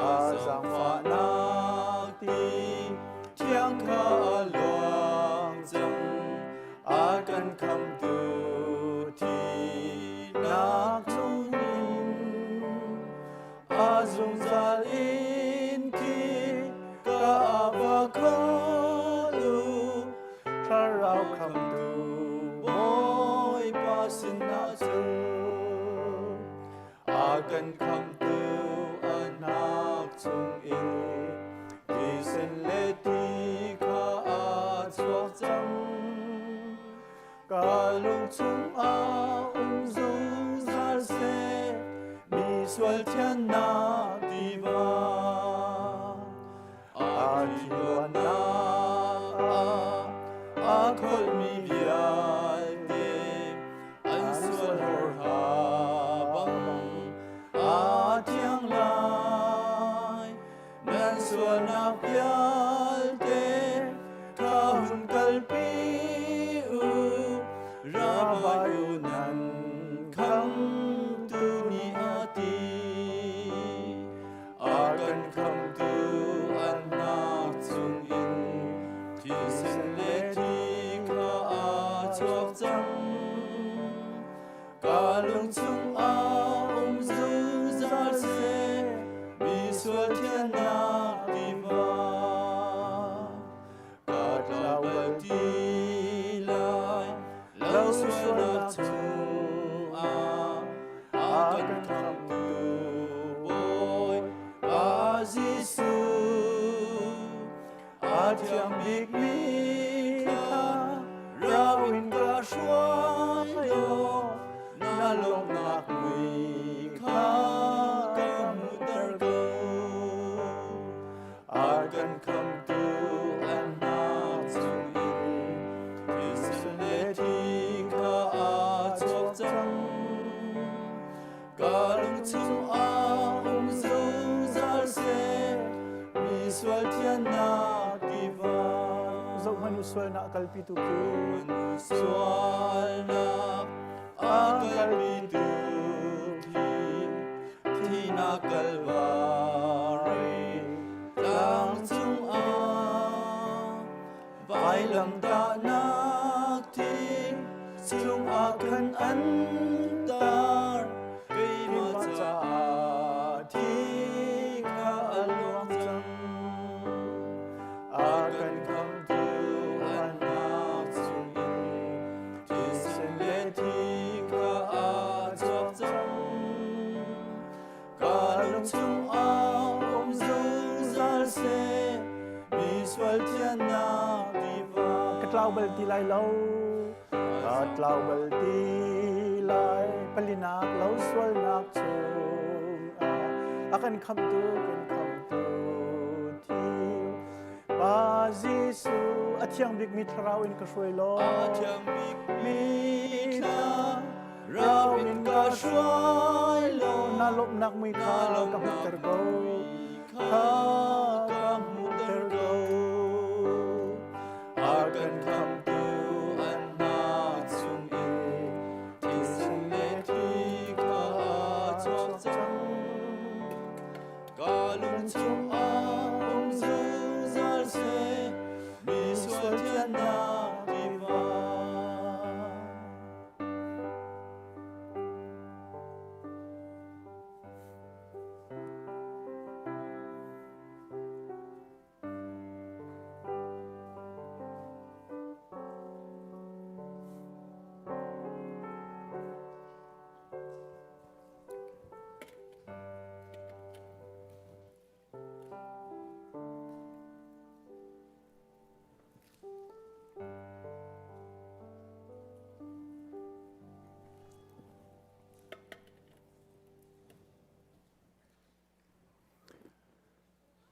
A zaangfahnak ti thiang kha a luang cang, a kan khamtu thihnak chungin. A zungzal in khi ka va khalu thlarau khamtu Bawipa sinah cun a kan khamtu a hnak chungin thisen le ti kha a chuak cang. Ka lung chungah um zungzal seh. sual thiannak tiva a thi luannak ah a kholhmi vialte an sual horha bang a thiang lai. Nan sualnak vialte kha hun kalpi u, ra u nan khamtu nih a ti. A kan khamtu an hnak chungin thisen le thi kha a chuak cang. Ka lung chungah um zungzal seh, mi sual thiannak tiva. Ka tlau bal ti lai, lo sualnak chungah a kan khamhtu Bawipa Jesuh. A thiang bikmi kha rau in ka hruai law na lawmhnak mui kha ka hmuhter ko. A kan khamtu an hnak chungin thisen le thi kha a chuak cang. Ka lung chungah um zungzal seh, mi sual thiannak tiva. Zohhmanh u sualnak a kalpitu khi. Sualnak a kalpitu khi thihnak Kalvari tlang cungah Vailamtahnak thi chungah khan an tar keimah caah thi kha a luang cang. A kan khamtu an nak chungin thisen le thi kha a chuak cang. Ka lung chungah um zungzal seh, mi sual thiannak tiva. Ka tlau bal ti lai lo, ka tlau bal ti lai, palinak lo sualnak chungah a kan khamhtu kan khamhtu thi. Pa Jesuh, a thiang bikmi thlarau in ka hruai law. A thiang bikmi thlarau in ka hruai law. Na lawmhnak mui kha ka hmuhter ko. Kha ka hmuhter ko. A kan khamtu an hna chungin thisen le thi kha a chuak cang. Ka lung chungah um zungzal seh, mi sual thiannak tiva.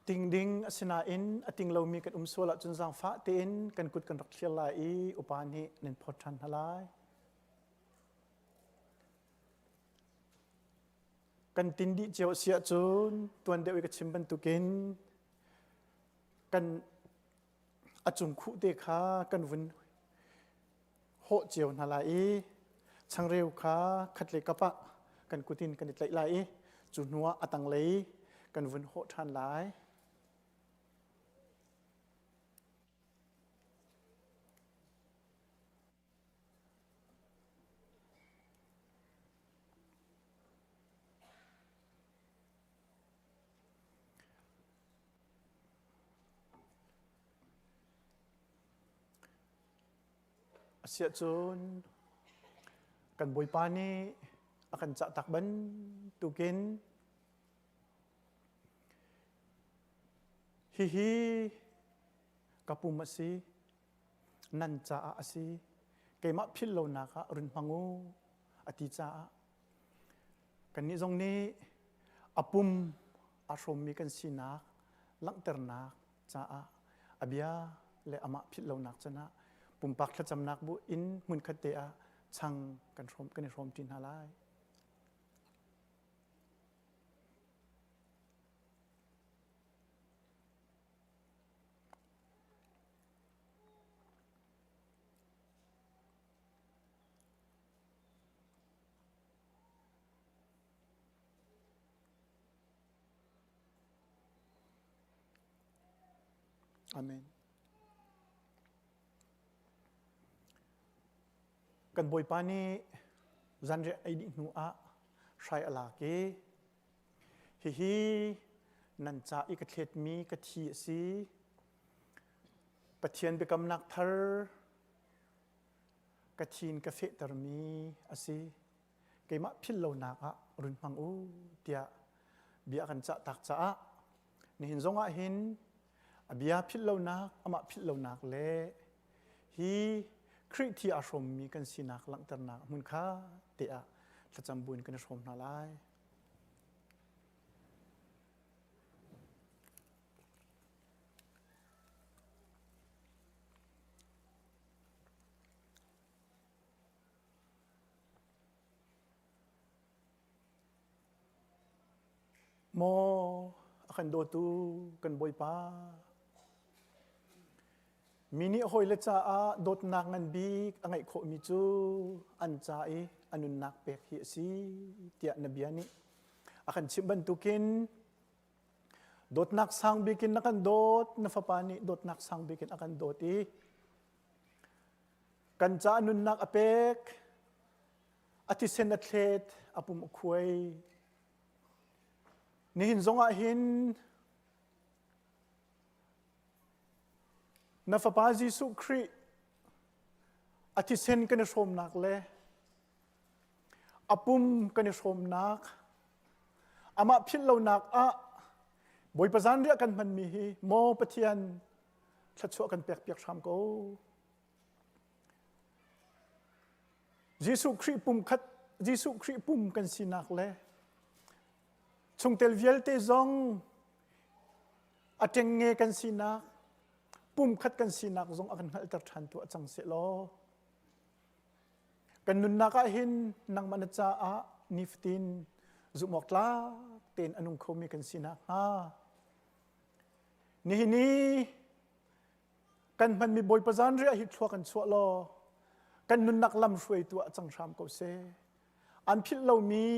Ting ding asinain a ting lomi kan um sual ahcun zaangfah tein kan kut kan rak thlir lai i upa nih nan phawt ṭhan hna lai. Kan tin dih cio a si ahcun tuan deuh i ka chim bantukin kan a cung khuh te kha kan vun hawh cio hna lai i changreu kha khat le kap ah kan kut in kan i tlaih lai i cu hnuah a tanglei kan vun hawh ṭhan lai. Asiahcun kan Bawipa nih a kan cahtak bantukin hihi ka pum a si, nan caah a si keimah philh lonak ah run hmang u a ti caah kannih zong nih. A pum aa hrawmmi kan sinak langhternak caah a bia le amah philh lonak canah pumpak thlacamnak bu in hmunkhat te ah chang kan hrawm kan i hrawm ṭi hna lai. Amen. Kan Bawipa nih zanriah ei dih hnu ah hrai a lak i hihi nan ca i ka thletmi ka thi a si. Pathian biakamnak thar ka thin ka fehtermi a si. Keimah philh lonak ah run hmang u tiah bia a kan cah tak caah nihin zong ah hin a bia philh lonak amah philh lonak le hi Khrih thi aa hrawmmi kan sinak langhternak hmun kha te ah thlacam buin kan i hrawm hna lai. Maw a kan dawtu kan Bawipa, mi nih hawile caah dawtnak ngan bik a ngeih khawhmi cu an ca i a nunnak pek hi a si tiah na bia nih a kan chimh bantukin dawtnak sang bik in na kan dawt, na fapa nih dawtnak sang bik in a kan dawt i kan caah nunnak a pek, a thisen a thlet, a pum a khuai. Nihin zongah hin na fapa Jesuh Khrih a thisen kan i hrawmnak le a pum kan i hrawmnak amah philh lonak ah Bawipa zanriah kan hmanmi hi maw Pathian thluachuah kan pek piak hram ko. Jesuh Khrih pum khat Jesuh Khrih pum kan sinak le chungtel vialte zong a ṭengnge kan sinak pum khat kan sinak zong a kan hngalhter ṭhan tu a cang seh law kan nunnak ah hin nangmah na caah nifatin zumh awk tlak tein a nung khomi kan sinak hnga nihin i kan hmanmi Bawipa zanriah hi thlua kan chuah law kan nunnak lam hruaitu ah cang hram ko seh. An philh lomi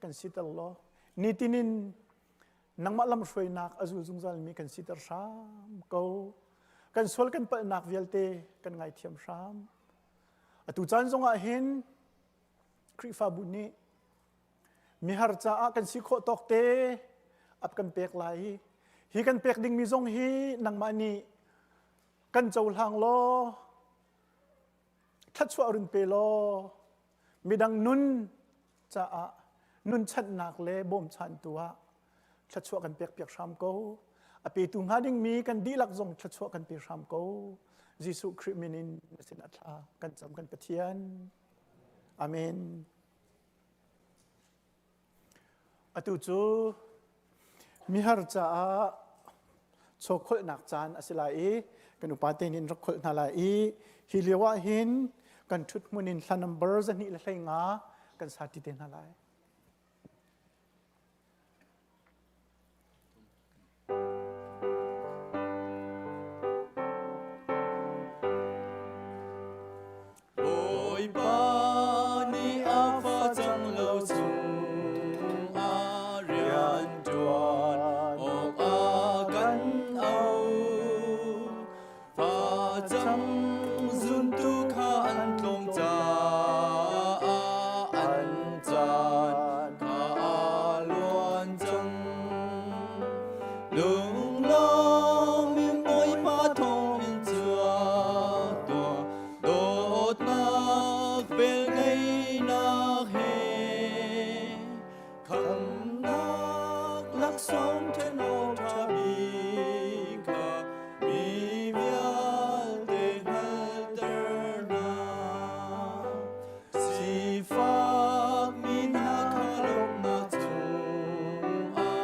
kan siter law nitin in nangmah lam hruainak a zul zungzalmi kan siter hram ko. Kan sual kan palhnak vialte kan ngaithiam hram. Atu caan zongah hin Khrihfabu nih mihar caah kan si khawh tawk te ap kan pek lai i hi kan pek dingmi zong hi nangmah nih kan cohlang law thluachuah run pe law midang nun caah nunchanhnak le bawmchantu ah thluachuah kan pek piak hram ko a petu hnga dingmi kan dihlak zong thluachuah kan pe hram ko Jesuh Khrih min in na sin ah thla kan cam kan Pathian Amen Atu cu mihar caah chawkholhnak caan a si lai i kan upa te nih rak kholh hna lai i hi lio ah hin kan ṭhut hmun in hla number 215 kan sa ṭi te hna lai. Bawipa nih a facang lo chungah rian ṭuan awk a kan auh. Facang zuntu kha an tlawm caah an caan kha a luan cang. Lunglawm in Bawipa thawngin chuak tuah, dawtnak velngeihnak he. Khamhnak laksawng ṭhen awk ṭha bik kha mi vialte hngalhter hna. Sifak mi hna kha lawmhnak chungah.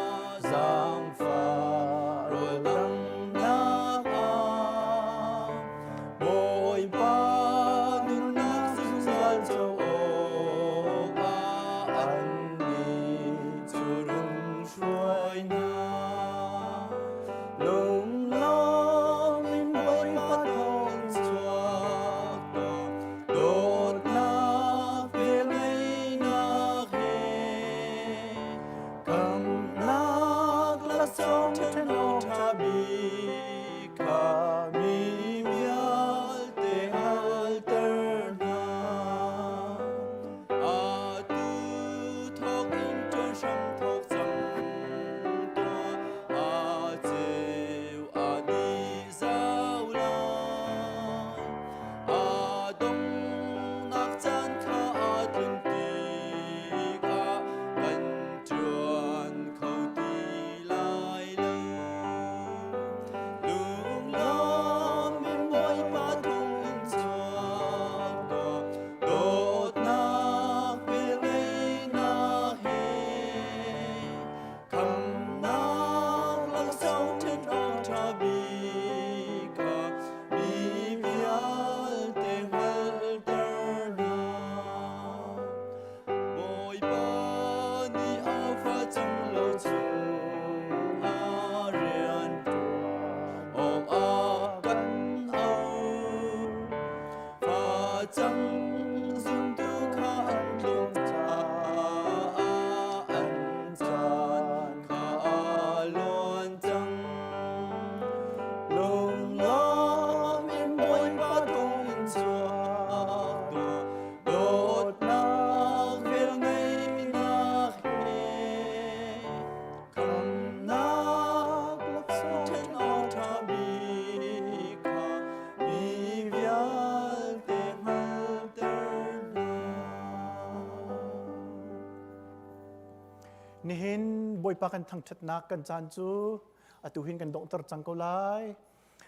Bawipa kan thangṭhatnak kan caan cu atu hin kan donghter cang ko lai.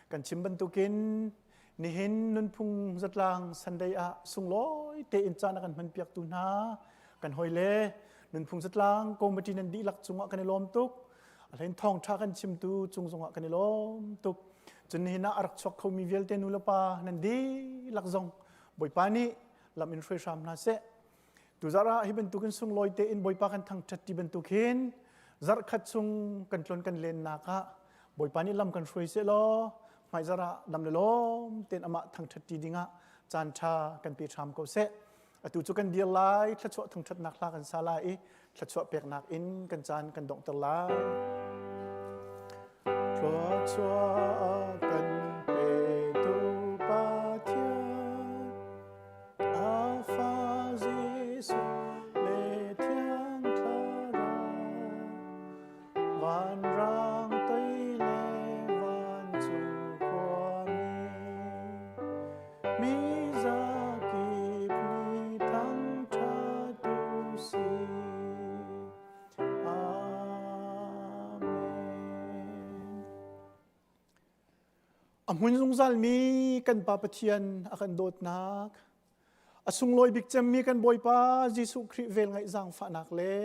Kan chim bantukin nihin nunphung zatlang Sunday ah sunglawi tein caan a kan hmanpiaktu hna kan hawile nunphung zatlang committee nan dihlak cungah kan i lawm tuk. A hlein thawngṭha kan chimtu cung zongah kan i lawm tuk. Cun nihin ah a rak chuak khomi vialte nu le pa nan dihlak zong Bawipa nih lam in hruai hram hna seh. Tuzarh ah hi bantukin sunglawi tein Bawipa kan thangṭhat ti bantuk hin zarhkhat chung kan tlon kan lennak ah Bawipa nih lam kan hruai seh law hmaizarh ah dam le lawm tein amah thangṭhat ti dingah caan ṭha kan pe hram ko seh. Atu cu kan dir lai, thluachuah thangṭhatnak hla kan sa lai i thluachuah peknak in kan caan kan donghter lai. Thluachuah kan petu Pathian A fa Jesuh le Thiang Thlarau, vanrang toi le vancung khuami, mi zakip nih thangṭhat u sih. Amen. A hmun zungzalmi kan Pa Pathian a kan dawtnak, a sunglawi bik cemmi kan Bawipa Jesuh Khrih velngeih zaangfahnak le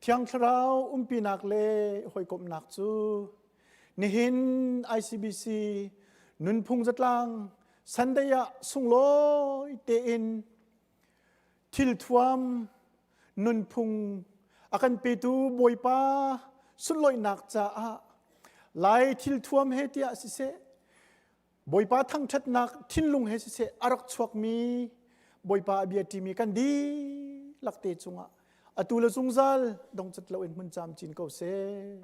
Thiang Thlarau umpinak le hawikomhnak cu nihin ICBC nunphung zatlang Sunday ah sunglawi tein thilthuam nunphung a kan petu Bawipa sunlawinak caah Lai thilthuam he tiah siseh Bawipa thangṭhatnak thinlung he siseh a rak chuakmi Bawipa a bia ṭimi kan dihlak te cungah atu le zungzal dongcat loin hmun camcin ko seh.